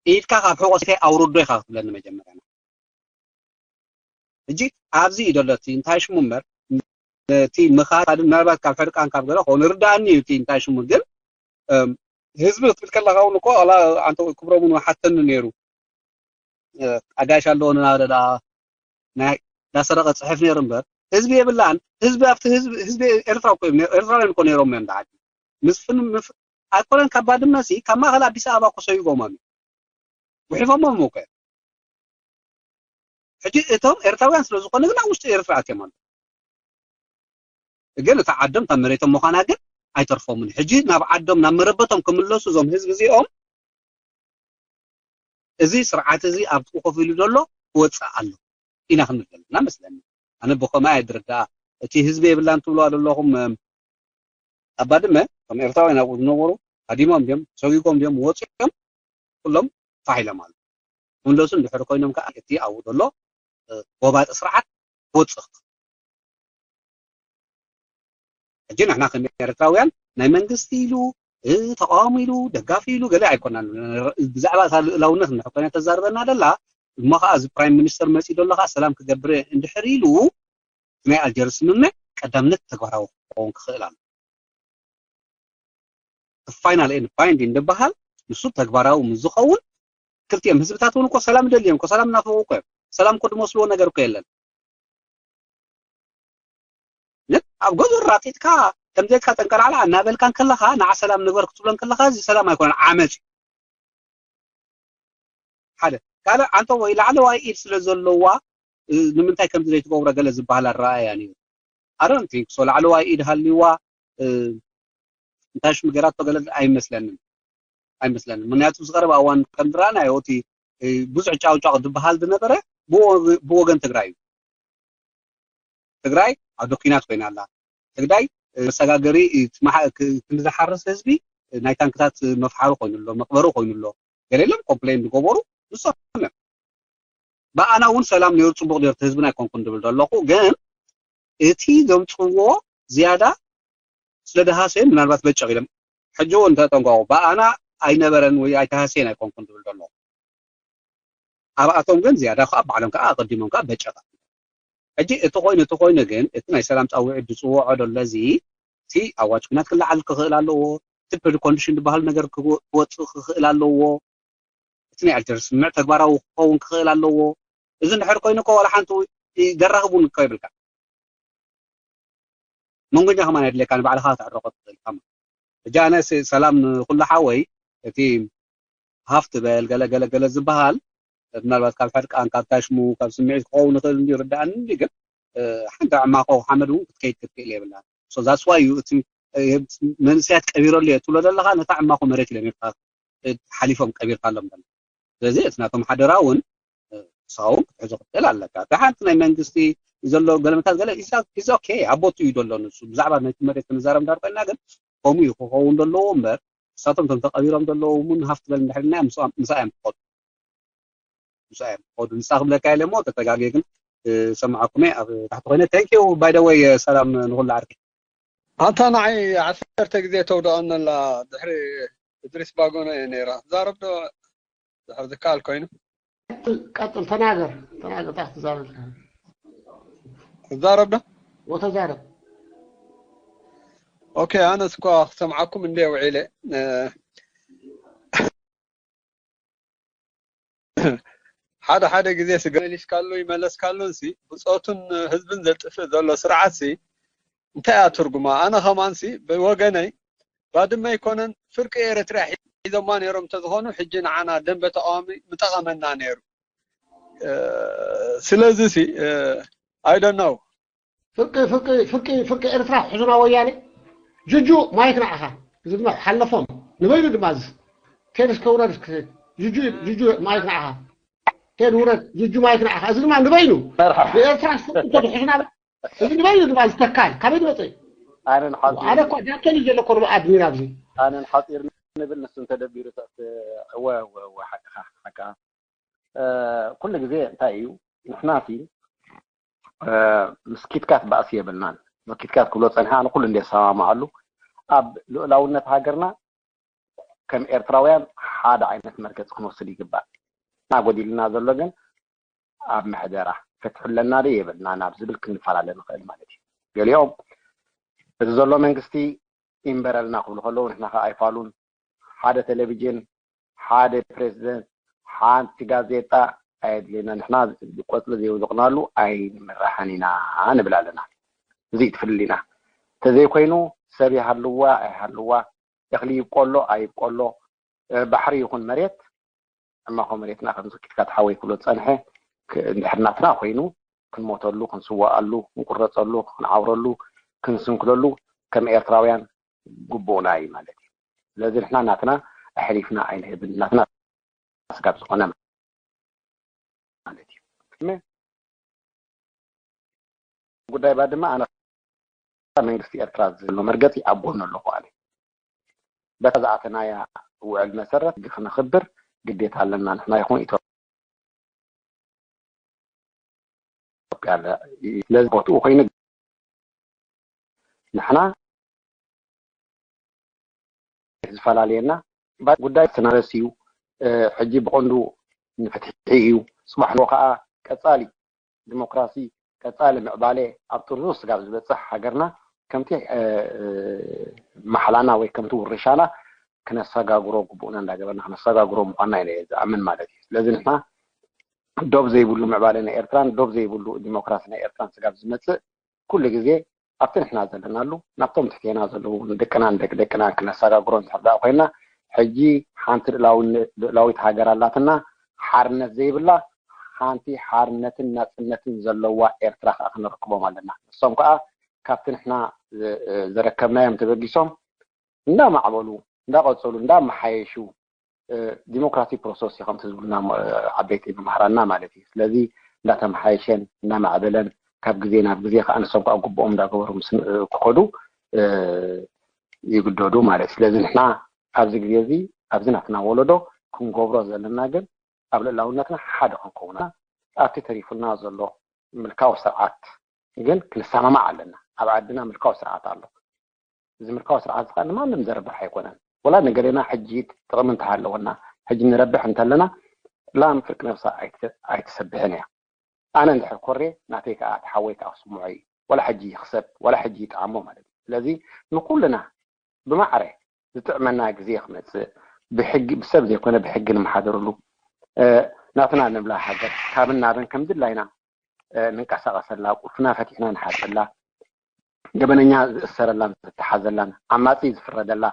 ኢድካ ካብ ሕቆ ሰበይተይ ኣውርዶ ኢኻ ክትብለኒ መጀመርያ ሕጂ ኣብዚ እዩ ዘሎ እቲ እንታይ ሽሙ እምበር እቲ ምኻድ ምናልባት ካብ ሕርቃን ካብ ገለ ክኸውን ርዳእኒ እዩ እቲ እንታይ ሽሙ ግን ህዝቢ ክትብል ከለካ እውን እኮ ኣላ ኣንተ ክብሮም እውን ሓተኒ ነይሩ ኣጋይሽ ኣለዎ ንናበለ ደኣ ናይ ዳሰረቀ ፅሕፍ ነይሩ እምበር ህዝቢ የብላን ህዝቢ ኣብቲ ህዝቢ ህዝቢ ኤርትራ እኮ እዮም ኤርትራውያን እኮ ነይሮም እዮም ደዓዲ ምስ ኣይኮነን ካብ ባድመ ሲ ካብ ማእከል ኣዲስ ኣበባ እኮ ሰይጎሞም እዮም ጉሒፎሞም እኮ እዮም ሕጂ እቶም ኤርትራውያን ስለ ዝኾነ ግን ኣብ ውሽጢ ኤርትራ ኣትዮም ኣለዉ ግን እታ ዓዶም እታ መሬቶም ምዃና ግን ኣይተርፎምን ሕጂ ናብ ዓዶም ናብ መረበቶም ክምለሱ እዞም ህዝቢ እዚኦም እዚ ስርዓት እዚ ኣብኡ ኮፍ ኢሉ ዘሎ ክወፅእ ኣሎ ኢና ክንብል ዘለና መስለኒ ኣነ ብኸምኣ እየ ዝርዳኣ እቲ ህዝቢ የብላን ትብልዋ ዘለኹም ኣብ ባድመ እቶም ኤርትራውያን ኣብኡ ዝነበሩ ሃዲሞም ድዮም ሰጒጎም ድዮም ወፂኦም ኩሎም ፋሕ ኢሎም ኣለዉ ክምለሱ እንድሕር ኮይኖም ከዓ እቲ ኣብኡ ዘሎ ጎባጢ ስርዓት ክወፅእ ሕጂ ንሕና ከም ኤርትራውያን ናይ መንግስቲ ኢሉ ተቃዋሚ ኢሉ ደጋፊ ኢሉ ገለ ኣይኮናን ብዛዕባ እታ ልእላውነት እንድሕር ኮይና ተዛርበና ደላ እሞ ከዓ እዚ ፕራይም ሚኒስተር መፂኡ ደሎ ከዓ ሰላም ክገብር እንድሕር ኢሉ ናይ ኣልጀርስ ስምምዕ ቀዳምነት ተግባራዊ ክኸውን ክኽእል ኣሎ ፋይናል ኤንድ ባይንዲንግ ዝበሃል ንሱ ተግባራዊ ምስ ዝኸውን ክልቲኦም ህዝብታት እውን እኮ ሰላም ይደልዮም እኮ ሰላም እናፈው እኮ እዮም ሰላም እኮ ድመስልዎ ነገር እኮ የለን ግን ኣብ ገዙ ራጢጥካ ከምዘልካ ጠንቀላዕላ እናበልካ እንከለካ ንዓ ሰላም ንበር ክትብሎ እንከለካ እዚ ሰላም ኣይኮነን ዓመፅ እዩ ሓደ ካልእ ኣንተ ወይ ላዕለዋይ ኢድ ስለ ዘለዋ ንምንታይ ከምዚ ዘይትገብሮ ገለ ዝበሃል ኣረኣያ ነይሩ ኣረንቲ ክሶ ላዕለዋይ ኢድ ሃልዋ እንታይ ሽሙ ገይራቶ ገለ ኣይመስለንን ኣይመስለንን። ምክንያቱ ኣብዚ ቀረባ እዋን ከም ዝረኣናዮ እቲ ብዙሕ ጫውጫው ዝበሃል ዝነበረ ብወገን ትግራይ እዩ። ትግራይ ኣብ ዶኪናት ኮይና ኣላ። ትግራይ መሰጋገሪ ክንዲ ዝሓርስ ህዝቢ ናይ ታንክታት መፍሓሪ ኮይኑ ኣሎ፣ መቅበሪ ኮይኑ ኣሎ። ገለ ኢሎም ኮምፕሌን ዝገበሩ ንሶም እዮም። ብኣና እውን ሰላም ነይሩ፣ ፅቡቅ ነይሩ፣ ህዝብና ኣይኮንኩን ዝብል ዘለኹ። ግን እቲ ዘምፅዎ ዝያዳ ስለ ደሃሰ ምናልባት በጨቕ ኢሎም ሕጂ እውን ተጠንቀቑ። ብኣና ኣይነበረን ወይ ኣይተሃሰየን ኣይኮንኩን ዝብል ዘለኹ። ኣብኣቶም ግን ዝያዳ ከዓ ባዕሎም ከዓ ኣቐዲሞም ከዓ በጨቓ። ሕጂ እቲ ኮይኑ እቲ ኮይኑ ግን እቲ ናይ ሰላም ፃውዒት ዝፅውዖ ዘሎ እዚ እቲ ኣዋጅ ኩናት ክለዓል ክኽእል ኣለዎ። እቲ ፕሪኮንዲሽን ዝበሃል ነገር ክወ- ክወፅእ ክኽእል ኣለዎ። እቲ ናይ ኣልጀርስ ስምምዕ ተግባራዊ ክኸውን ክኽእል ኣለዎ። እዚ እንድሕር ኮይኑ እኮ ዋላ ሓንቲ ደራኽብ እውን እኮ ይብልካ። መንጎኛ ከማን የድልየካ፣ ንባዕልኻ ተዕረቆ ትኽእል ኢኻ። ሕጂ ኣነ ስ- ሰላም ንኩሉ ሓወይ፣ እቲ ሃፍ ትበል ገለ ገለ ገለ ዝበሃል ምናልባት ካብ ሕርቃን ካብ ታሽሙ ካብ ስምዒት ክኸውን ይኽእል እንዲ ይርዳእኒ እንዲ ግን ሓንቲ ዕማኾ ሓመድ እውን ክትከይድ ክትክእል የብላን። So that's why you እቲ መንእሰያት ቀቢረሉ እየ ትብሎ ዘለኻ ነታ ዕማኾ መሬት ኢሎም ኢኻ ሓሊፎም ቀቢርካሎም ዘለ። ስለዚ እቲ ናቶም ሓደራ እውን ንስኻ እውን ክትሕዞ ክትክእል ኣለካ። እቲ ሓንቲ ናይ መንግስቲ ዘሎ ገለመታት ገለ is okay፣ ኣብ ቦትኡ እዩ ዘሎ ንሱ። ብዛዕባ ናይቲ መሬት ክንዛረብ እንዳር ኮይና ግን ከምኡ እዩ ክኸውን ዘለዎ እምበር ንሳቶም እቶም ተቐቢሮም ዘለዉ እውን ሃፍ ትበል እንድሕር ኢልና ምስኣ እዮም ክኸዱ። ምስኣ እዮም ክኸዱ። ንሳ ክብለካ ኢለ እሞ ተተጋግየ ግን ዝሰማዕኩም እየ። ኣብ ታሕቲ ኮይነ thank you by the way ሰላም ንኹሉ ዓርኪ። ኣንታ ንዓይ ዓሰርተ ግዜ ተውድቐኒ ኣላ ድሕሪ እድሪስ ባጎነ እየ ነይራ። ትዛረብ ዶ ድሕር ዝከኣል ኮይኑ? ቀጥል ተናገር ተናገር ታ ክትዛረብ ትዛረብ ዶ? ወተዛረብ ኦኬ ኣነስ እኳ ክሰምዓኩም እንደ ውዒለ ሓደ ሓደ ግዜ ስገሊስካሉ ይመለስካሉን ሲ ብፆቱን ህዝብን ዘጥፍእ ዘሎ ስርዓት ሲ እንታይ እያ ትርጉማ? ኣነ ከማን ሲ ብወገነይ ባድመ ኣይኮነን ፍርቂ ኤርትራ ሒዞማ ነይሮም እንተዝኾኑ ሕጂ ንዓና ደንበ ተቃዋሚ ምጠቐመና ነይሩ። ስለዚ ሲ I don't know ፍርቂ ፍርቂ ፍርቂ ፍርቂ ኤርትራ ሕዙና ወያኔ ጅጁ ማይክ ንዓኻ እዚ ድማ ሓለፎም ንበይኑ ድማ እዚ ቴድ እስከ ውረድ እስከ ጅጁ ጅጁ ማይክ ንዓኻ ቴድ ውረድ ጅጁ ማይክ ንዓኻ እዚ ድማ ንበይኑ ብኤርትራ ስርቂ እንተድሕዙና እዚ ንበይኑ ድማ ዝተካል ካበይ ዝመፀ እዩ ኣነ ንሓፂር ኣነ እኳ ጃኬል እዩ ዘለኮ ንብኣድ ሚራ ኣብዚ ኣነ ንሓፂር ንብል ንሱ እንተደቢሩ ተእቲ እወ እወ እወ ሓቅኻ ሓቅኻ ኩሉ ግዜ እንታይ እዩ ንሕና ሲ ምስ ኪትካት ባእሲ የብልናን። ኪትካት ክብሎ ፀኒሐ ኣነ ኩሉ እንደ ሰማማዓሉ ኣብ ልኡላውነት ሃገርና ከም ኤርትራውያን ሓደ ዓይነት መርገፂ ክንወስድ ይግባእ። እና ጎዲልና ዘሎ ግን ኣብ ምሕደራ ፍትሒ ኣለና ዶ የብልና ናብ ዝብል ክንፈላለ ንኽእል ማለት እዩ። ገሊኦም እዚ ዘሎ መንግስቲ ይንበረልና ክብሉ ከለዉ ንሕና ከዓ ኣይፋሉን ሓደ ቴሌቪዥን ሓደ ፕሬዚደንት ሓንቲ ጋዜጣ ኣየድልየና ንሕና ቆፅሊ ዘይውዝቕናሉ ኣይንምራሕን ኢና ንብል ኣለና። እዚ ትፍልል ኢና። ተዘይኮይኑ ሰብ ይሃልዋ ኣይሃልዋ እኽሊ ይብቆሎ ኣይብቆሎ ባሕሪ ይኹን መሬት ዕማኾ መሬትና ከም ዝኪትካ ተሓወይ ክብሎ ዝፀንሐ እንድሕር ናትና ኮይኑ ክንሞተሉ ክንስወኣሉ ክንቁረፀሉ ክንዓውረሉ ክንስንክለሉ ከም ኤርትራውያን ግቡእና እዩ ማለት እዩ። ስለዚ ንሕና ናትና ኣሕሊፍና ኣይንህብን ናትና ስጋብ ዝኾነ ማለት እዩ። ጉዳይ ባድመ ኣነ መንግስቲ ኤርትራ ዘሎ መርገፂ ኣብ ጎኑ ኣለኹ ኣነ በታ ዝኣተናያ ውዕል መሰረት ሕጊ ክነኽብር ግዴታ ኣለና ንሕና ይኹን ኢትዮጵያ ስለዚ ቦትኡ ኮይኑ ንሕና ዝፈላለየና ጉዳይ ስናረስ እዩ ሕጂ ብቐንዱ ንፍትሒ እዩ ፅባሕ ንግሆ ከዓ ቀፃሊ ዲሞክራሲ ቀፃሊ ምዕባለ ኣብ ጥርዙ ስጋብ ዝበፅሕ ሃገርና ከምቲ ማሓላና ወይ ከምቲ ውርሻና ክነሰጋግሮ ግቡእና እንዳገበርና ክነሰጋግሮ ምኳንና ኢለ ዝኣምን ማለት እዩ ስለዚ ንሕና ዶብ ዘይብሉ ምዕባለ ናይ ኤርትራን ዶብ ዘይብሉ ዲሞክራሲ ናይ ኤርትራን ስጋብ ዝመፅእ ኩሉ ግዜ ኣብቲ ንሕና ዘለናሉ ናብቶም ትሕቴና ዘለዉ ንደቅና ንደቂ ደቅና ክነሰጋግሮ እንድሕር ደኣ ኮይና ሕጂ ሓንቲ ልእላዊት ሃገር ኣላትና ሓርነት ዘይብላ ሓንቲ ሓርነትን ናፅነትን ዘለዋ ኤርትራ ከዓ ክንረክቦም ኣለና ንሶም ከዓ ካብቲ ንሕና ዘረከብናዮም ተበጊሶም እንዳማዕበሉ እንዳቐፀሉ እንዳመሓየሹ ዲሞክራሲ ፕሮሰስ እዩ ከምቲ ዝብሉና ዓበይቲ መምህራንና ማለት እዩ። ስለዚ እንዳተመሓየሸን እንዳማዕበለን ካብ ግዜ ናብ ግዜ ከዓ ንሶም ከዓ ግቡኦም እንዳገበሩ ክኸዱ ይግደዱ ማለት እዩ። ስለዚ ንሕና ኣብዚ ግዜ እዚ ኣብዚ ናትና ወለዶ ክንገብሮ ዘለና ግን ኣብ ልእላውነትና ሓደ ክንከውና ኣብቲ ተሪፉልና ዘሎ ምልካዊ ስርዓት ግን ክንሰማማዕ ኣለና። ኣብ ዓድና ምልካዊ ስርዓት ኣሎ። እዚ ምልካዊ ስርዓት እዚ ከዓ ንማንም ዘርብሕ ኣይኮነን። ወላ ንገሌና ሕጂ ጥቕሚ እንተሃለወና ሕጂ ንረብሕ እንተለና ላም ፍርቂ ነብሳ ኣይትሰብሕን እያ። ኣነ እንድሕር ኮሬ ናተይ ከዓ እቲ ሓወይ ከዓ ክስምዖ እዩ። ወላ ሕጂ ይኽሰብ ወላ ሕጂ ይጥዓሞ ማለት እዩ። ስለዚ ንኩልና ብማዕረ ዝጥዕመና ግዜ ክመፅእ ብሕጊ ብሰብ ዘይኮነ ብሕጊ ንመሓደረሉ ናትና ንብላ ሃገር ካብን ናብን ከምድላይና ንንቀሳቐሰላ ቁልፍና ፈቲሕና ንሓዘላ ገበነኛ ዝእሰረላን ዝተሓዘላን ዓማፂ ዝፍረደላ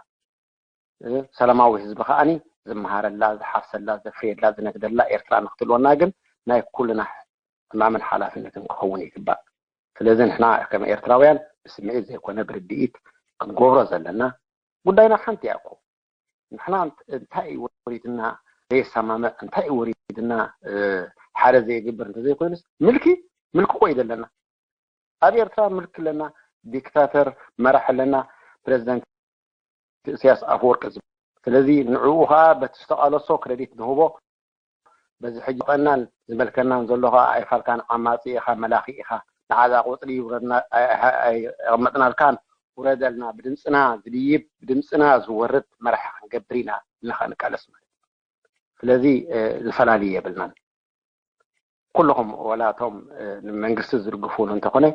ሰላማዊ ህዝቢ ከዓኒ ዝመሃረላ ዝሓርሰላ ዘፍርየላ ዝነግደላ ኤርትራ ንክትልወና ግን ናይ ኩልና ሕማምን ሓላፍነትን ክኸውን ይግባእ። ስለዚ ንሕና ከም ኤርትራውያን ብስምዒት ዘይኮነ ብርድኢት ክንገብሮ ዘለና ጉዳይና ሓንቲ እያ እኮ። ንሕና እንታይ እዩ ወሪድና ዘየሰማምዕ እንታይ እዩ ወሪድና ሓደ ዘይግብር እንተዘይኮይኑስ ምልኪ ምልኪ እኮ እዩ ዘለና። ኣብ ኤርትራ ምልኪ ኣለና፣ ዲክታተር መራሕ ኣለና፣ ፕረዚደንት ኢሳያስ ኣፈወርቂ ዝብል። ስለዚ ንዕኡ ከዓ በቲ ዝተቓለሶ ክረዲት ንህቦ። በዚ ሕጂ ቀናን ዝመልከናን ዘሎ ከዓ ኣይፋልካን ዓማፂ ኢኻ መላኺ ኢኻ ንዓዛ ቆፅሊ ይውረድና ኣይቐመጥናልካን ውረደልና ብድምፅና ዝድይብ ብድምፅና ዝወርድ መራሒ ክንገብር ኢና ኢልና ንቃለስ ማለት እዩ። ስለዚ ዝፈላሊ የብልናን። ኩልኹም ወላ እቶም ንመንግስቲ ዝድግፉ እውን እንተኾነ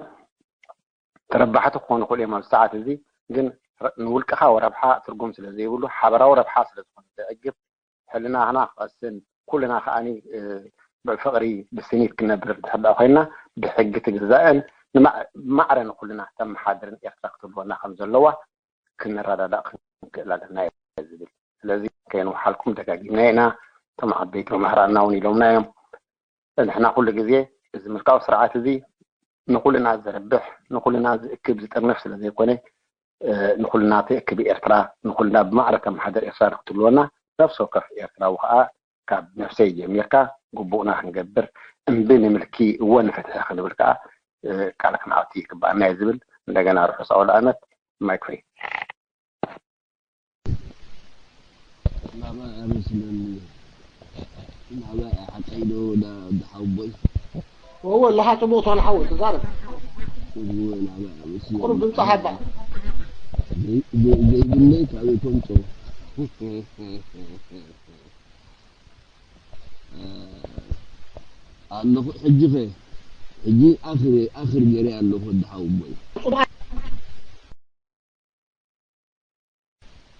ተረባሕቲ ክኾኑ ይኽእሉ እዮም ኣብ ሰዓት እዚ ግን ንውልቅኻ ረብሓ ትርጉም ስለ ዘይብሉ ሓበራዊ ረብሓ ስለ ዝኾነ ዘዕግብ ሕልናና ክቐስን ኩልና ከዓኒ ብፍቕሪ ብስኒት ክነብር እንድሕር ኮይና ብሕጊ ትግዛእን ብማዕረ ንኩልና ተመሓድርን ኤርትራ ክትህልወና ከም ዘለዋ ክንረዳዳእ ክንክእል ኣለና እየ ዝብል። ስለዚ ከየንውሓልኩም ደጋጊምና ኢና እቶም ዓበይቲ መምህራንና እውን ኢሎምና እዮም። ንሕና ኩሉ ግዜ እዚ ምልካዊ ስርዓት እዚ ንኩልና ዝረብሕ ንኩልና ዝእክብ ዝጥርንፍ ስለ ዘይኮነ ንኩልና ትእክብ ኤርትራ ንኩልና ብማዕረ ተመሓደር ኤርትራ ንክትብልወና ነፍሲ ወከፍ ኤርትራዊ ከዓ ካብ ነፍሰይ ጀሚርካ ግቡእና ክንገብር እምቢ ንምልኪ እወ ንፍትሒ ክንብል ከዓ ቃል ክንኣቱ ይግባኣና እዩ ዝብል። እንደገና ርሑስ ኣውደ ኣመት። ማይክ ፍሪ። ናበይ ኣመስለኒ ናበይ ሓቀይ ዶ ዳ ሓቦይ ወወ ለሃ ጽቡቅ ትኾን ሓወይ ተዛረብ እዎ ናበይ ኣመስለኒ ቁሩብ ድምፂ ሓባ ዘይብለይ ካበይ ከምጾ ኣለኹ ሕጂ ኸ ሕጂ ኣኽር ኣኽር ገይረ ኣለኹ ወዲ ሓወቦይ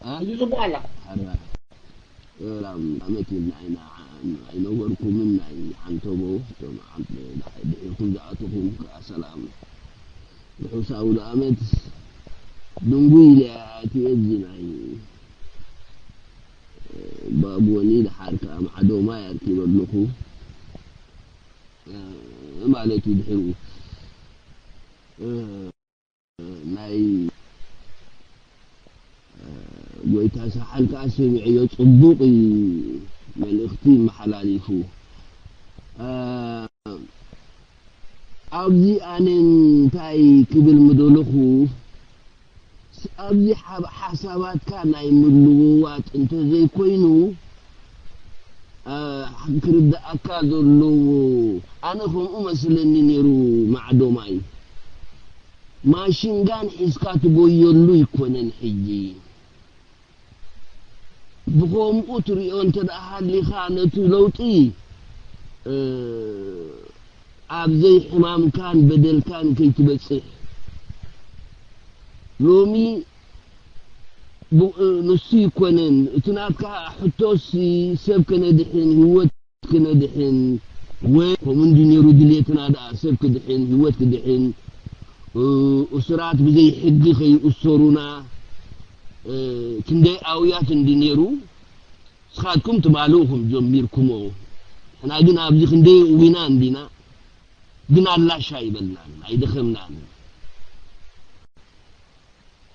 ሕጂ ጽቡቕ ኣላ ሓራ ሰላም ኣመት ኢልና ኢና ኣይነበርኩምን ናይ ሓንቶቦ እቶም ድሒርኩም ዝኣተኹም ከዓ ሰላም ርሑስ ኣውደ ኣመት ድንጉይ ኢለ ኣትየ እዚ ናይ ባብ ወኒ ደሓር ከዓ ማዕዶ ማይ ኣርኪበ ኣለኹ ማለት እዩ ድሕርኡ ናይ ጎይታ ሰሓል ከዓ ሰሚዐዮ ፅቡቅ መልእክቲ መሓላሊፉ ኣብዚ ኣነ እንታይ ክብል ምደለኹ ኣብዚ ሓሳባትካ ናይ ምልውዋጥ እንተዘይኮይኑ ክርድኣካ ዘለዎ ኣነ ከምኡ መስለኒ ነይሩ ማዕዶማይ ማሽንጋን ሒዝካ ትጎየሉ ይኮነን ሕጂ ብኸምኡ ትሪኦ እንተ ደኣ ሃሊኻ ነቲ ለውጢ ኣብ ዘይሕማምካን በደልካን ከይትበጽሕ ሎሚ ንሱ ይኮነን እቲ ናትካ ሕቶሲ ሰብ ከነድሕን ህይወት ክነድሕን ወይ ከምኡ እንዲ ነይሩ ድሌትና ደኣ ሰብ ክድሕን ህይወት ክድሕን እሱራት ብዘይ ሕጊ ከይእሰሩና ክንደይ ኣውያት እንዲ ነይሩ ንስኻትኩም ትማሊ ኢኹም ጀሚርኩሞ ንሕና ግን ኣብዚ ክንደይ እዊና እንዲና ግን ኣላሽ ኣይበልናን ኣይደኸምናን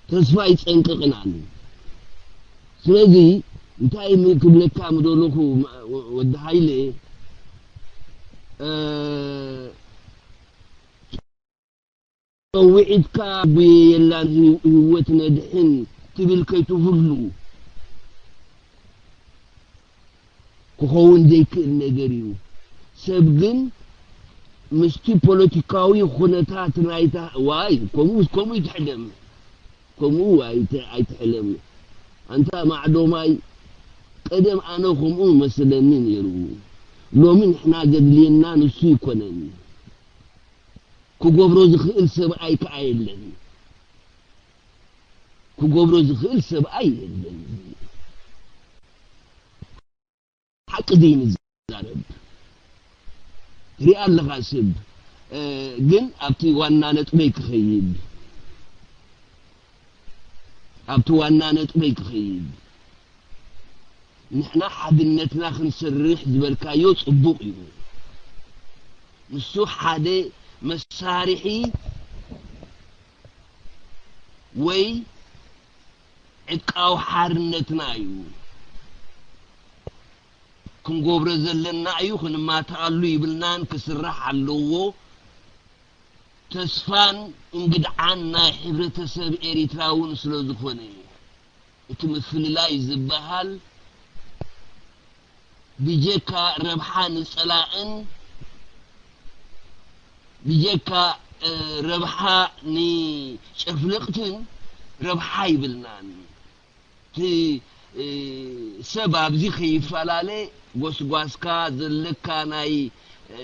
ተስፋ ኣይፀንቅቕናን ስለዚ እንታይ ም-፣ ክብለካ ምደለኹ፣ መ-፣ ወዲ ሃይለ፣ እ፣ ጸዊዕትካ ብየላን ህይወት ነድሕን ትብል ከይትህሉ ክኸውን ዘይክእል ነገር እዩ። ሰብ ግን ምስቲ ፖለቲካዊ ኩነታት ናይታ፣ ዋይ፣ ከምኡ፣ ከምኡ ይትሕለም። ከምኡ ኣይተ-፣ ኣይትሕለም። ኣንታ ማዕዶማይ፣ ቀደም ኣነ ከምኡ መስለኒ ነይሩ። ሎሚ ንሕና ዘድልየና ንሱ ይኮነን። ክገብሮ ዝኽእል ሰብኣይ ከኣ የለን። ክገብሮ ዝኽእል ሰብኣይ የለን። ሓቂ ዘይንዛረብ። ሪኣ ኣለኻ ሰብ፣ እ፣ ግን ኣብቲ ዋና ነጥበይ ክኸይድ፣ ኣብቲ ዋና ነጥበይ ክኸይድ፣ ንሕና ሓድነትና ክንሰርሕ ዝበልካዮ ጽቡቕ እዩ። ንሱ ሓደ መሳርሒ ወይ ዕጥቃዊ ሓርነትና እዩ። ክንገብሮ ዘለና እዩ፣ ክንማትኣሉ ይብልናን ክስራሕ ኣለዎ። ተስፋን እንግድዓን ናይ ሕብረተሰብ ኤሪትራ እውን ስለ ዝኾነ፣ እቲ ምፍልላይ ዝበሃል ብጀካ ረብሓ ንጸላእን ብጀካ፣ እ፣ ረብሓ ንጨፍለቕትን ረብሓ ይብልናን። እቲ፣ እ፣ ሰብ ኣብዚ ከይፈላለ ጎስጓስካ ዘለካ ናይ፣ እ፣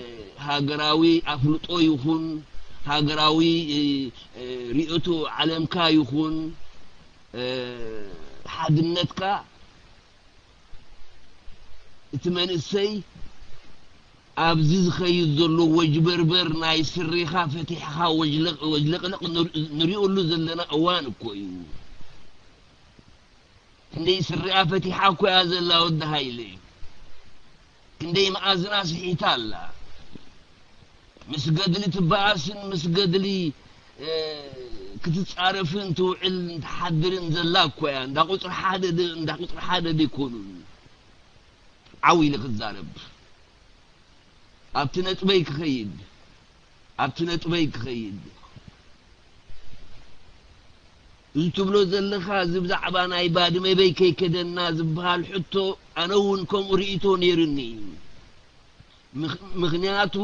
ሃገራዊ ኣፍልጦ ይኹን ሃገራዊ፣ እ፣ እ፣ ርእዮቶ ዓለምካ ይኹን፣ እ፣ ሓድነትካ እቲ መንእሰይ ኣብዚ ዝኸይድ ዘሎ ወጅበርበር ናይ ስሪኻ ፈቲሕኻ ወጅለቕ-፣ ወጅለቕለቕ ንር-፣ ንሪኦሉ ዘለና እዋን እኮ እዩ። ክንደይ ስሪኣ ፈቲሓ እኮ እያ ዘላ ወዲ ሃይለ። ክንደይ መኣዝና ስሒታ ኣላ። ምስ ገድሊ ትበኣስን ምስ ገድሊ፣ እ፣ ክትጻረፍን ትውዕል ትሓድርን ዘላ እኮ እያ። እንዳ ቁጽሪ ሓደ ደ-፣ እንዳ ቁጽሪ ሓደ ደይኮኑን። ዓው ኢለ ክዛረብ። ኣብቲ ነጥበይ ክኸይድ፣ ኣብቲ ነጥበይ ክኸይድ። እዚ ትብሎ ዘለኻ፣ እዚ ብዛዕባ ናይ ባድመ በይ ከይከደና ዝበሃል ሕቶ፣ ኣነ እውን ከምኡ ርእይቶ ነይሩኒ። ምኽ-፣ ምኽንያቱ፣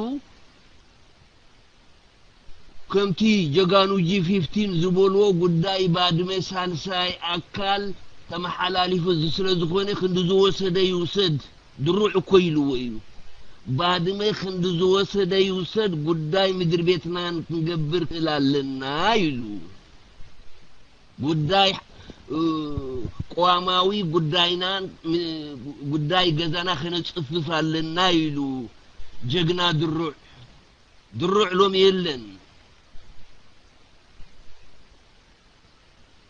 ከምቲ ጀጋኑ ጂ ፊፍቲን ዝበልዎ፣ ጉዳይ ባድመ ሳልሳይ ኣካል ተመሓላሊፉ እዚ ስለ ዝኾነ፣ ክንዲ ዝወሰደ ይውሰድ፣ ድሩዕ እኮ ኢልዎ እዩ። ባድመ ክንዲ ዝወሰደ ይውሰድ፣ ጉዳይ ምድሪ ቤትናን ክንገብር ክእል ኣለና ኢሉ። ጉዳይ፣ እ፣ ቅዋማዊ ጉዳይናን፣ ም-፣ ጉዳይ ገዛና ከነጽፍፍ ኣለና ኢሉ ጀግና ድሩዕ። ድሩዕ ሎሚ የለን።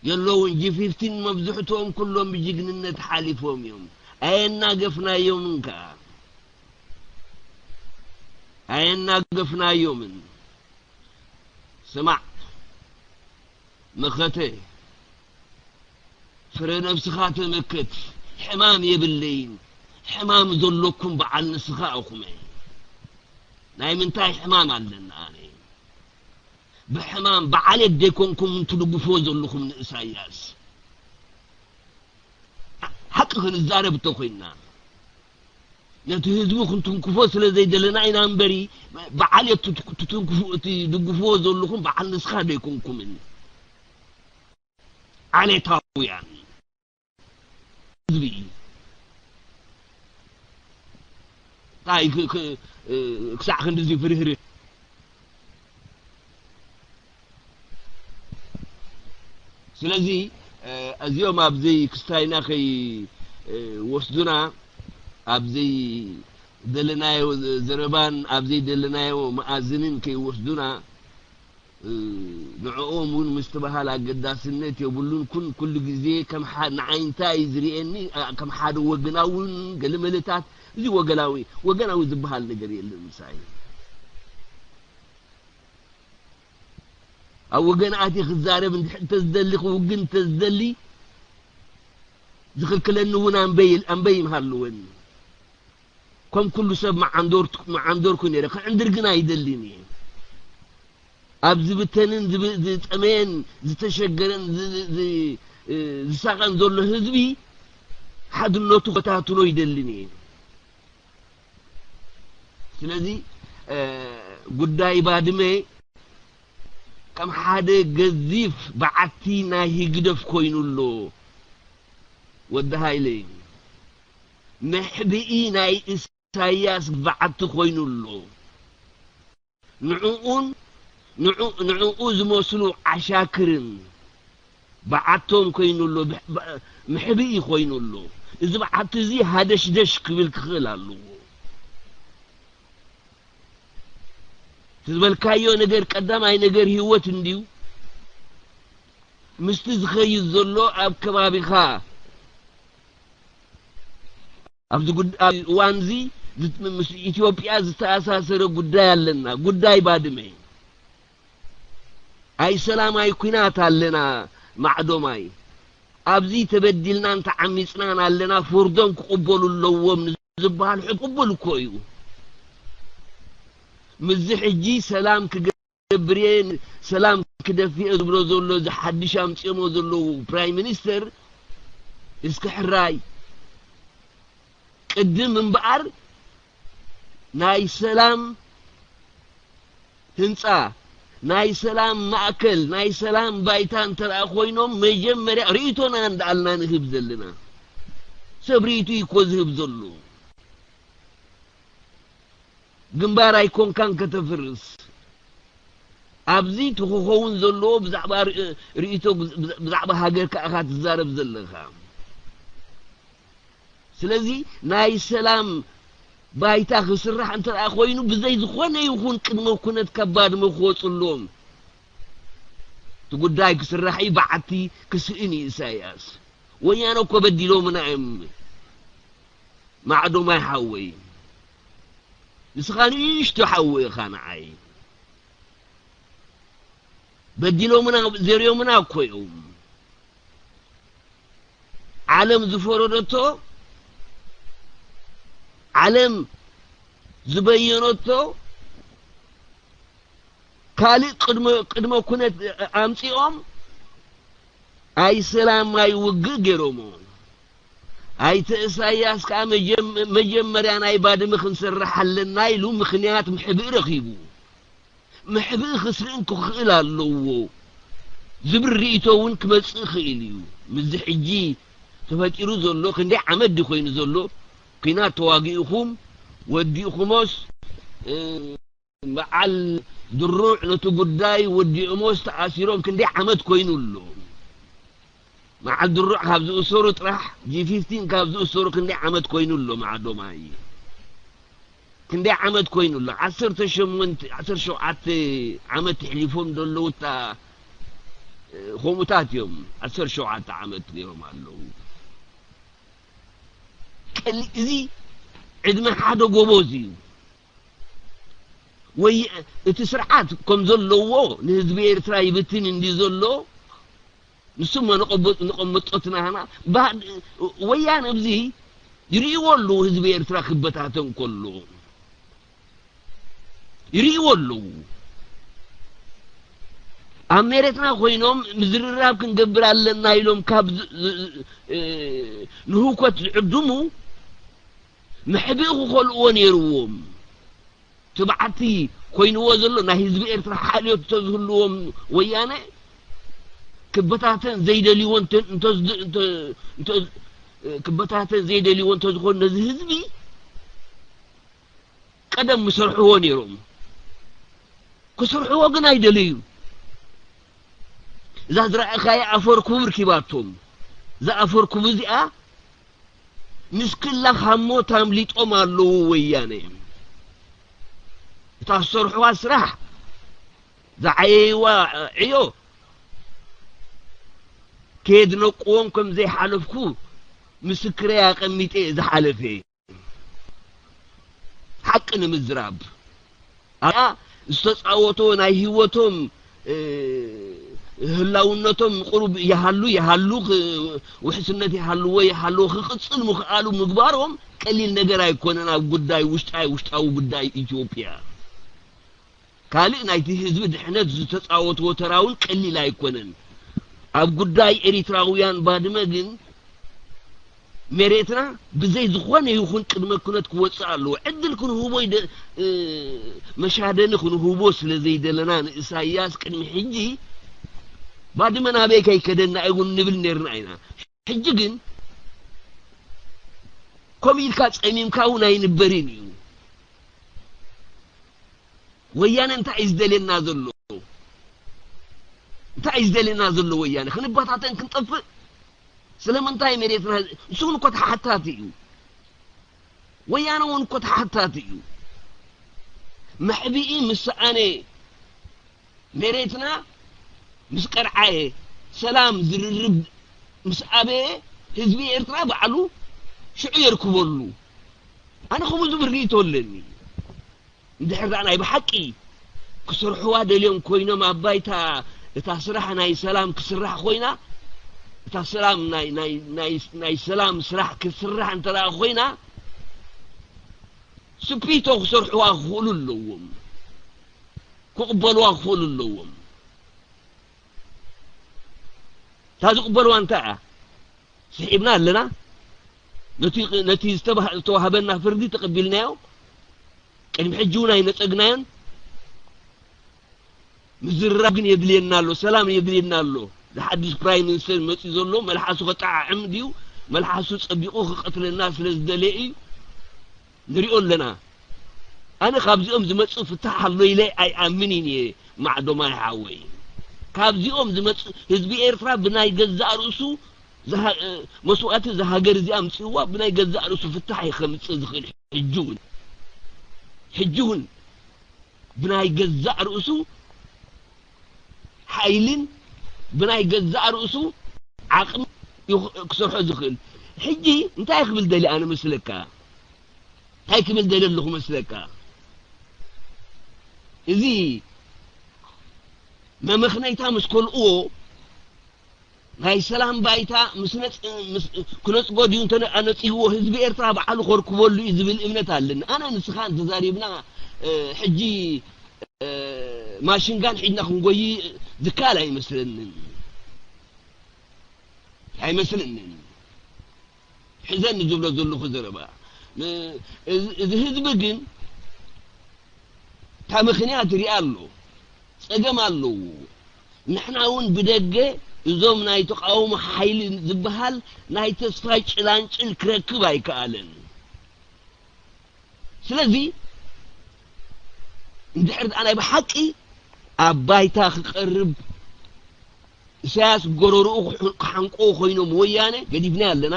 የለውን። ጂ ፊፍቲን መብዝሕትኦም ኩሎም ብጅግንነት ሓሊፎም እዮም። ኣየናገፍናዮምን ከኣ። ኣየናገፍናዮምን። ስማዕ መኸተ፣ ፍረ ነብስኻ ተመከት። ሕማም የብለይን። ሕማም ዘለኩም በዓል ንስኻ ኢኹም። ናይ ምንታይ ሕማም ኣለና ኣነ? ብሕማም ብዓሌት ደይኮንኩም ትድግፍዎ ዘለኹም ንእሳያስ። ሓቂ ክንዛረብ እንተኾይንና፣ ነቲ ህዝቢ ክንትንክፎ ስለ ዘይደለና ኢና እምበሪ፣ ብዓሌት ትት-፣ ትትንክፉ-፣ ትድግፍዎ ዘለኹም በዓል ንስኻ ደይኮንኩምን። ዓሌታውያን ህዝቢ። እንታይ ክ-፣ ክ-፣ እ፣ ክሳዕ ክንድዚ ፍርህርህ። ስለዚ፣ እ፣ እዚኦም ኣብዚ ክስታይና ከይ-፣ እ፣ ወስዱና፣ ኣብዚ ደለናዮ ዘረባን ኣብዚ ደለናዮ መኣዝንን ከይወስዱና፣ እ፣ ንዕኦም እውን ምስትብሃል ኣገዳስነት የብሉን። ኩን-፣ ኩሉ ግዜ ከም ሓ-፣ ንዓይ እንታይ እዩ ዝርእየኒ፣ ኣ፣ ከም ሓደ ወገናውን ገለመለታት፣ እዚ ወገናዊ፣ ወገናዊ ዝበሃል ነገር የለን ምሳይ። ኣብ ወገን ኣትየ ክዛረብ እንድሕር እንተዝደሊ፣ ክውግን እንተዝደሊ፣ ዝኽልክለኒ እውን ኣንበይ ኣንበይ ይምሃልወኒ። ከም ኩሉ ሰብ መዓንዶር መዓንዶርኩ ነይረ። ክዕንድር ግን ኣይደልን እየ። ኣብ ዝብተንን ዝብ- ዝጠመየን ዝተሸገረን ዝ- ዝ- እ፣ ዝሳቐን ዘሎ ህዝቢ ሓድነቱ ከታትኖ ይደልን እየ። ስለዚ እ፣ ጉዳይ ባድመ ከም ሓደ ገዚፍ በዓቲ ናይ ህግደፍ ኮይኑ ኣሎ። ወዲ ሃይለ፣ መሕብኢ ናይ ኢሳያስ በዓቲ ኮይኑ ኣሎ። ንዕኡን ንዑ- ንዕኡ ዝመስሉ ዓሻክርን በዓቶም ኮይኑ ኣሎ። ብሕ- ብ- መሕብኢ ኮይኑ ኣሎ። እዚ በዓቲ እዚ ሃደሽደሽ ክብል ክኽእል ኣለዎ። ዝበልካዮ ነገር ቀዳማይ ነገር ህይወት እንድዩ። ምስቲ ዝኸይድ ዘሎ ኣብ ከባቢኻ ኣብዚ ጉድ- ኣብ እዋንዚ ዝት- ምስ ኢትዮጵያ ዝተኣሳሰረ ጉዳይ ኣለና። ጉዳይ ባድመ ኣይ ሰላማይ ኩናት ኣለና። ማዕዶማይ ኣብዚ ተበዲልናን ተዓሚፅናን ኣለና። ፍርዶም ክቕበሉ ኣለዎም ዝበሃል ሕቶ ቅቡል እኮ እዩ። ምስዚ ሕጂ ሰላም ክገብር እየ፣ ሰላም ክደፍእ እየ ዝብሎ ዘሎ፣ እዚ ሓድሽ ኣምፅኦሞ ዘለዉ ፕራይም ሚኒስተር፣ እስኪ ሕራይ ቅድም እምበኣር ናይ ሰላም ህንፃ፣ ናይ ሰላም ማእከል፣ ናይ ሰላም ባይታ እንተ ደኣ ኮይኖም፣ መጀመርያ ርእይቶና እንዳኣልና ንህብ ዘለና። ሰብ ርእይቶ እዩ እኮ ዝህብ ዘሎ። ግንባር ኣይኮንካን ከተፍርስ። ኣብዚ እቲ ክኸውን ዘለዎ ብዛዕባ ር- ርእይቶ፣ ብዛዕባ ሃገር ከኣ ኢኻ ትዛረብ ዘለኻ። ስለዚ ናይ ሰላም ባይታ ክስራሕ እንተ ደኣ ኮይኑ፣ ብዘይ ዝኾነ ይኹን ቅድመ ኩነት ካብ ባድመ ክወፁ ኣለዎም። እቲ ጉዳይ ክስራሕ እዩ። በዓቲ ክስእን እዩ ኢሳያስ። ወያነ እኮ በዲሎምና እዮም። ማዕዶማይ ሓወይ፣ ንስኻ ንእሽቶ ሓወይ ኢኻ ንዓይ። በዲሎምና፣ ዘርዮምና እኮ እዮም። ዓለም ዝፈረደቶ፣ ዓለም ዝበየነቶ፣ ካልእ ቅድመ ቅድመ ኩነት ኣምጺኦም፣ ኣይ ሰላም ኣይ ውግእ ገይሮሞ። ኣይተ ኢሳያስ ከኣ መጀም- መጀመርያ ናይ ባድመ ክንሰርሕ ኣለና ኢሉ ምኽንያት ምሕብእ ረኺቡ። ምሕብእ ክስእን ክኽእል ኣለዎ ዝብል ርእይቶ እውን ክመጽእ ይኽእል እዩ። ምስዚ ሕጂ ተፈጢሩ ዘሎ ክንደይ ዓመት ድዩ ኮይኑ ዘሎ? ኲናት ተዋጊእኹም ወዲእኹሞስ፣ እ፣ በዓል ድሩዕ ነቲ ጉዳይ ወዲኦሞስ ተኣሲሮም ክንደይ ዓመት ኮይኑ ኣሎ? መዓል ድሩዕ ካብ ዝእሰሩ ጥራሕ፣ ጂ ፊፍቲን ካብ ዝእሰሩ ክንደይ ዓመት ኮይኑ ኣሎ? ማዕዶማይ ክንደይ ዓመት ኮይኑ ኣሎ? ዓሰርተ ሸሞንተ፣ ዓሰርተ ሸውዓተ ዓመት ኣሕሊፎም ዘለዉ እታ፣ እ፣ ከምኡታት እዮም። ዓሰርተ ሸውዓተ ዓመት ነይሮም ኣለዉ። ቀሊ-፣ እዚ ዕድመ ሓደ ጎበዝ እዩ። ወይ እቲ ስርዓት ከም ዘለዎ ንህዝቢ ኤርትራ ይብትን እንዲ ዘሎ፣ ንሱ እሞ ንቐበ-፣ ንቐመጦት ናህና፣ ባ-፣ ወያነ ኣብዚ ይርእይዎ ኣለዉ፣ ህዝቢ ኤርትራ ክበታተን ከሎ ይርእይዎ ኣለዉ። ኣብ መሬትና ኮይኖም ምዝርራብ ክንገብር ኣለና ኢሎም ካብ ዝ-፣ ዝ-፣ እ፣ ንህውከት ዝዕድሙ፣ መሕብኢ ክኸልእዎ ነይርዎም። ትብዓቲ ኮይንዎ ዘሎ ናይ ህዝቢ ኤርትራ ሓልዮት እንተዝህልዎም ወያነ ክበታተን ዘይደልይዎ እንተ-፣ እንተዝድ-፣ እንተ-፣ እንተ-፣ ክበታተን ዘይደልይዎ እንተዝኾኑ ነዚ ህዝቢ ቀደም ምሰርሕዎ ነይሮም። ክሰርሕዎ ግን ኣይደለዩ። እዛ ዝረኣኻያ ኣፈር ኩቡ ርኪባቶም። እዛ ኣፈር ኩቡ እዚኣ ምስ ክላ ካብ ሞት ኣምሊጦም ኣለዉ ወያነ። እታ ዝሰርሕዋ ስራሕ፣ ዝዓየይዋ ዕዮ፣ ከየድነቅዎም ከም ዘይሓለፍኩ ምስክረይ ኣቐሚጠ እየ ዝሓለፈ። ሓቂ ንምዝራብ፣ ኣብኣ ዝተጻወቶ ናይ ህይወቶም፣ እ፣ ህላውነቶም ቁሩብ ይሃሉ ይሃሉ፣ ክ-፣ ውሕስነት ይሃልዎ ይሃልዎ፣ ክቕጽል ምኽኣሉ ምግባሮም ቀሊል ነገር ኣይኮነን። ኣብ ጉዳይ ውሽጣዊ፣ ውሽጣዊ ጉዳይ ኢትዮጵያ፣ ካልእ ናይቲ ህዝቢ ድሕነት ዝተጻወትዎ ተራ እውን ቀሊል ኣይኮነን። ኣብ ጉዳይ ኤሪትራውያን ባድመ ግን መሬትና ብዘይ ዝኾነ ይኹን ቅድመ ኩነት ክወጽእ ኣለዎ። ዕድል ክንህቦ ይደ-፣ እ፣ መሻደኒ ክንህቦ ስለ ዘይደለና ንእሳያስ ቅድሚ ሕጂ ባድመ ናበይ ከይከደና እውን ንብል ነርና ኢና። ሕጂ ግን ከምኡ ኢልካ ጸሚምካ እውን ኣይንበርን እዩ። ወያነ እንታይ እዩ ዝደልየና ዘሎ? እንታይ እዩ ዝደልየና ዘሎ ወያነ? ክንበታተን ክንጠፍእ? ስለምንታይ መሬትና? ንሱ እውን እኮ ተሓታቲ እዩ። ወያነ እውን እኮ ተሓታቲ እዩ። መሕብኢ ምስ ሰኣነ፣ መሬትና ምስ ቀርዓየ፣ ሰላም ዝርርብ ምስ ኣበየ፣ ህዝቢ ኤርትራ ባዕሉ ሽዑ የርክበሉ። ኣነ ከምኡ ዝብል ርእይቶ ኣለኒ። እንድሕር ደኣ ናይ ብሓቂ ክሰርሕዋ ደልዮም ኮይኖም ኣብ ባይታ እታ ስራሕ ናይ ሰላም ክስራሕ ኮይና፣ እታ ሰላም ናይ፣ ናይ፣ ናይ፣ ናይ ሰላም ስራሕ ክስራሕ እንተ ደኣ ኮይና፣ ስፒቶ ክሰርሕዋ ክኽእሉ ኣለዎም፣ ክቕበልዋ ክኽእሉ ኣለዎም። እታ ዝቕበልዋ እንታይ እያ? ስሒብና ኣለና። ነቲ፣ ነቲ ዝተባህ-፣ ዝተዋህበና ፍርዲ ተቐቢልናዮ። ቅድሚ ሕጂ እውን ኣይነጸግናዮን። ምዝርራብ ግን የድልየና ኣሎ፣ ሰላም የድልየና ኣሎ። ዝሓድሽ ፕራይም ሚኒስተር መጺኡ ዘሎ መልሓሱ ከጠዓዕም ድዩ፣ መልሓሱ ጸቢቑ ክቐትለና ስለ ዝደለየ እዩ? ንሪኦ ኣለና። ኣነ ካብዚኦም ዝመጽእ ፍታሕ ኣሎ ኢለ ኣይኣምንን እየ፣ ማዕዶማይ ሓወይ። ካብዚኦም ዝመጽእ፣ ህዝቢ ኤርትራ ብናይ ገዛእ ርእሱ ዝሃ-፣ እ፣ መስዋእቲ እዛ ሃገር እዚኣ ኣምጽእዋ፣ ብናይ ገዛእ ርእሱ ፍታሕ እዩ ከምጽእ ዝኽእል። ሕጂ እውን፣ ሕጂ እውን ብናይ ገዛእ ርእሱ ሓይልን ብናይ ገዛእ ርእሱ ዓቕሚ እዩ ክሰርሖ ዝኽእል። ሕጂ እንታይ ክብል ደልየ ኣነ መስለካ? እንታይ ክብል ደልየ ኣለኹ መስለካ? እዚ መመኽነይታ ምስ ከልእዎ፣ ናይ ሰላም ባይታ ምስ ነጽ-፣ ምስ ክነጽጎ ድዩ እንተ ኣነጺግዎ፣ ህዝቢ ኤርትራ ባዕሉ ከርክበሉ እዩ ዝብል እምነት ኣለኒ። ኣነ ንስኻን ተዛሪብና፣ እ፣ ሕጂ፣ እ፣ ማሽንጋን ሒድና ክንጎይ ዝከኣል ኣይመስለንን። ኣይመስለንን። ሕዘኒ ዝብሎ ዘለኹ ዘረባ። ን-፣ እዚ፣ እዚ ህዝቢ ግን እታ ምኽንያት ይሪኣ ኣሎ። ጸገም ኣለዎ። ንሕና እውን ብደገ እዞም ናይ ተቃውሞ ሓይሊ ዝበሃል ናይ ተስፋ ጭላንጭል ክረክብ ኣይከኣለን። ስለዚ እንድሕር ደኣ ናይ ብሓቂ ኣብ ባይታ ክቐርብ፣ ኢሳያስ ጎረርኡ ክሕ-፣ ክሓንቆ ኮይኖም ወያነ ገዲፍና ኣለና።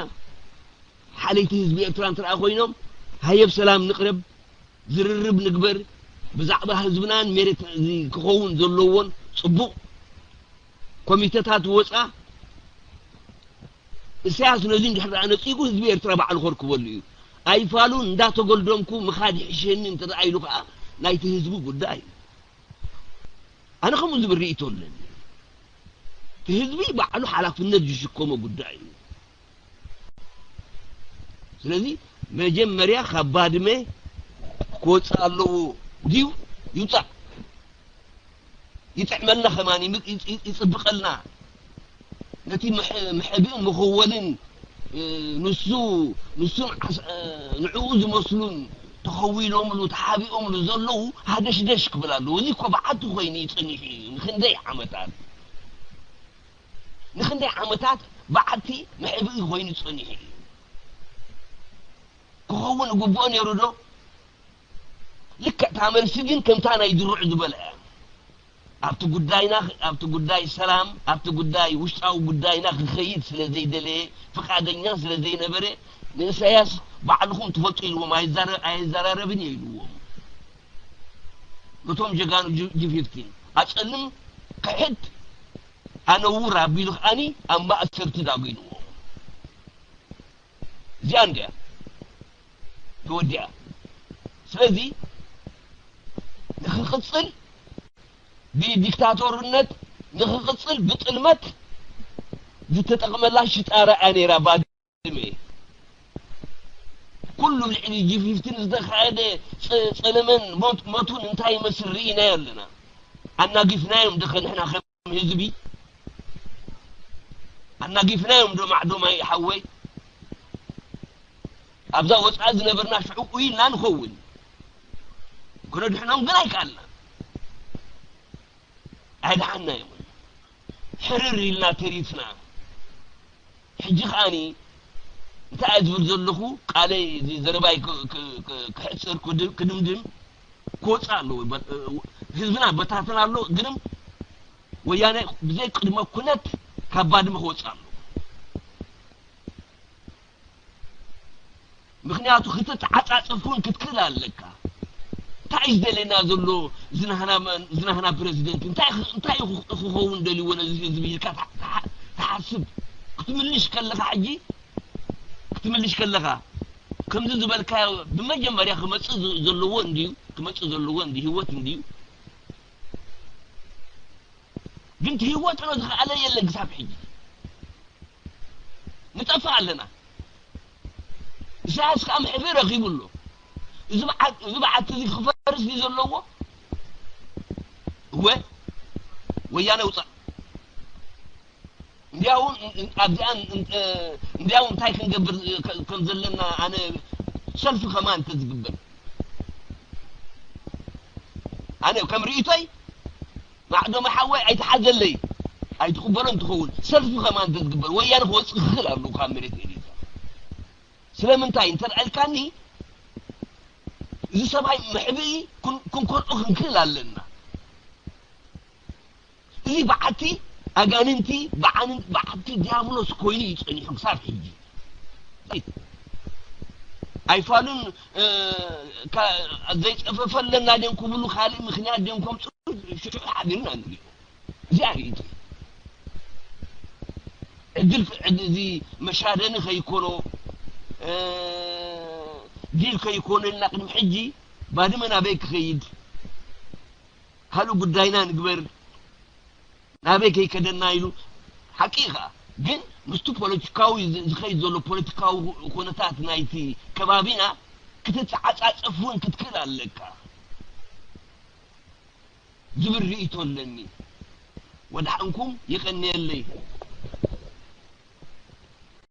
ሓለይቲ ህዝቢ ኤርትራ እንተ ደኣ ኮይኖም፣ ሃየብ ሰላም ንቕረብ፣ ዝርርብ ንግበር፣ ብዛዕባ ህዝብናን መሬት እዚ ክኸውን ዘለዎን ጽቡቕ ኮሚተታት ወጻ። ኢሳያስ ነዚ እንድሕር ደኣ ነጺጉ ህዝቢ ኤርትራ ባዕሉ ከርክበሉ እዩ። ኣይፋሉን እንዳተጎልደምኩ ምኻድ ይሕሸኒ እንተ ደኣ ኢሉ ከኣ ናይቲ ህዝቢ ጉዳይ እዩ። ኣነ ከምኡ ዝብል ርእይቶ ኣለኒ። እቲ ህዝቢ ባዕሉ ሓላፍነት ዝሽከሞ ጉዳይ እዩ። ስለዚ መጀመርያ ካብ ባድመ ክወጽእ ኣለዎ ድዩ? ይውጻእ። ይጥዕመልና ከማን፣ ይም-፣ ይጽ-፣ ይጽ-፣ ይጽብቐልና። ነቲ ምሕ-፣ መሕብእን መኸወልን፣ እ፣ ንሱ፣ ንሱን ዓስ-፣ እ፣ ንዕኡ ዝመስሉን ተኸዊሎምሉ፣ ተሓቢኦምሉ ዘለዉ ሃደሽደሽ ክብል ኣለዎ። እዚ እኮ በዓቲ ኮይኑ እዩ ጸኒሑ እዩ። ንኽንደይ ዓመታት፣ ንኽንደይ ዓመታት በዓቲ መሕብኢ ኮይኑ ጸኒሑ እዩ። ክኸውን ግቡኦ ነይሩ ዶ? ልክዕ እታ መልሲ ግን ከምታ ናይ ድሩዕ ዝበለ እያ። ኣብቲ ጉዳይና፣ ኣብቲ ጉዳይ ሰላም፣ ኣብቲ ጉዳይ ውሽጣዊ ጉዳይና ክኸይድ ስለ ዘይደለየ፣ ፍቓደኛ ስለ ዘይነበረ፣ ንእሳያስ ባዕልኹም ትፈልጡ ኢልዎም፣ ኣይዛረ-፣ ኣይዘራረብን እየ ኢልዎም። ነቶም ጀጋኑ ጂ-፣ ጂ ፊፍቲን፣ ኣጸልም ክሕድ ኣነውር ኣቢሉ ከኣኒ ኣብ ማእሰርቲ ዳጒንዎ። እዚኣ እንድያ ተወዲኣ። ስለዚ ንኽቕጽል ብዲክታቶርነት ንኽቕጽል ብጥልመት ዝተጠቕመላ ሽጣራ እያ ነይራ ባድመ። ኩሉ ልዕሊ ጂ ፊፍቲን ዝተኻየደ ጸ-፣ ጸለመን ሞት-፣ ሞቱን እንታይ ይመስል ርኢናዮ ኣለና። ኣናጊፍናዮም ዶ ንሕና ከም ህዝቢ? ኣናጊፍናዮም ዶ ማዕዶማይ ሓወይ? ኣብዛ ወጻኢ ዝነበርና ሽዑ ኢልና ንኸውን። ክነድሕኖም ግን ኣይከኣልናን። ኣይደሓንናዮምን። ሕርር ኢልና ተሪፍና። ሕጂ ከኣኒ እንታይ እየ ዝብል ዘለኹ፣ ቃለይ እዚ ዘረባይ ክ-፣ ክ-፣ ክ-፣ ክሕጽር ክድ-፣ ክድምድም ክወጽእ ኣለዎ። በ-፣ ህዝብና በታተን ኣሎ፣ ግንም ወያነ ብዘይ ቅድመ ኩነት ካብ ባድመ ክወጽእ ኣለዎ። ምኽንያቱ ክትተዓጻጸፍ እውን ክትክእል ኣለካ። እንታይ እዩ ዝደልየና ዘሎ ዝናህና መን-፣ ዝናህና ፕረዚደንት? እንታይ ኽ-፣ እንታይ እዩ ክኽ-፣ ክኸውን ደልይዎ ነዚ ህዝቢ ኢልካ ትሓ-፣ ትሓ-፣ ትሓስብ። ክትምልሽ ከለኻ ሕጂ፣ ክትምልሽ ከለኻ ከምዚ ዝበልካዮ ብመጀመርያ ክመጽእ ዝ-፣ ዘለዎ እንድዩ፣ ክመጽእ ዘለዎ እንድዩ፣ ህይወት እንድዩ። ግን ክህይወጥኖ ዝኸኣለ የለን ክሳብ ሕጂ። ንጠፍእ ኣለና። ኢሳያስ ከኣ ምሕብእ ረኺቡ ኣሎ። እዚ በዓ-፣ እዚ በዓቲ እዚ ክፈርስ ድዩ ዘለዎ? እወ፣ ወያነ ውጻእ። እንዲያውም ኣብዚኣ ን-፣ ን-፣ እንዲያውም እንታይ ክንገብር ከ-፣ ከም ዘለና ኣነ ሰልፊ ከማን እንተዝግበር። ኣነ ከም ርእይቶይ ማዕዶመ ሓወይ ኣይትሓዘለይ፣ ኣይትቕበሎን ትኸውን። ሰልፊ ከማን እንተዝግበር ወያነ ክወጽእ ክኽእል ኣለዎ ካብ መሬት ኤሪትራ። ስለምንታይ እንተ ደኣ ኢልካኒ፣ እዚ ሰብኣይ መሕብኢ ክን-፣ ክንኮንኦ ክንክእል ኣለና። እዚ በዓቲ ኣጋንንቲ፣ በዓን-፣ በዓቲ ዲያብሎስ ኮይኑ እዩ ጸኒሑ ክሳብ ሕጂ። ኣይፋሉን፣ እ፣ ካ-፣ ዘይጸፈፈ ኣለና ድዮም ክብሉ ካልእ ምኽንያት ድዮም ከምጽኡ ሽዑ ሓቢርና ንሪኦ። እዚኣ ርእይቶ። ዕድል፣ ዕድ-፣ እዚ መሻደኒ ከይኮኖ፣ እ፣ ዲል ከይኮኖ ኢልና ቅድሚ ሕጂ ባድመ ናበይ ክኸይድ? ካልእ ጉዳይና ንግበር፣ ናበይ ከይከደና ኢሉ። ሓቂ ኢኻ፣ ግን ምስቲ ፖለቲካዊ ዝ-፣ ዝኸይድ ዘሎ ፖለቲካዊ ኩነታት ናይቲ ከባቢና ክትተዓጻጸፍ እውን ክትክእል ኣለካ ዝብል ርእይቶ ኣለኒ። ወድሓንኩም፣ የቐንየለይ።